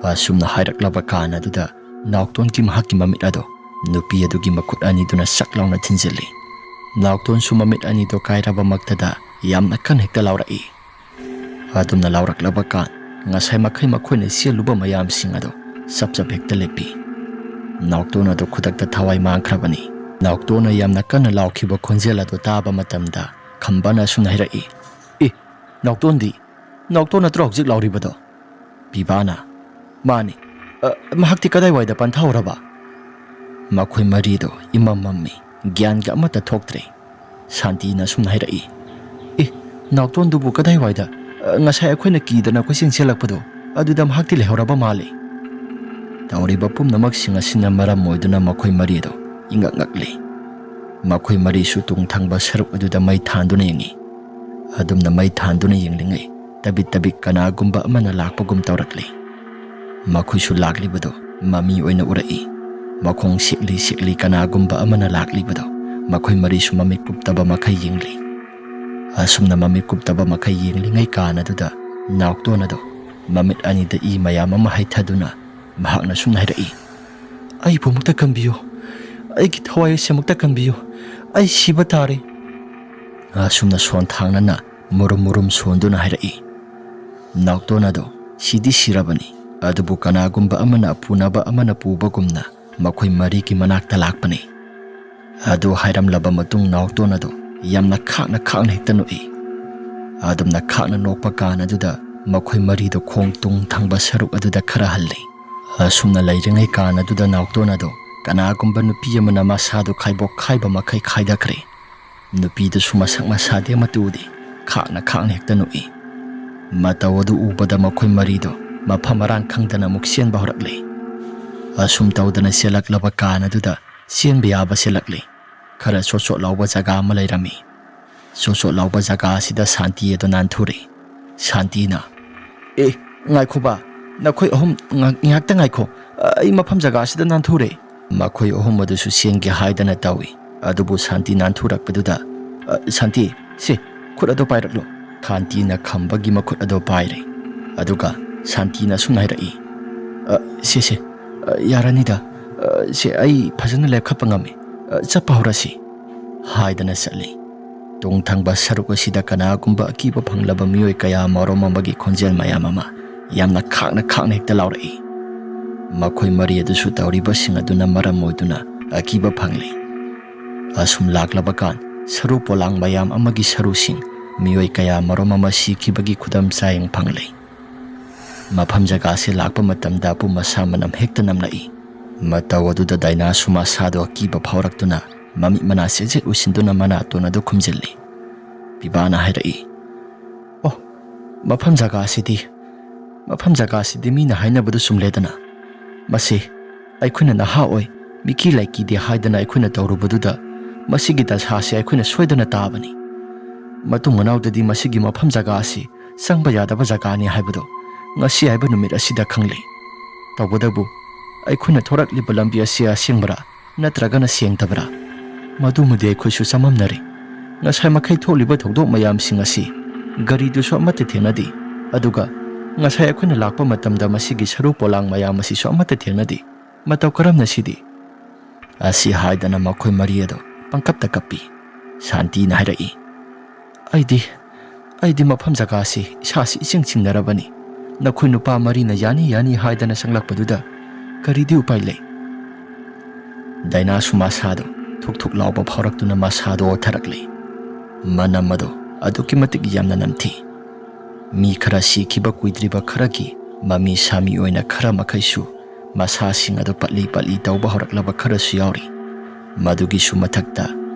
ꯑꯁꯨꯝꯅ ꯍꯥꯏꯔꯛꯂꯕ ꯀꯥꯟ ꯑꯗꯨꯗ ꯅꯥꯎꯇꯣꯟꯒꯤ ꯃꯍꯥꯛꯀꯤ ꯃꯃꯤꯠ ꯑꯗꯣ ꯅꯨꯄꯤ ꯑꯗꯨꯒꯤ ꯃꯈꯨꯠ ꯑꯅꯤꯗꯨꯅ ꯁꯛ ꯂꯥꯎꯅ ꯊꯤꯟꯖꯤꯜꯂꯤ꯫ ꯅꯥꯎꯇꯣꯟꯁꯨ ꯃꯃꯤꯠ ꯑꯅꯤꯗꯣ ꯀꯥꯏꯔꯕꯃꯛꯇꯗ ꯌꯥꯝꯅ ꯀꯟꯅ ꯍꯦꯛꯇ ꯂꯥꯎꯔꯛꯏ꯫ ꯑꯗꯨꯝꯅ ꯂꯥꯎꯔꯛꯂꯕ ꯀꯥꯟ, ꯉꯁꯥꯏ ꯃꯈꯩ ꯃꯈꯣꯏꯅ ꯆꯦꯜꯂꯨꯕ ꯃꯌꯥꯝꯁꯤꯡ ꯑꯗꯣ ꯆꯞ ꯆꯞ ꯍꯦꯛꯇ ꯂꯦꯞꯄꯤ꯫ ꯅꯥꯎꯇꯣꯟ ꯑꯗꯣ ꯈꯨꯗꯛꯇ ꯊꯋꯥꯏ ꯃꯥꯡꯈ꯭ꯔꯕꯅꯤ꯫ ꯅꯥꯎꯇꯣꯟꯅ ꯌꯥꯝꯅ ꯀꯟꯅ ꯂꯥꯎꯈꯤꯕ ꯈꯣꯟꯖꯦꯜ ꯑꯗꯣ ꯇꯥꯕ ꯃꯇꯝꯗ ꯈꯝꯕꯅ ꯑꯁꯨꯝꯅ ꯍꯥꯏꯔꯛꯏ, "ꯑꯦ, ꯅꯥꯎꯇꯣꯟꯗꯤ? ꯅꯥꯎꯇꯣꯟ ꯅꯠꯇ꯭ꯔꯣ ꯍꯧꯖꯤꯛ ꯂꯥꯎꯔꯤꯕꯗꯣ?" ꯄꯤꯕꯥꯅ, "ꯃꯥꯅꯤ꯫ ꯑ, ꯃꯍꯥꯛꯇꯤ ꯀꯗꯥꯏꯋꯥꯏꯗ ꯄꯟꯊꯧꯔꯕ?" ꯃꯈꯣꯏ ꯃꯔꯤꯗꯣ ꯏꯃꯝ ꯃꯝꯃꯤ, ꯒ꯭ꯌꯥꯟꯒ ꯑꯃꯠꯇ ꯊꯣꯛꯇ꯭ꯔꯦ꯫ ꯁꯥꯟꯇꯤꯅ ꯑꯁꯨꯝꯅ ꯍꯥꯏꯔꯛꯏ, "ꯑꯦ, ꯅꯥꯎꯇꯣꯟꯗꯨꯕꯨ ꯀꯗꯥꯏꯋꯥꯏꯗ? ꯑ, ꯉꯁꯥꯏ ꯑꯩꯈꯣꯏꯅ ꯀꯤꯗꯅ ꯀꯣꯏꯆꯦꯟ ꯆꯦꯜꯂꯛꯄꯗꯣ, ꯑꯗꯨꯗ ꯃꯍꯥꯛꯇꯤ ꯂꯩꯍꯧꯔꯕ ꯃꯥꯜꯂꯤ"꯫ ꯇꯧꯔꯤꯕ ꯄꯨꯝꯅꯃꯛꯁꯤꯡ ꯑꯁꯤꯅ ꯃꯔꯝ ꯑꯣꯏꯗꯨꯅ ꯃꯈꯣꯏ ꯃꯔꯤꯗꯣ ꯏꯉꯛ ꯉꯛꯂꯤ꯫ ꯃꯈꯣꯏ ꯃꯔꯤꯁꯨ ꯇꯨꯡ ꯊꯪꯕ ꯁꯔꯨꯛ ꯑꯗꯨꯗ ꯃꯩ ꯊꯥꯟꯗꯨꯅ ꯌꯦꯡꯉꯤ꯫ ꯑꯗꯨꯝꯅ ꯃꯩ ꯊꯥꯟꯗꯨꯅ ꯌꯦꯡꯂꯤꯉꯩ, ꯇꯕꯤꯠ ꯇꯕꯤꯠ ꯀꯅꯥꯒꯨꯝꯕ ꯑꯃꯅ ꯂꯥꯛꯄꯒꯨꯝ ꯇꯧꯔꯛꯂꯤ꯫ ꯃꯈꯣꯏꯁꯨ ꯂꯥꯛꯂꯤꯕꯗꯨ ꯃꯃꯤ ꯑꯣꯏꯅ ꯎꯔꯛꯏ꯫ ꯃꯈꯣꯡ ꯁꯤꯛꯂꯤ ꯁꯤꯛꯂꯤ ꯀꯅꯥꯒꯨꯝꯕ ꯑꯃꯅ ꯂꯥꯛꯂꯤꯕꯗꯨ ꯃꯈꯣꯏ ꯃꯔꯤꯁꯨ ꯃꯃꯤꯠ ꯀꯨꯞꯇꯕ ꯃꯈꯩ ꯌꯦꯡꯂꯤ꯫ ꯑꯁꯨꯝꯅ ꯃꯃꯤꯠ ꯀꯨꯞꯇꯕ ꯃꯈꯩ ꯌꯦꯡꯂꯤꯉꯩ ꯀꯥꯟ ꯑꯗꯨꯗ ꯅꯥꯎꯇꯣꯟ ꯑꯗꯣ ꯃꯃꯤꯠ ꯑꯅꯤꯗ ꯏ ꯃꯌꯥꯝ ꯑꯃ ꯍꯩꯊꯗꯨꯅ ꯃꯍꯥꯛꯅ ꯁꯨꯝꯅ ꯍꯥꯏꯔꯛꯏ, "ꯑꯩꯕꯨ ꯑꯃꯨꯛꯇ ꯀꯟꯕꯤꯌꯨ, ꯑꯩꯒꯤ ꯊꯋꯥꯏ ꯑꯁꯤ ꯑꯃꯨꯛꯇ ꯀꯟꯕꯤꯌꯨ, ꯑꯩ ꯁꯤꯕ ꯇꯥꯔꯦ"꯫ ꯑꯁꯨꯝꯅ ꯁꯣꯟꯊꯥꯡꯅꯅ ꯃꯨꯔꯨꯝ ꯃꯨꯔꯨꯝ ꯁꯣꯟꯗꯨꯅ ꯍꯥꯏꯔꯛꯏ꯫ ꯅꯥꯎꯇꯣꯟ ꯑꯗꯣ ꯁꯤꯗꯤ ꯁꯤꯔꯕꯅꯤ, ꯑꯗꯨꯕꯨ ꯀꯅꯥꯒꯨꯝꯕ ꯑꯃꯅ ꯄꯨꯅꯕ ꯑꯃꯅ ꯄꯨꯕꯒꯨꯝꯅ ꯃꯈꯣꯏ ꯃꯔꯤꯒꯤ ꯃꯅꯥꯛꯇ ꯂꯥꯛꯄꯅꯤ꯫ ꯑꯗꯨ ꯍꯥꯏꯔꯝꯂꯕ ꯃꯇꯨꯡ ꯅꯥꯎꯇꯣꯟ ꯑꯗꯣ ꯌꯥꯝꯅ ꯈꯥꯛꯅ ꯈꯥꯛꯅ ꯍꯦꯛꯇ ꯅꯣꯛꯏ꯫ ꯑꯗꯨꯝꯅ ꯈꯥꯛꯅ ꯅꯣꯛꯄ ꯀꯥꯟ ꯑꯗꯨꯗ ꯃꯈꯣꯏ ꯃꯔꯤꯗꯣ ꯈꯣꯡ ꯇꯨꯡ ꯊꯪꯕ ꯁꯔꯨꯛ ꯑꯗꯨꯗ ꯈꯔ ꯍꯜꯂꯤ꯫ ꯑꯁꯨꯝꯅ ꯂꯩꯔꯤꯉꯩ ꯀꯥꯟ ꯑꯗꯨꯗ ꯅꯥꯎꯇꯣꯟ ꯑꯗꯣ ꯀꯅꯥꯒꯨꯝꯕ ꯅꯨꯄꯤ ꯑꯃꯅ ꯃꯁꯥꯗꯨ ꯈꯥꯏꯕꯣꯛ ꯈꯥꯏꯕ ꯃꯈꯩ ꯈꯥꯏꯗꯈ꯭ꯔꯦ꯫ ꯅꯨꯄꯤꯗꯨꯁꯨ ꯃꯁꯛ ꯃꯁꯥꯗꯤ ꯑꯃꯠꯇ ꯎꯗꯦ꯫ ꯈꯥꯛꯅ ꯈꯥꯛꯅ ꯍꯦꯛꯇ ꯅꯣꯛꯏ꯫ ꯃꯇꯧ ꯑꯗꯨ ꯎꯕꯗ ꯃꯈꯣꯏ ꯃꯔꯤꯗꯣ ꯃꯐꯝ ꯃꯔꯥꯡ ꯈꯪꯗꯅ ꯑꯃꯨꯛ ꯆꯦꯟꯕ ꯍꯧꯔꯛꯂꯦ꯫ ꯑꯁꯨꯝ ꯇꯧꯗꯅ ꯆꯦꯜꯂꯛꯂꯕ ꯀꯥꯟ ꯑꯗꯨꯗ ꯆꯦꯟꯕ ꯌꯥꯕ ꯆꯦꯜꯂꯛꯂꯦ꯫ ꯈꯔ ꯆꯣꯠ ꯆꯣꯠ ꯂꯥꯎꯕ ꯖꯒꯥ ꯑꯃ ꯂꯩꯔꯝꯃꯤ꯫ ꯆꯣꯠ ꯆꯣꯠ ꯂꯥꯎꯕ ꯖꯒꯥ ꯑꯁꯤꯗ ꯁꯥꯟꯇꯤ ꯑꯗꯣ ꯅꯥꯟꯊꯨꯔꯦ꯫ ꯁꯥꯟꯇꯤꯅ, "ꯑꯦ, ꯉꯥꯏꯈꯣꯕ, ꯅꯈꯣꯏ ꯑꯍꯨꯝ ꯉꯥꯏꯍꯥꯛ-, ꯉꯥꯏꯍꯥꯛꯇ ꯉꯥꯏꯈꯣ꯫ ꯑꯩ ꯃꯐꯝ ꯖꯒꯥ ꯑꯁꯤꯗ ꯅꯥꯟꯊꯨꯔꯦ꯫" ꯃꯈꯣꯏ ꯑꯍꯨꯝ ꯑꯗꯨꯁꯨ ꯆꯦꯟꯒꯦ ꯍꯥꯏꯗꯅ ꯇꯧꯏ꯫ ꯑꯗꯨꯕꯨ ꯁꯥꯟꯇꯤ ꯅꯥꯟꯊꯨꯔꯛꯄꯗꯨꯗ, "ꯑ, ꯁꯥꯟꯇꯤ, ꯁꯦ, ꯈꯨꯠ ꯑꯗꯨ ꯄꯥꯏꯔꯛꯂꯣ꯫" ꯁꯥꯟꯇꯤꯅ ꯈꯝꯕꯒꯤ ꯃꯈꯨꯠ ꯑꯗꯨ ꯄꯥꯏꯔꯦ꯫ ꯑꯗꯨꯒ ꯁꯥꯟꯇꯤꯅ ꯑꯁꯨꯝꯅ ꯍꯥꯏꯔꯛꯏ, "ꯑ, ꯁꯦ, ꯁꯦ, ꯑ, ꯌꯥꯔꯅꯤꯗ꯫ ꯑ, ꯁꯦ, ꯑꯩ ꯐꯖꯅ ꯂꯦꯞꯈꯠꯄ ꯉꯝꯃꯤ꯫ ꯑ, ꯆꯠꯄ ꯍꯧꯔꯁꯤ꯫" ꯍꯥꯏꯗꯅ ꯆꯠꯂꯤ꯫ ꯇꯨꯡ ꯊꯪꯕ ꯁꯔꯨꯛ ꯑꯁꯤꯗ ꯀꯅꯥꯒꯨꯝꯕ ꯑꯀꯤꯕ ꯐꯪꯂꯕ ꯃꯤꯑꯣꯏ ꯀꯌꯥ ꯃꯔꯨꯝ ꯑꯃꯒꯤ ꯈꯣꯟꯖꯦꯜ ꯃꯌꯥꯝ ꯑꯃ ꯌꯥꯝꯅ ꯈꯥꯛꯅ ꯈꯥꯛꯅ ꯍꯦꯛꯇ ꯂꯥꯎꯔꯛꯏ꯫ ꯃꯈꯣꯏ ꯃꯔꯤ ꯑꯗꯨꯁꯨ ꯇꯧꯔꯤꯕꯁꯤꯡ ꯑꯗꯨꯅ ꯃꯔꯝ ꯑꯣꯏꯗꯨꯅ ꯑꯀꯤꯕ ꯐꯪꯂꯤ꯫ ꯑꯁꯨꯝ ꯂꯥꯛꯂꯕ ꯀꯥꯟ ꯁꯔꯨ ꯄꯣꯂꯥꯡ ꯃꯌꯥꯝ ꯑꯃꯒꯤ ꯁꯔꯨꯁꯤꯡ ꯃꯤꯑꯣꯏ ꯀꯌꯥ ꯃꯔꯨꯝ ꯑꯃ ꯁꯤꯈꯤꯕꯒꯤ ꯈꯨꯗꯝ ꯆꯥꯌꯦꯡ ꯐꯪꯂꯤ꯫ ꯃꯐꯝ ꯖꯒꯥꯁꯤ ꯂꯥꯛꯄ ꯃꯇꯝꯗ ꯑꯄꯨꯝ ꯑꯁꯥ ꯃꯅꯝ ꯍꯦꯛꯇ ꯅꯝꯂꯛꯏ꯫ ꯃꯇꯧ ꯑꯗꯨꯗ ꯗꯥꯏꯅꯥꯁꯨ ꯃꯁꯥꯗꯣ ꯑꯀꯤꯕ ꯐꯥꯎꯔꯛꯇꯨꯅ ꯃꯃꯤꯠ ꯃꯅꯥ ꯆꯦꯠꯆꯦꯠ ꯎꯏꯁꯤꯟꯗꯨꯅ ꯃꯅꯥꯇꯣꯟ ꯑꯗꯨ ꯈꯨꯝꯖꯤꯜꯂꯤ꯫ ꯄꯤꯕꯥꯅ ꯍꯥꯏꯔꯛꯏ, "ꯑꯣ, ꯃꯐꯝ ꯖꯒꯥꯁꯤꯗꯤ, ꯃꯐꯝ ꯖꯒꯥꯁꯤꯗꯤ ꯃꯤꯅ ꯍꯥꯏꯅꯕꯗꯨ ꯆꯨꯝꯂꯦꯗꯅ꯫ ꯃꯁꯤ ꯑꯩꯈꯣꯏꯅ ꯅꯍꯥ ꯑꯣꯏ, ꯃꯤꯀꯤ ꯂꯥꯏꯀꯤꯗꯦ ꯍꯥꯏꯗꯅ ꯑꯩꯈꯣꯏꯅ ꯇꯧꯔꯨꯕꯗꯨꯗ ꯃꯁꯤꯒꯤ ꯗꯁꯥꯁꯦ ꯑꯩꯈꯣꯏꯅ ꯁꯣꯏꯗꯅ ꯇꯥꯕꯅꯤ꯫ ꯃꯇꯨꯡ ꯃꯅꯥꯎꯗꯗꯤ ꯃꯁꯤꯒꯤ ꯃꯐꯝ ꯖꯒꯥ ꯑꯁꯤ ꯆꯪꯕ ꯌꯥꯗꯕ ꯖꯒꯥꯅꯤ ꯍꯥꯏꯕꯗꯨ ꯉꯁꯤ ꯍꯥꯏꯕ ꯅꯨꯃꯤꯠ ꯑꯁꯤꯗ ꯈꯪꯂꯦ꯫ ꯇꯧꯕꯇꯕꯨ ꯑꯩꯈꯣꯏꯅ ꯊꯣꯔꯛꯂꯤꯕ ꯂꯝꯕꯤ ꯑꯁꯤ ꯑꯁꯦꯡꯕꯔꯥ ꯅꯠꯇ꯭ꯔꯒꯅ ꯁꯦꯡꯗꯕꯔꯥ? ꯃꯗꯨꯃꯗꯤ ꯑꯩꯈꯣꯏꯁꯨ ꯆꯃꯝꯅꯔꯦ꯫ ꯉꯁꯥꯏ ꯃꯈꯩ ꯊꯣꯛꯂꯤꯕ ꯊꯧꯗꯣꯛ ꯃꯌꯥꯝꯁꯤꯡ ꯑꯁꯤ ꯒꯥꯔꯤꯗꯨꯁꯨ ꯑꯃꯠꯇ ꯊꯦꯡꯅꯗꯦ, ꯑꯗꯨꯒ ꯉꯁꯥꯏ ꯑꯩꯈꯣꯏꯅ ꯂꯥꯛꯄ ꯃꯇꯝꯗ ꯃꯁꯤꯒꯤ ꯁꯔꯨ ꯄꯣꯂꯥꯡ ꯃꯌꯥꯝ ꯑꯁꯤꯁꯨ ꯑꯃꯠꯇ ꯊꯦꯡꯅꯗꯦ꯫ ꯃꯇꯧ ꯀꯔꯝꯅ ꯁꯤꯗꯤ?" ꯑꯁꯤ ꯍꯥꯏꯗꯅ ꯃꯈꯣꯏ ꯃꯔꯤ ꯑꯗꯨ ꯄꯪꯀꯞꯇ ꯀꯞꯄꯤ꯫ ꯁꯥꯟꯇꯤꯅ ꯍꯥꯏꯔꯛꯏ, "ꯑꯩꯗꯤ, ꯑꯩꯗꯤ ꯃꯐꯝ ꯖꯒꯥꯁꯤ ꯏꯁꯥꯁꯤ ꯏꯆꯤꯡ ꯆꯤꯡꯅꯔꯕꯅꯤ꯫ ꯅꯈꯣꯏ ꯅꯨꯄꯥ ꯃꯔꯤꯅ ꯌꯥꯅꯤ ꯌꯥꯅꯤ ꯍꯥꯏꯗꯅ ꯆꯪꯂꯛꯄꯗꯨꯗ ꯀꯔꯤꯗꯤ ꯎꯄꯥꯏ ꯂꯩ?" ꯗꯥꯏꯅꯥꯁꯨ ꯃꯁꯥꯗꯣ ꯊꯨꯛ ꯊꯨꯛ ꯂꯥꯎꯕ ꯐꯥꯎꯔꯛꯇꯨꯅ ꯃꯁꯥꯗꯣ ꯑꯣꯊꯔꯛꯂꯦ꯫ ꯃꯅꯝ ꯑꯗꯣ ꯑꯗꯨꯛꯀꯤ ꯃꯇꯤꯛ ꯌꯥꯝꯅ ꯅꯝꯊꯤ꯫ ꯃꯤ ꯈꯔ ꯁꯤꯈꯤꯕ ꯀꯨꯏꯗ꯭ꯔꯤꯕ ꯈꯔꯒꯤ ꯃꯃꯤ ꯁꯥꯃꯤ ꯑꯣꯏꯅ ꯈꯔ ꯃꯈꯩꯁꯨ ꯃꯁꯥꯁꯤꯡ ꯑꯗꯨ ꯄꯠꯂꯤ ꯄꯠꯂꯤ ꯇꯧꯕ ꯍꯧꯔꯛꯂꯕ ꯈꯔꯁꯨ ꯌꯥꯎꯔꯤ꯫ ꯃꯗꯨꯒꯤꯁꯨ ꯃꯊꯛꯇ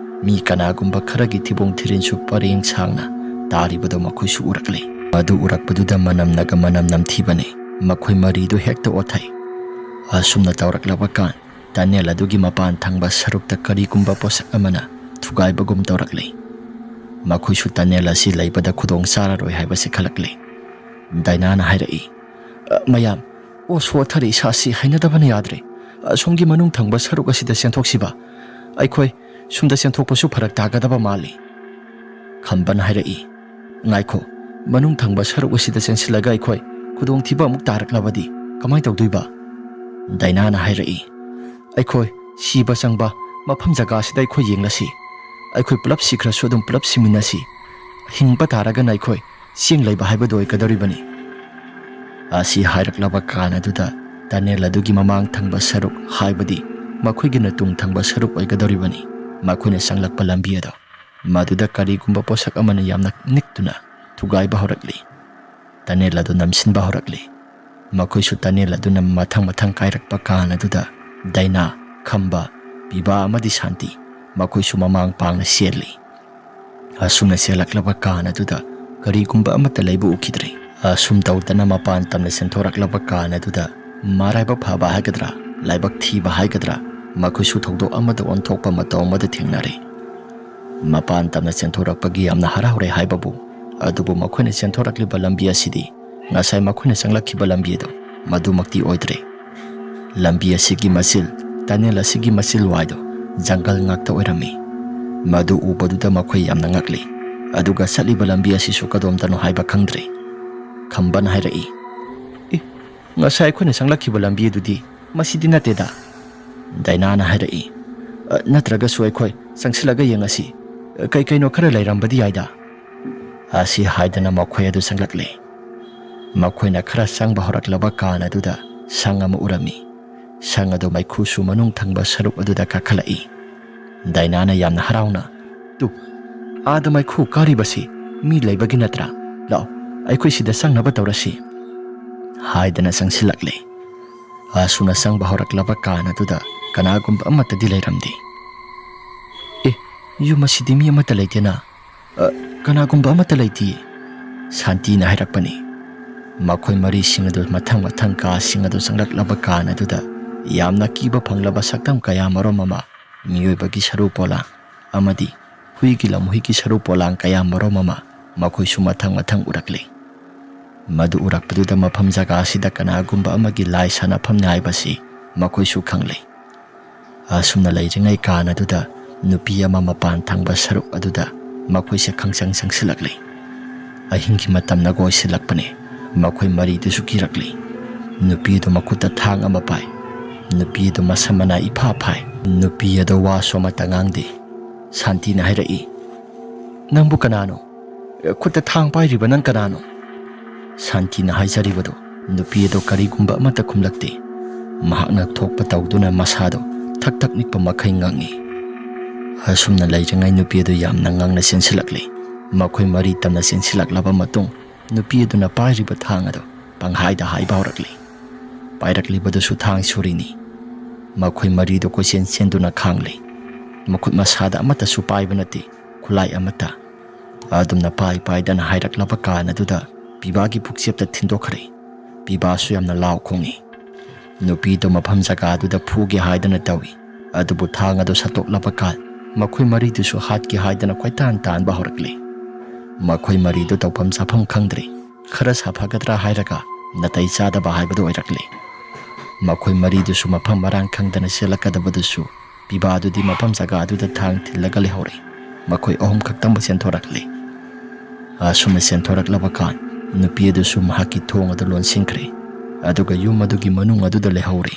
ꯃꯤ ꯀꯅꯥꯒꯨꯝꯕ ꯈꯔꯒꯤ ꯊꯤꯕꯣꯡ ꯊꯤꯔꯤꯟꯁꯨ ꯄꯔꯦꯡ ꯁꯥꯡꯅ ꯇꯥꯔꯤꯕꯗꯨ ꯃꯈꯣꯏꯁꯨ ꯎꯔꯛꯂꯦ꯫ ꯃꯗꯨ ꯎꯔꯛꯄꯗꯨꯗ ꯃꯅꯝꯅꯒ ꯃꯅꯝ ꯅꯝꯊꯤꯕꯅꯤ꯫ ꯃꯈꯣꯏ ꯃꯔꯤꯗꯨ ꯍꯦꯛꯇ ꯑꯣꯊꯩ꯫ ꯑꯁꯨꯝꯅ ꯇꯧꯔꯛꯂꯕ ꯀꯥꯟ ꯇꯅꯦꯜ ꯑꯗꯨꯒꯤ ꯃꯄꯥꯟ ꯊꯪꯕ ꯁꯔꯨꯛꯇ ꯀꯔꯤꯒꯨꯝꯕ ꯄꯣꯠꯁꯛ ꯑꯃꯅ ꯊꯨꯒꯥꯏꯕꯒꯨꯝ ꯇꯧꯔꯛꯂꯦ꯫ ꯃꯈꯣꯏꯁꯨ ꯇꯅꯦꯜ ꯑꯁꯤ ꯂꯩꯕꯗ ꯈꯨꯗꯣꯡ ꯆꯥꯔꯔꯣꯏ ꯍꯥꯏꯕꯁꯤ ꯈꯜꯂꯛꯂꯦ꯫ ꯗꯥꯏꯅꯥꯅ ꯍꯥꯏꯔꯛꯏ, "ꯑ, ꯃꯌꯥꯝ, ꯑꯣ, ꯁꯣꯊꯔꯦ, ꯏꯁꯥꯁꯤ ꯍꯩꯅꯗꯕꯅ ꯌꯥꯗ꯭ꯔꯦ꯫ ꯑꯁꯣꯝꯒꯤ ꯃꯅꯨꯡ ꯊꯪꯕ ꯁꯔꯨꯛ ꯑꯁꯤꯗ ꯆꯦꯟꯊꯣꯛꯁꯤꯕ꯫ ꯑꯩꯈꯣꯏ ꯁꯨꯝꯗ ꯆꯦꯟꯊꯣꯛꯄꯁꯨ ꯐꯔꯛ ꯇꯥꯒꯗꯕ ꯃꯥꯜꯂꯤ꯫" ꯈꯝꯕꯅ ꯍꯥꯏꯔꯛꯏ, "ꯉꯥꯏꯈꯣ, ꯃꯅꯨꯡ ꯊꯪꯕ ꯁꯔꯨꯛ ꯑꯁꯤꯗ ꯆꯦꯟꯁꯤꯜꯂꯒ ꯑꯩꯈꯣꯏ ꯈꯨꯗꯣꯡꯊꯤꯕ ꯑꯃꯨꯛ ꯇꯥꯔꯛꯂꯕꯗꯤ ꯀꯃꯥꯏ ꯇꯧꯗꯣꯏꯕ?" ꯗꯥꯏꯅꯥꯅ ꯍꯥꯏꯔꯛꯏ, "ꯑꯩꯈꯣꯏ ꯁꯤꯕ ꯆꯪꯕ ꯃꯐꯝ ꯖꯒꯥꯁꯤꯗ ꯑꯩꯈꯣꯏ ꯌꯦꯡꯂꯁꯤ꯫ ꯑꯩꯈꯣꯏ ꯄꯨꯂꯞ ꯁꯤꯈ꯭ꯔꯁꯨ ꯑꯗꯨꯝ ꯄꯨꯂꯞ ꯁꯤꯃꯤꯟꯅꯁꯤ꯫ ꯍꯤꯡꯕ ꯇꯥꯔꯒꯅ ꯑꯩꯈꯣꯏ ꯆꯦꯡ ꯂꯩꯕ ꯍꯥꯏꯕꯗꯨ ꯑꯣꯏꯒꯗꯧꯔꯤꯕꯅꯤ꯫" ꯑꯁꯤ ꯍꯥꯏꯔꯛꯂꯕ ꯀꯥꯟ ꯑꯗꯨꯗ ꯇꯅꯦꯜ ꯑꯗꯨꯒꯤ ꯃꯃꯥꯡ ꯊꯪꯕ ꯁꯔꯨꯛ, ꯍꯥꯏꯕꯗꯤ ꯃꯈꯣꯏꯒꯤ ꯅꯇꯨꯡ ꯊꯪꯕ ꯁꯔꯨꯛ ꯑꯣꯏꯒꯗꯧꯔꯤꯕꯅꯤ, ꯃꯈꯣꯏꯅ ꯆꯪꯂꯛꯄ ꯂꯝꯕꯤ ꯑꯗꯣ, ꯃꯗꯨꯗ ꯀꯔꯤꯒꯨꯝꯕ ꯄꯣꯠꯁꯛ ꯑꯃꯅ ꯌꯥꯝꯅ ꯅꯤꯛꯇꯨꯅ ꯊꯨꯒꯥꯏꯕ ꯍꯧꯔꯛꯂꯤ꯫ ꯇꯅꯦꯜ ꯑꯗꯨ ꯅꯝꯁꯤꯟꯕ ꯍꯧꯔꯛꯂꯤ꯫ ꯃꯈꯣꯏꯁꯨ ꯇꯅꯦꯜ ꯑꯗꯨꯅ ꯃꯊꯪ ꯃꯊꯪ ꯀꯥꯏꯔꯛꯄ ꯀꯥꯟ ꯑꯗꯨꯗ ꯗꯥꯏꯅꯥ, ꯈꯝꯕ, ꯄꯤꯕꯥ ꯑꯃꯗꯤ ꯁꯥꯟꯇꯤ, ꯃꯈꯣꯏꯁꯨ ꯃꯃꯥꯡ ꯄꯥꯡꯅ ꯆꯦꯜꯂꯤ꯫ ꯑꯁꯨꯝꯅ ꯆꯦꯜꯂꯛꯂꯕ ꯀꯥꯟ ꯑꯗꯨꯗ ꯀꯔꯤꯒꯨꯝꯕ ꯑꯃꯠꯇ ꯂꯩꯕ ꯎꯈꯤꯗ꯭ꯔꯦ꯫ ꯑꯁꯨꯝ ꯇꯧꯗꯅ ꯃꯄꯥꯟ ꯇꯝꯅ ꯆꯦꯟꯊꯣꯔꯛꯂꯕ ꯀꯥꯟ ꯑꯗꯨꯗ ꯃꯔꯥꯏꯕꯛ ꯐꯕ ꯍꯥꯏꯒꯗ꯭ꯔꯥ, ꯂꯥꯏꯕꯛ ꯊꯤꯕ ꯍꯥꯏꯒꯗ꯭ꯔꯥ, ꯃꯈꯣꯏꯁꯨ ꯊꯧꯗꯣꯛ ꯑꯃꯗ ꯑꯣꯟꯊꯣꯛꯄ ꯃꯇꯧ ꯑꯃꯗ ꯊꯦꯡꯅꯔꯦ꯫ ꯃꯄꯥꯟ ꯇꯝꯅ ꯆꯦꯟꯊꯣꯔꯛꯄꯒꯤ ꯌꯥꯝꯅ ꯍꯔꯥꯎꯔꯦ ꯍꯥꯏꯕꯕꯨ, ꯑꯗꯨꯕꯨ ꯃꯈꯣꯏꯅ ꯆꯦꯟꯊꯣꯔꯛꯂꯤꯕ ꯂꯝꯕꯤ ꯑꯁꯤꯗꯤ ꯉꯁꯥꯏ ꯃꯈꯣꯏꯅ ꯆꯪꯂꯛꯈꯤꯕ ꯂꯝꯕꯤ ꯑꯗꯨ, ꯃꯗꯨꯃꯛꯇꯤ ꯑꯣꯏꯗ꯭ꯔꯦ꯫ ꯂꯝꯕꯤ ꯑꯁꯤꯒꯤ ꯃꯆꯤꯜ, ꯇꯅꯦꯜ ꯑꯁꯤꯒꯤ ꯃꯆꯤꯜ ꯋꯥꯏꯗꯣ ꯖꯪꯒꯜ ꯉꯥꯛꯇ ꯑꯣꯏꯔꯝꯃꯤ꯫ ꯃꯗꯨ ꯎꯕꯗꯨꯗ ꯃꯈꯣꯏ ꯌꯥꯝꯅ ꯉꯛꯂꯤ꯫ ꯑꯗꯨꯒ ꯆꯠꯂꯤꯕ ꯂꯝꯕꯤ ꯑꯁꯤꯁꯨ ꯀꯗꯣꯝꯗꯅꯣ ꯍꯥꯏꯕ ꯈꯪꯗ꯭ꯔꯦ꯫ ꯈꯝꯕꯅ ꯍꯥꯏꯔꯛꯏ, "ꯑꯦ, ꯉꯁꯥꯏ ꯑꯩꯈꯣꯏꯅ ꯆꯪꯂꯛꯈꯤꯕ ꯂꯝꯕꯤ ꯑꯗꯨꯗꯤ ꯃꯁꯤꯗꯤ ꯅꯠꯇꯦꯗ꯫" ꯗꯥꯏꯅꯥꯅ ꯍꯥꯏꯔꯛꯏ, "ꯑ, ꯅꯠꯇ꯭ꯔꯒꯁꯨ ꯑꯩꯈꯣꯏ ꯆꯪꯁꯤꯜꯂꯒ ꯌꯦꯡꯉꯁꯤ꯫ ꯀꯩ ꯀꯩꯅꯣ ꯈꯔ ꯂꯩꯔꯝꯕꯗꯤ ꯌꯥꯏꯗ꯫" ꯑꯁꯤ ꯍꯥꯏꯗꯅ ꯃꯈꯣꯏ ꯑꯗꯨ ꯆꯪꯂꯛꯂꯦ꯫ ꯃꯈꯣꯏꯅ ꯈꯔ ꯆꯪꯕ ꯍꯧꯔꯛꯂꯕ ꯀꯥꯟ ꯑꯗꯨꯗ ꯁꯪ ꯑꯃ ꯎꯔꯝꯃꯤ꯫ ꯁꯪ ꯑꯗꯨ ꯃꯩꯈꯨꯁꯨ ꯃꯅꯨꯡ ꯊꯪꯕ ꯁꯔꯨꯛ ꯑꯗꯨꯗ ꯀꯥꯈꯠꯂꯛꯏ꯫ ꯗꯥꯏꯅꯥꯅ ꯌꯥꯝꯅ ꯍꯔꯥꯎꯅ, "ꯇꯨ, ꯑꯥꯗ ꯃꯩꯈꯨ ꯀꯥꯔꯤꯕꯁꯤ ꯃꯤ ꯂꯩꯕꯒꯤ ꯅꯠꯇ꯭ꯔꯥ? ꯂꯥꯛꯑꯣ, ꯑꯩꯈꯣꯏ ꯁꯤꯗ ꯆꯪꯅꯕ ꯇꯧꯔꯁꯤ," ꯍꯥꯏꯗꯅ ꯆꯪꯁꯤꯜꯂꯛꯂꯦ꯫ ꯑꯁꯨꯝꯅ ꯆꯪꯕ ꯍꯧꯔꯛꯂꯕ ꯀꯥꯟ ꯑꯗꯨꯗ ꯀꯅꯥꯒꯨꯝꯕ ꯑꯃꯠꯇꯗꯤ ꯂꯩꯔꯝꯗꯦ꯫ "ꯑꯦ, ꯌꯨꯝ ꯑꯁꯤꯗꯤ ꯃꯤ ꯑꯃꯠꯇ ꯂꯩꯇꯦꯅ꯫ ꯑ, ꯀꯅꯥꯒꯨꯝꯕ ꯑꯃꯠꯇ ꯂꯩꯇꯦ," ꯁꯥꯟꯇꯤꯅ ꯍꯥꯏꯔꯛꯄꯅꯤ꯫ ꯃꯈꯣꯏ ꯃꯔꯤꯁꯤꯡ ꯑꯗꯨ ꯃꯊꯪ ꯃꯊꯪ ꯀꯥꯁꯤꯡ ꯑꯗꯨ ꯆꯪꯂꯛꯂꯕ ꯀꯥꯟ ꯑꯗꯨꯗ ꯌꯥꯝꯅ ꯀꯤꯕ ꯐꯪꯂꯕ ꯁꯛꯇꯝ ꯀꯌꯥ ꯃꯔꯨꯝ ꯑꯃ, ꯃꯤꯑꯣꯏꯕꯒꯤ ꯁꯔꯨ ꯄꯣꯂꯥꯡ ꯑꯃꯗꯤ ꯍꯨꯏꯒꯤ ꯂꯝꯍꯨꯏꯒꯤ ꯁꯔꯨ ꯄꯣꯂꯥꯡ ꯀꯌꯥ ꯃꯔꯨꯝ ꯑꯃ ꯃꯈꯣꯏꯁꯨ ꯃꯊꯪ ꯃꯊꯪ ꯎꯔꯛꯂꯤ꯫ ꯃꯗꯨ ꯎꯔꯛꯄꯗꯨꯗ ꯃꯐꯝ ꯖꯒꯥ ꯑꯁꯤꯗ ꯀꯅꯥꯒꯨꯝꯕ ꯑꯃꯒꯤ ꯂꯥꯏ ꯁꯥꯟꯅꯐꯝꯅꯤ ꯍꯥꯏꯕꯁꯤ ꯃꯈꯣꯏꯁꯨ ꯈꯪꯂꯦ꯫ ꯑꯁꯨꯝꯅ ꯂꯩꯔꯤꯉꯩ ꯀꯥꯟ ꯑꯗꯨꯗ ꯅꯨꯄꯤ ꯑꯃ ꯃꯄꯥꯟ ꯊꯪꯕ ꯁꯔꯨꯛ ꯑꯗꯨꯗ ꯃꯈꯣꯏꯁꯦ ꯈꯪꯆꯪ ꯆꯪꯁꯤꯜꯂꯛꯂꯤ꯫ ꯑꯍꯤꯡꯒꯤ ꯃꯇꯝꯅ ꯀꯣꯏꯁꯤꯜꯂꯛꯄꯅꯤ꯫ ꯃꯈꯣꯏ ꯃꯔꯤꯗꯨꯁꯨ ꯀꯤꯔꯛꯂꯤ꯫ ꯅꯨꯄꯤ ꯑꯗꯨ ꯃꯈꯨꯠꯇ ꯊꯥꯡ ꯑꯃ ꯄꯥꯏ꯫ ꯅꯨꯄꯤ ꯑꯗꯨ ꯃꯁꯝ ꯃꯅꯥ ꯏꯐꯥ ꯐꯥꯏ꯫ ꯅꯨꯄꯤ ꯑꯗꯨ ꯋꯥꯁꯨ ꯑꯃꯠꯇ ꯉꯥꯡꯗꯦ꯫ ꯁꯥꯟꯇꯤꯅ ꯍꯥꯏꯔꯛꯏ, "ꯅꯪꯕꯨ ꯀꯅꯥꯅꯣ? ꯈꯨꯠꯇ ꯊꯥꯡ ꯄꯥꯏꯔꯤꯕ ꯅꯪ ꯀꯅꯥꯅꯣ?" ꯁꯥꯟꯇꯤꯅ ꯍꯥꯏꯖꯔꯤꯕꯗꯨ ꯅꯨꯄꯤ ꯑꯗꯨ ꯀꯔꯤꯒꯨꯝꯕ ꯑꯃꯠꯇ ꯈꯨꯝꯂꯛꯇꯦ꯫ ꯃꯍꯥꯛꯅ ꯊꯣꯛꯄ ꯇꯧꯗꯨꯅ ꯃꯁꯥꯗꯨ ꯊꯛ ꯊꯛ ꯅꯤꯛꯄ ꯃꯈꯩ ꯉꯥꯡꯏ꯫ ꯑꯁꯨꯝꯅ ꯂꯩꯔꯤꯉꯩ ꯅꯨꯄꯤ ꯑꯗꯨ ꯌꯥꯝꯅ ꯉꯥꯡꯅ ꯆꯦꯟꯁꯤꯜꯂꯛꯂꯤ꯫ ꯃꯈꯣꯏ ꯃꯔꯤ ꯇꯝꯅ ꯆꯦꯟꯁꯤꯜꯂꯛꯂꯕ ꯃꯇꯨꯡ, ꯅꯨꯄꯤ ꯑꯗꯨꯅ ꯄꯥꯏꯔꯤꯕ ꯊꯥꯡ ꯑꯗꯨ ꯄꯪꯍꯥꯏꯗ ꯍꯥꯏꯕ ꯍꯧꯔꯛꯂꯤ꯫ ꯄꯥꯏꯔꯛꯂꯤꯕꯗꯨꯁꯨ ꯊꯥꯡ ꯁꯨꯔꯤꯅꯤ꯫ ꯃꯈꯣꯏ ꯃꯔꯤꯗꯨ ꯀꯣꯏꯆꯦꯟ ꯆꯦꯟꯗꯨꯅ ꯈꯥꯡꯂꯤ꯫ ꯃꯈꯨꯠ ꯃꯁꯥꯗ ꯑꯃꯠꯇꯁꯨ ꯄꯥꯏꯕ ꯅꯠꯇꯦ, ꯈꯨꯠꯂꯥꯏ ꯑꯃꯠꯇ꯫ ꯑꯗꯨꯝꯅ ꯄꯥꯏ ꯄꯥꯏꯗꯅ ꯍꯥꯏꯔꯛꯂꯕ ꯀꯥꯟ ꯑꯗꯨꯗ ꯄꯤꯕꯥꯒꯤ ꯄꯨꯛꯆꯦꯞꯇ ꯊꯤꯟꯗꯣꯛꯈ꯭ꯔꯦ꯫ ꯄꯤꯕꯥꯁꯨ ꯌꯥꯝꯅ ꯂꯥꯎ ꯈꯣꯡꯏ꯫ ꯅꯨꯄꯤꯗꯨ ꯃꯐꯝ ꯖꯒꯥꯗꯨꯗ ꯐꯨꯒꯦ ꯍꯥꯏꯗꯅ ꯇꯧꯏ, ꯑꯗꯨꯕꯨ ꯊꯥꯡ ꯑꯗꯨ ꯁꯠꯇꯣꯛꯂꯕ ꯀꯥꯟ ꯃꯈꯣꯏ ꯃꯔꯤꯗꯨꯁꯨ ꯍꯥꯠꯀꯦ ꯍꯥꯏꯗꯅ ꯀꯣꯏꯇꯥꯟ ꯇꯥꯟꯕ ꯍꯧꯔꯛꯂꯤ꯫ ꯃꯈꯣꯏ ꯃꯔꯤꯗꯨ ꯇꯧꯐꯝ ꯆꯥꯐꯝ ꯈꯪꯗ꯭ꯔꯦ꯫ ꯈꯔ ꯁꯥꯐꯒꯗ꯭ꯔꯥ ꯍꯥꯏꯔꯒ ꯅꯥꯇꯩ ꯆꯥꯗꯕ ꯍꯥꯏꯕꯗꯨ ꯑꯣꯏꯔꯛꯂꯦ꯫ ꯃꯈꯣꯏ ꯃꯔꯤꯗꯨꯁꯨ ꯃꯐꯝ ꯃꯔꯥꯡ ꯈꯪꯗꯅ ꯆꯦꯜꯂꯛꯀꯗꯕꯗꯨꯁꯨ ꯄꯤꯕꯥꯗꯨꯗꯤ ꯃꯐꯝ ꯖꯒꯥꯗꯨꯗ ꯊꯥꯡ ꯊꯤꯜꯂꯒ ꯂꯩꯍꯧꯔꯦ꯫ ꯃꯈꯣꯏ ꯑꯍꯨꯝ ꯈꯛꯇꯪꯕꯨ ꯆꯦꯟꯊꯣꯔꯛꯂꯦ꯫ ꯑꯁꯨꯝꯅ ꯆꯦꯟꯊꯣꯔꯛꯂꯕ ꯀꯥꯟ ꯅꯨꯄꯤ ꯑꯗꯨꯁꯨ ꯃꯍꯥꯛꯀꯤ ꯊꯣꯡ ꯑꯗꯨ ꯂꯣꯟꯁꯤꯟꯈ꯭ꯔꯦ, ꯑꯗꯨꯒ ꯌꯨꯝ ꯑꯗꯨꯒꯤ ꯃꯅꯨꯡ ꯑꯗꯨꯗ ꯂꯩꯍꯧꯔꯦ꯫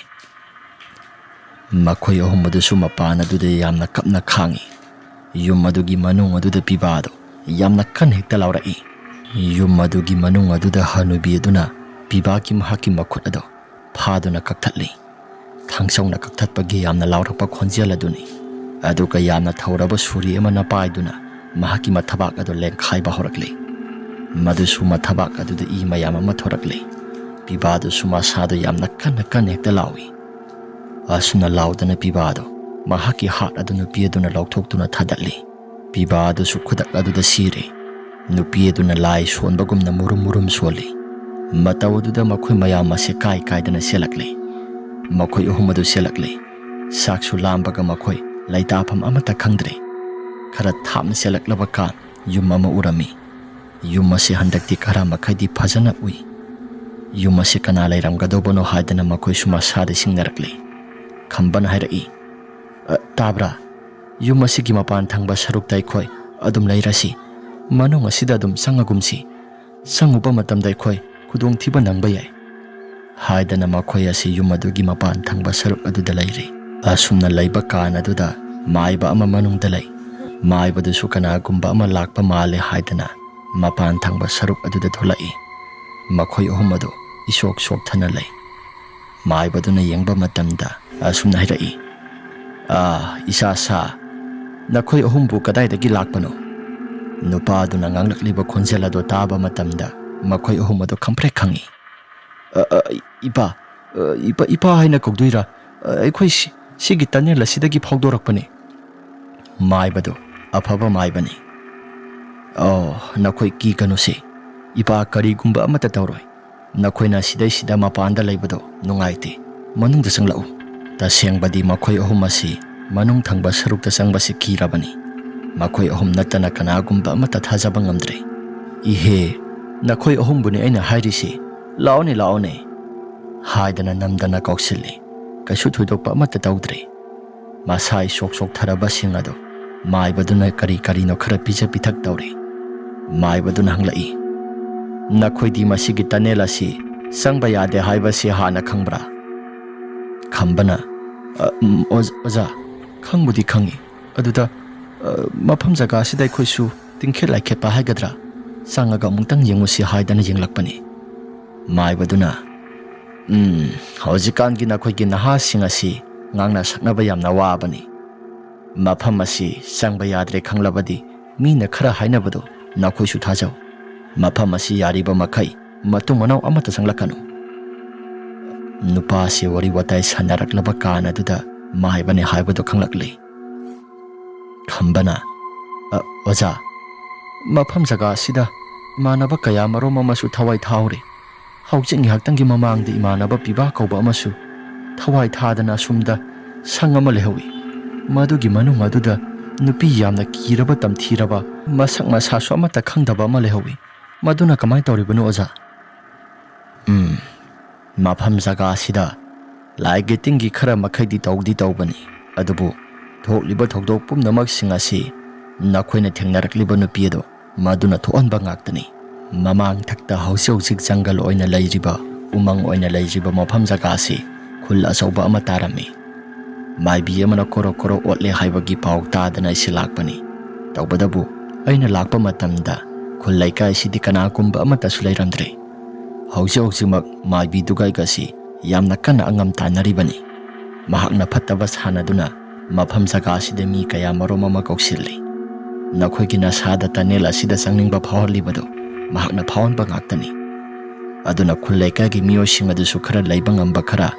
ꯃꯈꯣꯏ ꯑꯍꯨꯝ ꯑꯗꯨꯁꯨ ꯃꯄꯥꯟ ꯑꯗꯨꯗ ꯌꯥꯝꯅ ꯀꯞꯅ ꯈꯥꯡꯏ꯫ ꯌꯨꯝ ꯑꯗꯨꯒꯤ ꯃꯅꯨꯡ ꯑꯗꯨꯗ ꯄꯤꯕꯥꯗꯨ ꯌꯥꯝꯅ ꯀꯟꯅ ꯍꯦꯛꯇ ꯂꯥꯎꯔꯛꯏ꯫ ꯌꯨꯝ ꯑꯗꯨꯒꯤ ꯃꯅꯨꯡ ꯑꯗꯨꯗ ꯍꯅꯨꯕꯤ ꯑꯗꯨꯅ ꯄꯤꯕꯥꯒꯤ ꯃꯍꯥꯛꯀꯤ ꯃꯈꯨꯠ ꯑꯗꯨ ꯐꯥꯗꯨꯅ ꯀꯛꯊꯠꯂꯤ꯫ ꯊꯥꯡꯁꯧꯅ ꯀꯛꯊꯠꯄꯒꯤ ꯌꯥꯝꯅ ꯂꯥꯎꯔꯛꯄ ꯈꯣꯟꯖꯦꯜ ꯑꯗꯨꯅꯤ꯫ ꯑꯗꯨꯒ ꯌꯥꯝꯅ ꯊꯧꯔꯕ ꯁꯨꯔꯤ ꯑꯃꯅ ꯄꯥꯏꯗꯨꯅ ꯃꯍꯥꯛꯀꯤ ꯃꯊꯕꯥꯛ ꯑꯗꯨ ꯂꯦꯡꯈꯥꯏꯕ ꯍꯧꯔꯛꯂꯤ꯫ ꯃꯗꯨꯁꯨ ꯃꯊꯕꯥꯛ ꯑꯗꯨꯗ ꯏ ꯃꯌꯥꯝ ꯑꯃ ꯊꯣꯔꯛꯂꯤ꯫ ꯄꯤꯕꯥꯗꯨꯁꯨ ꯃꯁꯥꯗꯨ ꯌꯥꯝꯅ ꯀꯟꯅ ꯀꯟꯅ ꯍꯦꯛꯇ ꯂꯥꯎꯏ꯫ ꯑꯁꯨꯝꯅ ꯂꯥꯎꯗꯅ ꯄꯤꯕꯥꯗꯨ ꯃꯍꯥꯛꯀꯤ ꯍꯥꯠ ꯑꯗꯨ ꯅꯨꯄꯤ ꯑꯗꯨꯅ ꯂꯧꯊꯣꯛꯇꯨꯅ ꯊꯥꯗꯠꯂꯤ꯫ ꯄꯤꯕꯥ ꯑꯗꯨꯁꯨ ꯈꯨꯗꯛ ꯑꯗꯨꯗ ꯁꯤꯔꯦ꯫ ꯅꯨꯄꯤ ꯑꯗꯨꯅ ꯂꯥꯏ ꯁꯣꯟꯕꯒꯨꯝꯅ ꯃꯨꯔꯨꯝ ꯃꯨꯔꯨꯝ ꯁꯣꯜꯂꯤ꯫ ꯃꯇꯧ ꯑꯗꯨꯗ ꯃꯈꯣꯏ ꯃꯌꯥꯝ ꯑꯁꯦ ꯀꯥꯏ ꯀꯥꯏꯗꯅ ꯆꯦꯜꯂꯛꯂꯤ꯫ ꯃꯈꯣꯏ ꯑꯍꯨꯝ ꯑꯗꯨ ꯆꯦꯜꯂꯛꯂꯤ꯫ ꯆꯥꯛꯁꯨ ꯂꯥꯝꯕꯒ ꯃꯈꯣꯏ ꯂꯩꯇꯥꯐꯝ ꯑꯃꯠꯇ ꯈꯪꯗ꯭ꯔꯦ꯫ ꯈꯔ ꯊꯥꯞꯅ ꯆꯦꯜꯂꯛꯂꯕ ꯀꯥꯟ ꯌꯨꯝ ꯑꯃ ꯎꯔꯝꯃꯤ꯫ ꯌꯨꯝ ꯑꯁꯤ ꯍꯟꯗꯛꯇꯤ ꯈꯔ ꯃꯈꯩꯗꯤ ꯐꯖꯅ ꯎꯏ꯫ ꯌꯨꯝ ꯑꯁꯤ ꯀꯅꯥ ꯂꯩꯔꯝꯒꯗꯧꯕꯅꯣ ꯍꯥꯏꯗꯅ ꯃꯈꯣꯏꯁꯨ ꯃꯁꯥꯗ ꯆꯤꯡꯅꯔꯛꯂꯤ꯫ ꯈꯝꯕꯅ ꯍꯥꯏꯔꯛꯏ, "ꯑ, ꯇꯥꯕ꯭ꯔꯥ? ꯌꯨꯝ ꯑꯁꯤꯒꯤ ꯃꯄꯥꯟ ꯊꯪꯕ ꯁꯔꯨꯛꯇ ꯑꯩꯈꯣꯏ ꯑꯗꯨꯝ ꯂꯩꯔꯁꯤ꯫ ꯃꯅꯨꯡ ꯑꯁꯤꯗ ꯑꯗꯨꯝ ꯆꯪꯉꯒꯨꯝꯁꯤ꯫ ꯆꯪꯉꯨꯕ ꯃꯇꯝꯗ ꯑꯩꯈꯣꯏ ꯈꯨꯗꯣꯡꯊꯤꯕ ꯅꯪꯕ ꯌꯥꯏ," ꯍꯥꯏꯗꯅ ꯃꯈꯣꯏ ꯑꯁꯤ ꯌꯨꯝ ꯑꯗꯨꯒꯤ ꯃꯄꯥꯟ ꯊꯪꯕ ꯁꯔꯨꯛ ꯑꯗꯨꯗ ꯂꯩꯔꯤ꯫ ꯑꯁꯨꯝꯅ ꯂꯩꯕ ꯀꯥꯟ ꯑꯗꯨꯗ ꯃꯥꯏꯕ ꯑꯃ ꯃꯅꯨꯡꯗ ꯂꯩ꯫ ꯃꯥꯏꯕꯗꯨꯁꯨ ꯀꯅꯥꯒꯨꯝꯕ ꯑꯃ ꯂꯥꯛꯄ ꯃꯥꯜꯂꯦ ꯍꯥꯏꯗꯅ ꯃꯄꯥꯟ ꯊꯪꯕ ꯁꯔꯨꯛ ꯑꯗꯨꯗ ꯊꯣꯛꯂꯛꯏ꯫ ꯃꯈꯣꯏ ꯑꯍꯨꯝ ꯑꯗꯨ ꯏꯁꯣꯛ ꯁꯣꯛꯊꯅ ꯂꯩ꯫ ꯃꯥꯏꯕꯗꯨꯅ ꯌꯦꯡꯕ ꯃꯇꯝꯗ ꯑꯁꯨꯝꯅ ꯍꯥꯏꯔꯛꯏ, "ꯑꯥ, ꯏꯁꯥ ꯁꯥ, ꯅꯈꯣꯏ ꯑꯍꯨꯝꯕꯨ ꯀꯗꯥꯏꯗꯒꯤ ꯂꯥꯛꯄꯅꯣ?" ꯅꯨꯄꯥ ꯑꯗꯨꯅ ꯉꯥꯡꯂꯛꯂꯤꯕ ꯈꯣꯟꯖꯦꯜ ꯑꯗꯨ ꯇꯥꯕ ꯃꯇꯝꯗ ꯃꯈꯣꯏ ꯑꯍꯨꯝ ꯑꯗꯨ ꯈꯪꯄ꯭ꯔꯦꯛ ꯈꯪꯏ꯫ "ꯑ, ꯑ, ꯏꯄꯥ, ꯑ, ꯏꯄꯥ, ꯏꯄꯥ ꯍꯥꯏꯅ ꯀꯧꯗꯣꯏꯔꯥ? ꯑ, ꯑꯩꯈꯣꯏ ꯁꯤ-, ꯁꯤꯒꯤ ꯇꯅꯦꯜ ꯑꯁꯤꯗꯒꯤ ꯐꯥꯎꯗꯣꯔꯛꯄꯅꯤ꯫" ꯃꯥꯏꯕꯗꯨ ꯑꯐꯕ ꯃꯥꯏꯕꯅꯤ꯫ "ꯑꯣ, ꯅꯈꯣꯏ ꯀꯤꯒꯅꯨꯁꯦ, ꯏꯄꯥ ꯀꯔꯤꯒꯨꯝꯕ ꯑꯃꯠꯇ ꯇꯧꯔꯣꯏ꯫ ꯅꯈꯣꯏꯅ ꯁꯤꯗꯩꯁꯤꯗ ꯃꯄꯥꯟꯗ ꯂꯩꯕꯗꯣ ꯅꯨꯡꯉꯥꯏꯇꯦ, ꯃꯅꯨꯡꯗ ꯆꯪꯂꯛꯎ꯫" ꯇꯁꯦꯡꯕꯗꯤ ꯃꯈꯣꯏ ꯑꯍꯨꯝ ꯑꯁꯤ ꯃꯅꯨꯡ ꯊꯪꯕ ꯁꯔꯨꯛꯇ ꯆꯪꯕꯁꯤ ꯀꯤꯔꯕꯅꯤ꯫ ꯃꯈꯣꯏ ꯑꯍꯨꯝ ꯅꯠꯇꯅ ꯀꯅꯥꯒꯨꯝꯕ ꯑꯃꯠꯇ ꯊꯥꯖꯕ ꯉꯝꯗ꯭ꯔꯦ꯫ "ꯏꯍꯦ, ꯅꯈꯣꯏ ꯑꯍꯨꯝꯕꯨꯅꯤ ꯑꯩꯅ ꯍꯥꯏꯔꯤꯁꯤ, ꯂꯥꯛꯑꯣꯅꯦ, ꯂꯥꯛꯑꯣꯅꯦ," ꯍꯥꯏꯗꯅ ꯅꯝꯗꯅ ꯀꯧꯁꯤꯜꯂꯤ꯫ ꯀꯩꯁꯨ ꯊꯣꯏꯗꯣꯛꯄ ꯑꯃꯠꯇ ꯇꯧꯗ꯭ꯔꯦ꯫ ꯃꯁꯥ ꯏꯁꯣꯛ ꯁꯣꯛꯊꯔꯕꯁꯤꯡ ꯑꯗꯨ ꯃꯥꯏꯕꯗꯨꯅ ꯀꯔꯤ ꯀꯔꯤꯅꯣ ꯈꯔ ꯄꯤꯖ ꯄꯤꯊꯛ ꯇꯧꯔꯤ꯫ ꯃꯥꯏꯕꯗꯨꯅ ꯍꯪꯂꯛꯏ, "ꯅꯈꯣꯏꯗꯤ ꯃꯁꯤꯒꯤ ꯇꯅꯦꯜ ꯑꯁꯤ ꯆꯪꯕ ꯌꯥꯗꯦ ꯍꯥꯏꯕꯁꯤ ꯍꯥꯟꯅ ꯈꯪꯕ꯭ꯔꯥ?" ꯈꯝꯕꯅ, "ꯑ, ꯎꯝ, ꯑꯣꯖ-, ꯑꯣꯖꯥ, ꯈꯪꯕꯨꯗꯤ ꯈꯪꯏ꯫ ꯑꯗꯨꯗ, ꯑ, ꯃꯐꯝ ꯖꯒꯥ ꯑꯁꯤꯗ ꯑꯩꯈꯣꯏꯁꯨ ꯇꯤꯡꯈꯦꯠ ꯂꯥꯏꯈꯦꯠꯄ ꯍꯥꯏꯒꯗ꯭ꯔꯥ, ꯆꯪꯉꯒ ꯑꯃꯨꯛꯇꯪ ꯌꯦꯡꯉꯨꯁꯤ ꯍꯥꯏꯗꯅ ꯌꯦꯡꯂꯛꯄꯅꯤ꯫ ꯃꯥꯏꯕꯗꯨꯅ, "ꯎꯝ, ꯍꯧꯖꯤꯛꯀꯥꯟꯒꯤ ꯅꯈꯣꯏꯒꯤ ꯅꯍꯥꯁꯤꯡ ꯑꯁꯤ ꯉꯥꯡꯅ ꯁꯛꯅꯕ ꯌꯥꯝꯅ ꯋꯥꯕꯅꯤ꯫ ꯃꯐꯝ ꯑꯁꯤ ꯆꯪꯕ ꯌꯥꯗ꯭ꯔꯦ ꯈꯪꯂꯕꯗꯤ ꯃꯤꯅ ꯈꯔ ꯍꯥꯏꯅꯕꯗꯣ ꯅꯈꯣꯏꯁꯨ ꯊꯥꯖꯧ꯫ ꯃꯐꯝ ꯑꯁꯤ ꯌꯥꯔꯤꯕ ꯃꯈꯩ ꯃꯇꯨꯡ ꯃꯅꯥꯎ ꯑꯃꯠꯇ ꯆꯪꯂꯛꯀꯅꯨ꯫" ꯅꯨꯄꯥꯁꯤ ꯋꯥꯔꯤ ꯋꯥꯇꯥꯏ ꯁꯥꯟꯅꯔꯛꯂꯕ ꯀꯥꯟ ꯑꯗꯨꯗ ꯃꯥꯏꯕꯅꯤ ꯍꯥꯏꯕꯗꯨ ꯈꯪꯂꯛꯂꯤ꯫ ꯈꯝꯕꯅ, "ꯑ, ꯑꯣꯖꯥ, ꯃꯐꯝ ꯖꯒꯥ ꯑꯁꯤꯗ ꯏꯃꯥꯟꯅꯕ ꯀꯌꯥ ꯃꯔꯨꯝ ꯑꯃꯁꯨ ꯊꯋꯥꯏ ꯊꯥꯍꯧꯔꯦ꯫ ꯍꯧꯖꯤꯛ ꯉꯥꯏꯍꯥꯛꯇꯪꯒꯤ ꯃꯃꯥꯡꯗ ꯏꯃꯥꯟꯅꯕ ꯄꯤꯕꯥ ꯀꯧꯕ ꯑꯃꯁꯨ ꯊꯋꯥꯏ ꯊꯥꯗꯅ ꯑꯁꯨꯝꯗ ꯁꯪ ꯑꯃ ꯂꯩꯍꯧꯏ꯫ ꯃꯗꯨꯒꯤ ꯃꯅꯨꯡ ꯑꯗꯨꯗ ꯅꯨꯄꯤ ꯌꯥꯝꯅ ꯀꯤꯔꯕ ꯇꯝꯊꯤꯔꯕ, ꯃꯁꯛ ꯃꯁꯥꯁꯨ ꯑꯃꯠꯇ ꯈꯪꯗꯕ ꯑꯃ ꯂꯩꯍꯧꯏ꯫ ꯃꯗꯨꯅ ꯀꯃꯥꯏꯅ ꯇꯧꯔꯤꯕꯅꯣ, ꯑꯣꯖꯥ?" "ꯎꯝ, ꯃꯐꯝ ꯖꯒꯥ ꯑꯁꯤꯗ ꯂꯥꯏꯒꯤ ꯇꯤꯟꯒꯤ ꯈꯔ ꯃꯈꯩꯗꯤ ꯇꯧꯗꯤ ꯇꯧꯕꯅꯤ, ꯑꯗꯨꯕꯨ ꯊꯣꯛꯂꯤꯕ ꯊꯧꯗꯣꯛ ꯄꯨꯝꯅꯃꯛꯁꯤꯡ ꯑꯁꯤ ꯅꯈꯣꯏꯅ ꯊꯦꯡꯅꯔꯛꯂꯤꯕ ꯅꯨꯄꯤ ꯑꯗꯣ ꯃꯗꯨꯅ ꯊꯣꯛꯍꯟꯕ ꯉꯥꯛꯇꯅꯤ꯫ ꯃꯃꯥꯡ ꯊꯛꯇ ꯍꯧꯖꯤꯛ ꯍꯧꯖꯤꯛ ꯖꯪꯒꯜ ꯑꯣꯏꯅ ꯂꯩꯔꯤꯕ, ꯎꯃꯪ ꯑꯣꯏꯅ ꯂꯩꯔꯤꯕ ꯃꯐꯝ ꯖꯒꯥ ꯑꯁꯤ ꯈꯨꯜ ꯑꯆꯧꯕ ꯑꯃ ꯇꯥꯔꯝꯃꯤ꯫ ꯃꯥꯏꯕꯤ ꯑꯃꯅ ꯀꯣꯔꯣ ꯀꯣꯔꯣ ꯑꯣꯠꯂꯦ ꯍꯥꯏꯕꯒꯤ ꯄꯥꯎ ꯇꯥꯗꯅ ꯑꯩꯁꯤ ꯂꯥꯛꯄꯅꯤ꯫ ꯇꯧꯕꯗꯕꯨ ꯑꯩꯅ ꯂꯥꯛꯄ ꯃꯇꯝꯗ ꯈꯨꯜ ꯂꯩꯀꯥꯏꯁꯤꯗꯤ ꯀꯅꯥꯒꯨꯝꯕ ꯑꯃꯠꯇꯁꯨ ꯂꯩꯔꯝꯗ꯭ꯔꯦ꯫ ꯍꯧꯖꯤꯛ ꯍꯧꯖꯤꯛꯃꯛ ꯃꯥꯏꯕꯤꯗꯨꯒ ꯑꯩꯒꯁꯤ ꯌꯥꯝꯅ ꯀꯟꯅ ꯑꯉꯝ ꯇꯥꯟꯅꯔꯤꯕꯅꯤ꯫ ꯃꯍꯥꯛꯅ ꯐꯠꯇꯕ ꯁꯥꯟꯅꯗꯨꯅ ꯃꯐꯝ ꯖꯒꯥ ꯑꯁꯤꯗ ꯃꯤ ꯀꯌꯥ ꯃꯔꯨꯝ ꯑꯃ ꯀꯧꯁꯤꯜꯂꯤ꯫ ꯅꯈꯣꯏꯒꯤ ꯅꯁꯥꯗ ꯇꯅꯦꯜ ꯑꯁꯤꯗ ꯆꯪꯅꯤꯡꯕ ꯐꯥꯎꯍꯜꯂꯤꯕꯗꯨ ꯃꯍꯥꯛꯅ ꯐꯥꯎꯍꯟꯕ ꯉꯥꯛꯇꯅꯤ꯫ ꯑꯗꯨꯅ ꯈꯨꯜ ꯂꯩꯀꯥꯏꯒꯤ ꯃꯤꯑꯣꯏꯁꯤꯡ ꯑꯗꯨꯁꯨ ꯈꯔ ꯂꯩꯕ ꯉꯝꯕ ꯈꯔ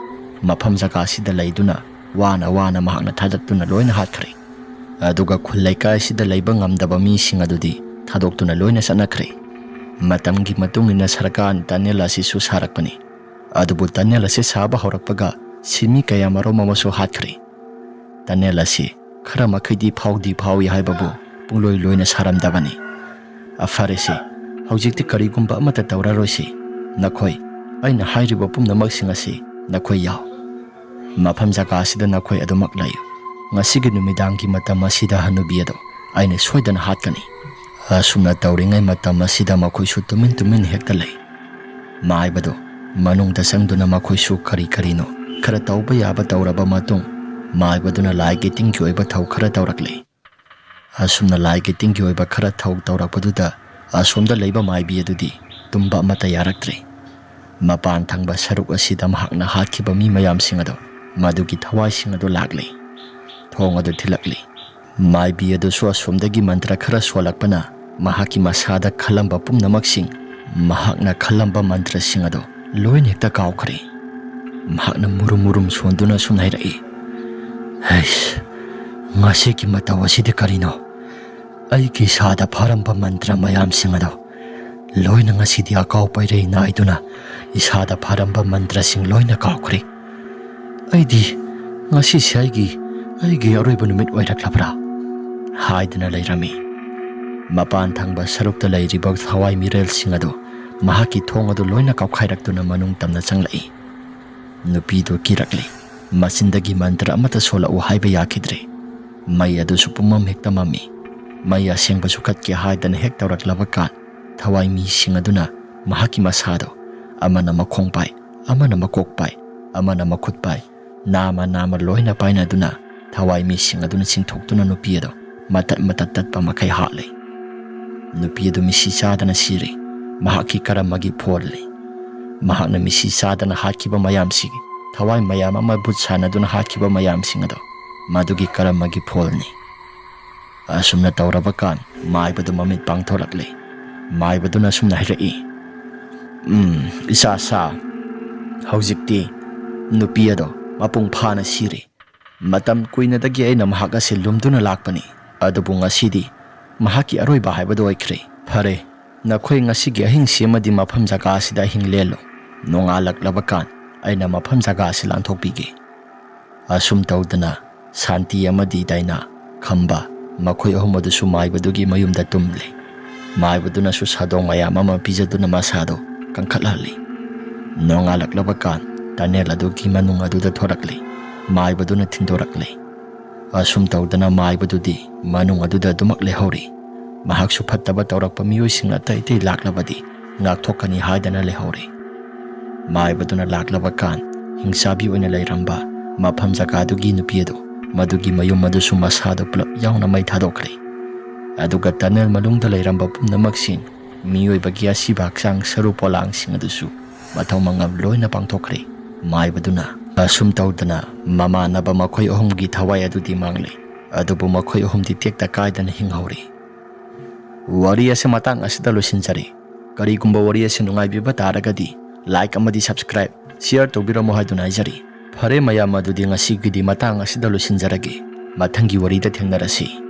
ꯃꯐꯝ ꯖꯒꯥ ꯑꯁꯤꯗ ꯂꯩꯗꯨꯅ ꯋꯥꯅ ꯋꯥꯅ ꯃꯍꯥꯛꯅ ꯊꯥꯗꯠꯇꯨꯅ ꯂꯣꯏꯅ ꯍꯥꯠꯈ꯭ꯔꯦ꯫ ꯑꯗꯨꯒ ꯈꯨꯜ ꯂꯩꯀꯥꯏ ꯑꯁꯤꯗ ꯂꯩꯕ ꯉꯝꯗꯕ ꯃꯤꯁꯤꯡ ꯑꯗꯨꯗꯤ ꯊꯥꯗꯣꯛꯇꯨꯅ ꯂꯣꯏꯅ ꯆꯠꯅꯈ꯭ꯔꯦ꯫ ꯃꯇꯝꯒꯤ ꯃꯇꯨꯡ ꯏꯟꯅ ꯁꯔꯀꯥꯔꯅ ꯇꯅꯦꯜ ꯑꯁꯤꯁꯨ ꯁꯥꯔꯛꯄꯅꯤ꯫ ꯑꯗꯨꯕꯨ ꯇꯅꯦꯜ ꯑꯁꯤ ꯁꯥꯕ ꯍꯧꯔꯛꯄꯒ ꯁꯤꯟꯃꯤ ꯀꯌꯥ ꯃꯔꯨꯝ ꯑꯃꯁꯨ ꯍꯥꯠꯈ꯭ꯔꯦ꯫ ꯇꯅꯦꯜ ꯑꯁꯤ ꯈꯔ ꯃꯈꯩꯗꯤ ꯐꯥꯎꯗꯤ ꯐꯥꯎꯏ ꯍꯥꯏꯕꯕꯨ ꯄꯨꯡꯂꯣꯏ ꯂꯣꯏꯅ ꯁꯥꯔꯝꯗꯕꯅꯤ꯫ ꯑ, ꯐꯔꯦꯁꯦ, ꯍꯧꯖꯤꯛꯇꯤ ꯀꯔꯤꯒꯨꯝꯕ ꯑꯃꯠꯇ ꯇꯧꯔꯔꯣꯏꯁꯤ꯫ ꯅꯈꯣꯏ, ꯑꯩꯅ ꯍꯥꯏꯔꯤꯕ ꯄꯨꯝꯅꯃꯛꯁꯤꯡ ꯑꯁꯤ ꯅꯈꯣꯏ ꯌꯥꯎ꯫ ꯃꯐꯝ ꯖꯒꯥ ꯑꯁꯤꯗ ꯅꯈꯣꯏ ꯑꯗꯨꯃꯛ ꯂꯩꯌꯨ꯫ ꯉꯁꯤꯒꯤ ꯅꯨꯃꯤꯗꯥꯡꯒꯤ ꯃꯇꯝ ꯑꯁꯤꯗ ꯍꯅꯨꯕꯤ ꯑꯗꯨ ꯑꯩꯅ ꯁꯣꯏꯗꯅ ꯍꯥꯠꯀꯅꯤ꯫" ꯑꯁꯨꯝꯅ ꯇꯧꯔꯤꯉꯩ ꯃꯇꯝ ꯑꯁꯤꯗ ꯃꯈꯣꯏꯁꯨ ꯇꯨꯃꯤꯟ ꯇꯨꯃꯤꯟ ꯍꯦꯛꯇ ꯂꯩ꯫ ꯃꯥꯏꯕꯗꯨ ꯃꯅꯨꯡꯗ ꯆꯪꯗꯨꯅ ꯃꯈꯣꯏꯁꯨ ꯀꯔꯤ ꯀꯔꯤꯅꯣ ꯈꯔ ꯇꯧꯕ ꯌꯥꯕ ꯇꯧꯔꯕ ꯃꯇꯨꯡ, ꯃꯥꯏꯕꯗꯨꯅ ꯂꯥꯏꯒꯤ ꯇꯤꯟꯒꯤ ꯑꯣꯏꯕ ꯊꯧ ꯈꯔ ꯇꯧꯔꯛꯂꯤ꯫ ꯑꯁꯨꯝꯅ ꯂꯥꯏꯒꯤ ꯇꯤꯟꯒꯤ ꯑꯣꯏꯕ ꯈꯔ ꯊꯧ ꯇꯧꯔꯛꯄꯗꯨꯗ ꯑꯁꯣꯝꯗ ꯂꯩꯕ ꯃꯥꯏꯕꯤ ꯑꯗꯨꯗꯤ ꯇꯨꯝꯕ ꯑꯃꯠꯇ ꯌꯥꯔꯛꯇ꯭ꯔꯦ꯫ ꯃꯄꯥꯟ ꯊꯪꯕ ꯁꯔꯨꯛ ꯑꯁꯤꯗ ꯃꯍꯥꯛꯅ ꯍꯥꯠꯈꯤꯕ ꯃꯤ ꯃꯌꯥꯝꯁꯤꯡ ꯑꯗꯣ, ꯃꯗꯨꯒꯤ ꯊꯋꯥꯏꯁꯤꯡ ꯑꯗꯨ ꯂꯥꯛꯂꯤ꯫ ꯊꯣꯡ ꯑꯗꯨ ꯊꯤꯜꯂꯛꯂꯤ꯫ ꯃꯥꯏꯕꯤ ꯑꯗꯨꯁꯨ ꯑꯁꯣꯝꯗꯒꯤ ꯃꯟꯇ꯭ꯔ ꯈꯔ ꯁꯣꯜꯂꯛꯄꯅ ꯃꯍꯥꯛꯀꯤ ꯃꯁꯥꯗ ꯈꯜꯂꯝꯕ ꯄꯨꯝꯅꯃꯛꯁꯤꯡ ꯃꯍꯥꯛꯅ ꯈꯜꯂꯝꯕ ꯃꯟꯇ꯭ꯔꯁꯤꯡ ꯑꯗꯣ ꯂꯣꯏꯅ ꯍꯦꯛꯇ ꯀꯥꯎꯈ꯭ꯔꯦ꯫ ꯃꯍꯥꯛꯅ ꯃꯨꯔꯨꯝ ꯃꯨꯔꯨꯝ ꯁꯣꯟꯗꯨꯅ ꯁꯨꯝ ꯍꯥꯏꯔꯛꯏ, "ꯍꯩꯁ, ꯉꯁꯤꯒꯤ ꯃꯇꯧ ꯑꯁꯤꯗꯤ ꯀꯔꯤꯅꯣ? ꯑꯩꯒꯤ ꯏꯁꯥꯗ ꯐꯥꯔꯝꯕ ꯃꯟꯇ꯭ꯔ ꯃꯌꯥꯝꯁꯤꯡ ꯑꯗꯣ ꯂꯣꯏꯅ ꯉꯁꯤꯗꯤ ꯑꯀꯥꯎ ꯄꯩꯔꯩ ꯅꯥꯏꯗꯨꯅ ꯏꯁꯥꯗ ꯐꯥꯔꯝꯕ ꯃꯟꯇ꯭ꯔꯁꯤꯡ ꯂꯣꯏꯅ ꯀꯥꯎꯈ꯭ꯔꯦ꯫ ꯑꯩꯗꯤ ꯉꯁꯤꯁꯦ ꯑꯩꯒꯤ, ꯑꯩꯒꯤ ꯑꯔꯣꯏꯕ ꯅꯨꯃꯤꯠ ꯑꯣꯏꯔꯛꯂꯕ꯭ꯔꯥ?" ꯍꯥꯏꯗꯨꯅ ꯂꯩꯔꯝꯃꯤ꯫ ꯃꯄꯥꯟ ꯊꯪꯕ ꯁꯔꯨꯛꯇ ꯂꯩꯔꯤꯕ ꯊꯋꯥꯏ ꯃꯤꯔꯦꯜꯁꯤꯡ ꯑꯗꯨ ꯃꯍꯥꯛꯀꯤ ꯊꯣꯡ ꯑꯗꯨ ꯂꯣꯏꯅ ꯀꯥꯎꯈꯥꯏꯔꯛꯇꯨꯅ ꯃꯅꯨꯡ ꯇꯝꯅ ꯆꯪꯂꯛꯏ꯫ ꯅꯨꯄꯤꯗꯨ ꯀꯤꯔꯛꯂꯤ꯫ ꯃꯆꯤꯟꯗꯒꯤ ꯃꯟꯇ꯭ꯔ ꯑꯃꯠꯇ ꯁꯣꯜꯂꯛꯎ ꯍꯥꯏꯕ ꯌꯥꯈꯤꯗ꯭ꯔꯦ꯫ ꯃꯩ ꯑꯗꯨꯁꯨ ꯄꯨꯝꯃꯝ ꯍꯦꯛꯇ ꯃꯝꯃꯤ꯫ ꯃꯩ ꯑꯁꯦꯡꯕꯁꯨ ꯀꯠꯀꯦ ꯍꯥꯏꯗꯅ ꯍꯦꯛ ꯇꯧꯔꯛꯂꯕ ꯀꯥꯟ, ꯊꯋꯥꯏ ꯃꯤꯁꯤꯡ ꯑꯗꯨꯅ ꯃꯍꯥꯛꯀꯤ ꯃꯁꯥꯗꯣ, ꯑꯃꯅ ꯃꯈꯣꯡ ꯄꯥꯏ, ꯑꯃꯅ ꯃꯀꯣꯛ ꯄꯥꯏ, ꯑꯃꯅ ꯃꯈꯨꯠ ꯄꯥꯏ, ꯅꯥꯃ ꯅꯥꯃ ꯂꯣꯏꯅ ꯄꯥꯏꯅꯗꯨꯅ ꯊꯋꯥꯏ ꯃꯤꯁꯤꯡ ꯑꯗꯨꯅ ꯆꯤꯡꯊꯣꯛꯇꯨꯅ ꯅꯨꯄꯤ ꯑꯗꯣ ꯃꯇꯠ ꯃꯇꯠ ꯇꯠꯄ ꯃꯈꯩ ꯍꯥꯠꯂꯤ꯫ ꯅꯨꯄꯤ ꯑꯗꯨ ꯃꯤꯁꯤ ꯆꯥꯗꯅ ꯁꯤꯔꯦ꯫ ꯃꯍꯥꯛꯀꯤ ꯀꯔꯃꯒꯤ ꯐꯣꯜꯅꯤ꯫ ꯃꯍꯥꯛꯅ ꯃꯤꯁꯤ ꯆꯥꯗꯅ ꯍꯥꯠꯈꯤꯕ ꯃꯌꯥꯝꯁꯤꯒꯤ, ꯊꯋꯥꯏ ꯃꯌꯥꯝ ꯑꯃ ꯕꯨꯠ ꯁꯥꯟꯅꯗꯨꯅ ꯍꯥꯠꯈꯤꯕ ꯃꯌꯥꯝꯁꯤꯡ ꯑꯗꯣ ꯃꯗꯨꯒꯤ ꯀꯔꯃꯒꯤ ꯐꯣꯜꯅꯤ꯫ ꯑꯁꯨꯝꯅ ꯇꯧꯔꯕ ꯀꯥꯟ ꯃꯥꯏꯕꯗꯨ ꯃꯃꯤꯠ ꯄꯥꯡꯊꯣꯔꯛꯂꯦ꯫ ꯃꯥꯏꯕꯗꯨꯅ ꯑꯁꯨꯝꯅ ꯍꯥꯏꯔꯛꯏ, "ꯎꯝ, ꯏꯆꯥ ꯁꯥ, ꯍꯧꯖꯤꯛꯇꯤ ꯅꯨꯄꯤ ꯑꯗꯣ ꯃꯄꯨꯡ ꯐꯥꯅ ꯁꯤꯔꯦ꯫ ꯃꯇꯝ ꯀꯨꯏꯅꯗꯒꯤ ꯑꯩꯅ ꯃꯍꯥꯛ ꯑꯁꯤ ꯂꯨꯝꯗꯨꯅ ꯂꯥꯛꯄꯅꯤ, ꯑꯗꯨꯕꯨ ꯉꯁꯤꯗꯤ ꯃꯍꯥꯛꯀꯤ ꯑꯔꯣꯏꯕ ꯍꯥꯏꯕꯗꯨ ꯑꯣꯏꯈ꯭ꯔꯦ꯫ ꯐꯔꯦ, ꯅꯈꯣꯏ ꯉꯁꯤꯒꯤ ꯑꯍꯤꯡꯁꯤ ꯑꯃꯗꯤ ꯃꯐꯝ ꯖꯒꯥ ꯑꯁꯤꯗ ꯑꯍꯤꯡ ꯂꯦꯜꯂꯨ꯫ ꯅꯣꯡꯉꯥꯜꯂꯛꯂꯕ ꯀꯥꯟ ꯑꯩꯅ ꯃꯐꯝ ꯖꯒꯥ ꯑꯁꯤ ꯂꯥꯟꯊꯣꯛꯄꯤꯒꯦ꯫" ꯑꯁꯨꯝ ꯇꯧꯗꯅ ꯁꯥꯟꯇꯤ ꯑꯃꯗꯤ ꯗꯥꯏꯅꯥ, ꯈꯝꯕ, ꯃꯈꯣꯏ ꯑꯍꯨꯝ ꯑꯗꯨꯁꯨ ꯃꯥꯏꯕꯗꯨꯒꯤ ꯃꯌꯨꯝꯗ ꯇꯨꯝꯂꯦ꯫ ꯃꯥꯏꯕꯗꯨꯅꯁꯨ ꯁꯥꯗꯣꯡ ꯃꯌꯥꯝ ꯑꯃ ꯄꯤꯖꯗꯨꯅ ꯃꯁꯥꯗꯣ ꯀꯟꯈꯠꯍꯜꯂꯤ꯫ ꯅꯣꯡꯉꯥꯜꯂꯛꯂꯕ ꯀꯥꯟ ꯇꯅꯦꯜ ꯑꯗꯨꯒꯤ ꯃꯅꯨꯡ ꯑꯗꯨꯗ ꯊꯣꯔꯛꯂꯦ꯫ ꯃꯥꯏꯕꯗꯨꯅ ꯊꯤꯟꯗꯣꯔꯛꯂꯦ꯫ ꯑꯁꯨꯝ ꯇꯧꯗꯅ ꯃꯥꯏꯕꯗꯨꯗꯤ ꯃꯅꯨꯡ ꯑꯗꯨꯗ ꯑꯗꯨꯃꯛ ꯂꯩꯍꯧꯔꯤ꯫ ꯃꯍꯥꯛꯁꯨ ꯐꯠꯇꯕ ꯇꯧꯔꯛꯄ ꯃꯤꯑꯣꯏꯁꯤꯡ ꯑꯇꯩ ꯑꯇꯩ ꯂꯥꯛꯂꯕꯗꯤ ꯉꯥꯛꯊꯣꯛꯀꯅꯤ ꯍꯥꯏꯗꯅ ꯂꯩꯍꯧꯔꯤ꯫ ꯃꯥꯏꯕꯗꯨꯅ ꯂꯥꯛꯂꯕ ꯀꯥꯟ ꯍꯤꯡꯆꯥꯕꯤ ꯑꯣꯏꯅ ꯂꯩꯔꯝꯕ ꯃꯐꯝ ꯖꯒꯥꯗꯨꯒꯤ ꯅꯨꯄꯤ ꯑꯗꯨ, ꯃꯗꯨꯒꯤ ꯃꯌꯨꯝ ꯑꯗꯨꯁꯨ ꯃꯁꯥꯗꯣ ꯄꯨꯂꯞ ꯌꯥꯎꯅ ꯃꯩ ꯊꯥꯗꯣꯛꯈ꯭ꯔꯦ꯫ ꯑꯗꯨꯒ tunnel ꯃꯅꯨꯡꯗ ꯂꯩꯔꯝꯕ ꯄꯨꯝꯅꯃꯛꯁꯤꯡ, ꯃꯤꯑꯣꯏꯕꯒꯤ ꯑꯁꯤꯕ ꯍꯛꯆꯥꯡ ꯁꯔꯨ ꯄꯣꯂꯥꯡꯁꯤꯡ ꯑꯗꯨꯁꯨ ꯃꯊꯧ ꯃꯉꯝ ꯂꯣꯏꯅ ꯄꯥꯡꯊꯣꯛꯈ꯭ꯔꯦ꯫ ꯃꯥꯏꯕꯗꯨꯅ ꯑꯁꯨꯝ ꯇꯧꯗꯅ ꯃꯃꯥꯟꯅꯕ ꯃꯈꯣꯏ ꯑꯍꯨꯝꯒꯤ ꯊꯋꯥꯏ ꯑꯗꯨꯗꯤ ꯃꯥꯡꯂꯦ, ꯑꯗꯨꯕꯨ ꯃꯈꯣꯏ ꯑꯍꯨꯝꯗꯤ ꯇꯦꯛꯇ ꯀꯥꯏꯗꯅ ꯍꯤꯡꯍꯧꯔꯤ꯫ ꯋꯥꯔꯤ ꯑꯁꯤ ꯃꯇꯥꯡ ꯑꯁꯤꯗ ꯂꯣꯏꯁꯤꯟꯖꯔꯦ꯫ ꯀꯔꯤꯒꯨꯝꯕ ꯋꯥꯔꯤ ꯑꯁꯤ ꯅꯨꯡꯉꯥꯏꯕꯤꯕ ꯇꯥꯔꯒꯗꯤ like ꯑꯃꯗꯤ subscribe, share ꯇꯧꯕꯤꯔꯝꯃꯨ ꯍꯥꯏꯗꯨꯅ ꯍꯥꯏꯖꯔꯤ꯫ ꯐꯔꯦ ꯃꯌꯥꯝ, ꯑꯗꯨꯗꯤ ꯉꯁꯤꯒꯤꯗꯤ ꯃꯇꯥꯡ ꯑꯁꯤꯗ ꯂꯣꯏꯁꯤꯟꯖꯔꯒꯦ꯫ ꯃꯊꯪꯒꯤ ꯋꯥꯔꯤꯗ ꯊꯦꯡꯅꯔꯁꯤ꯫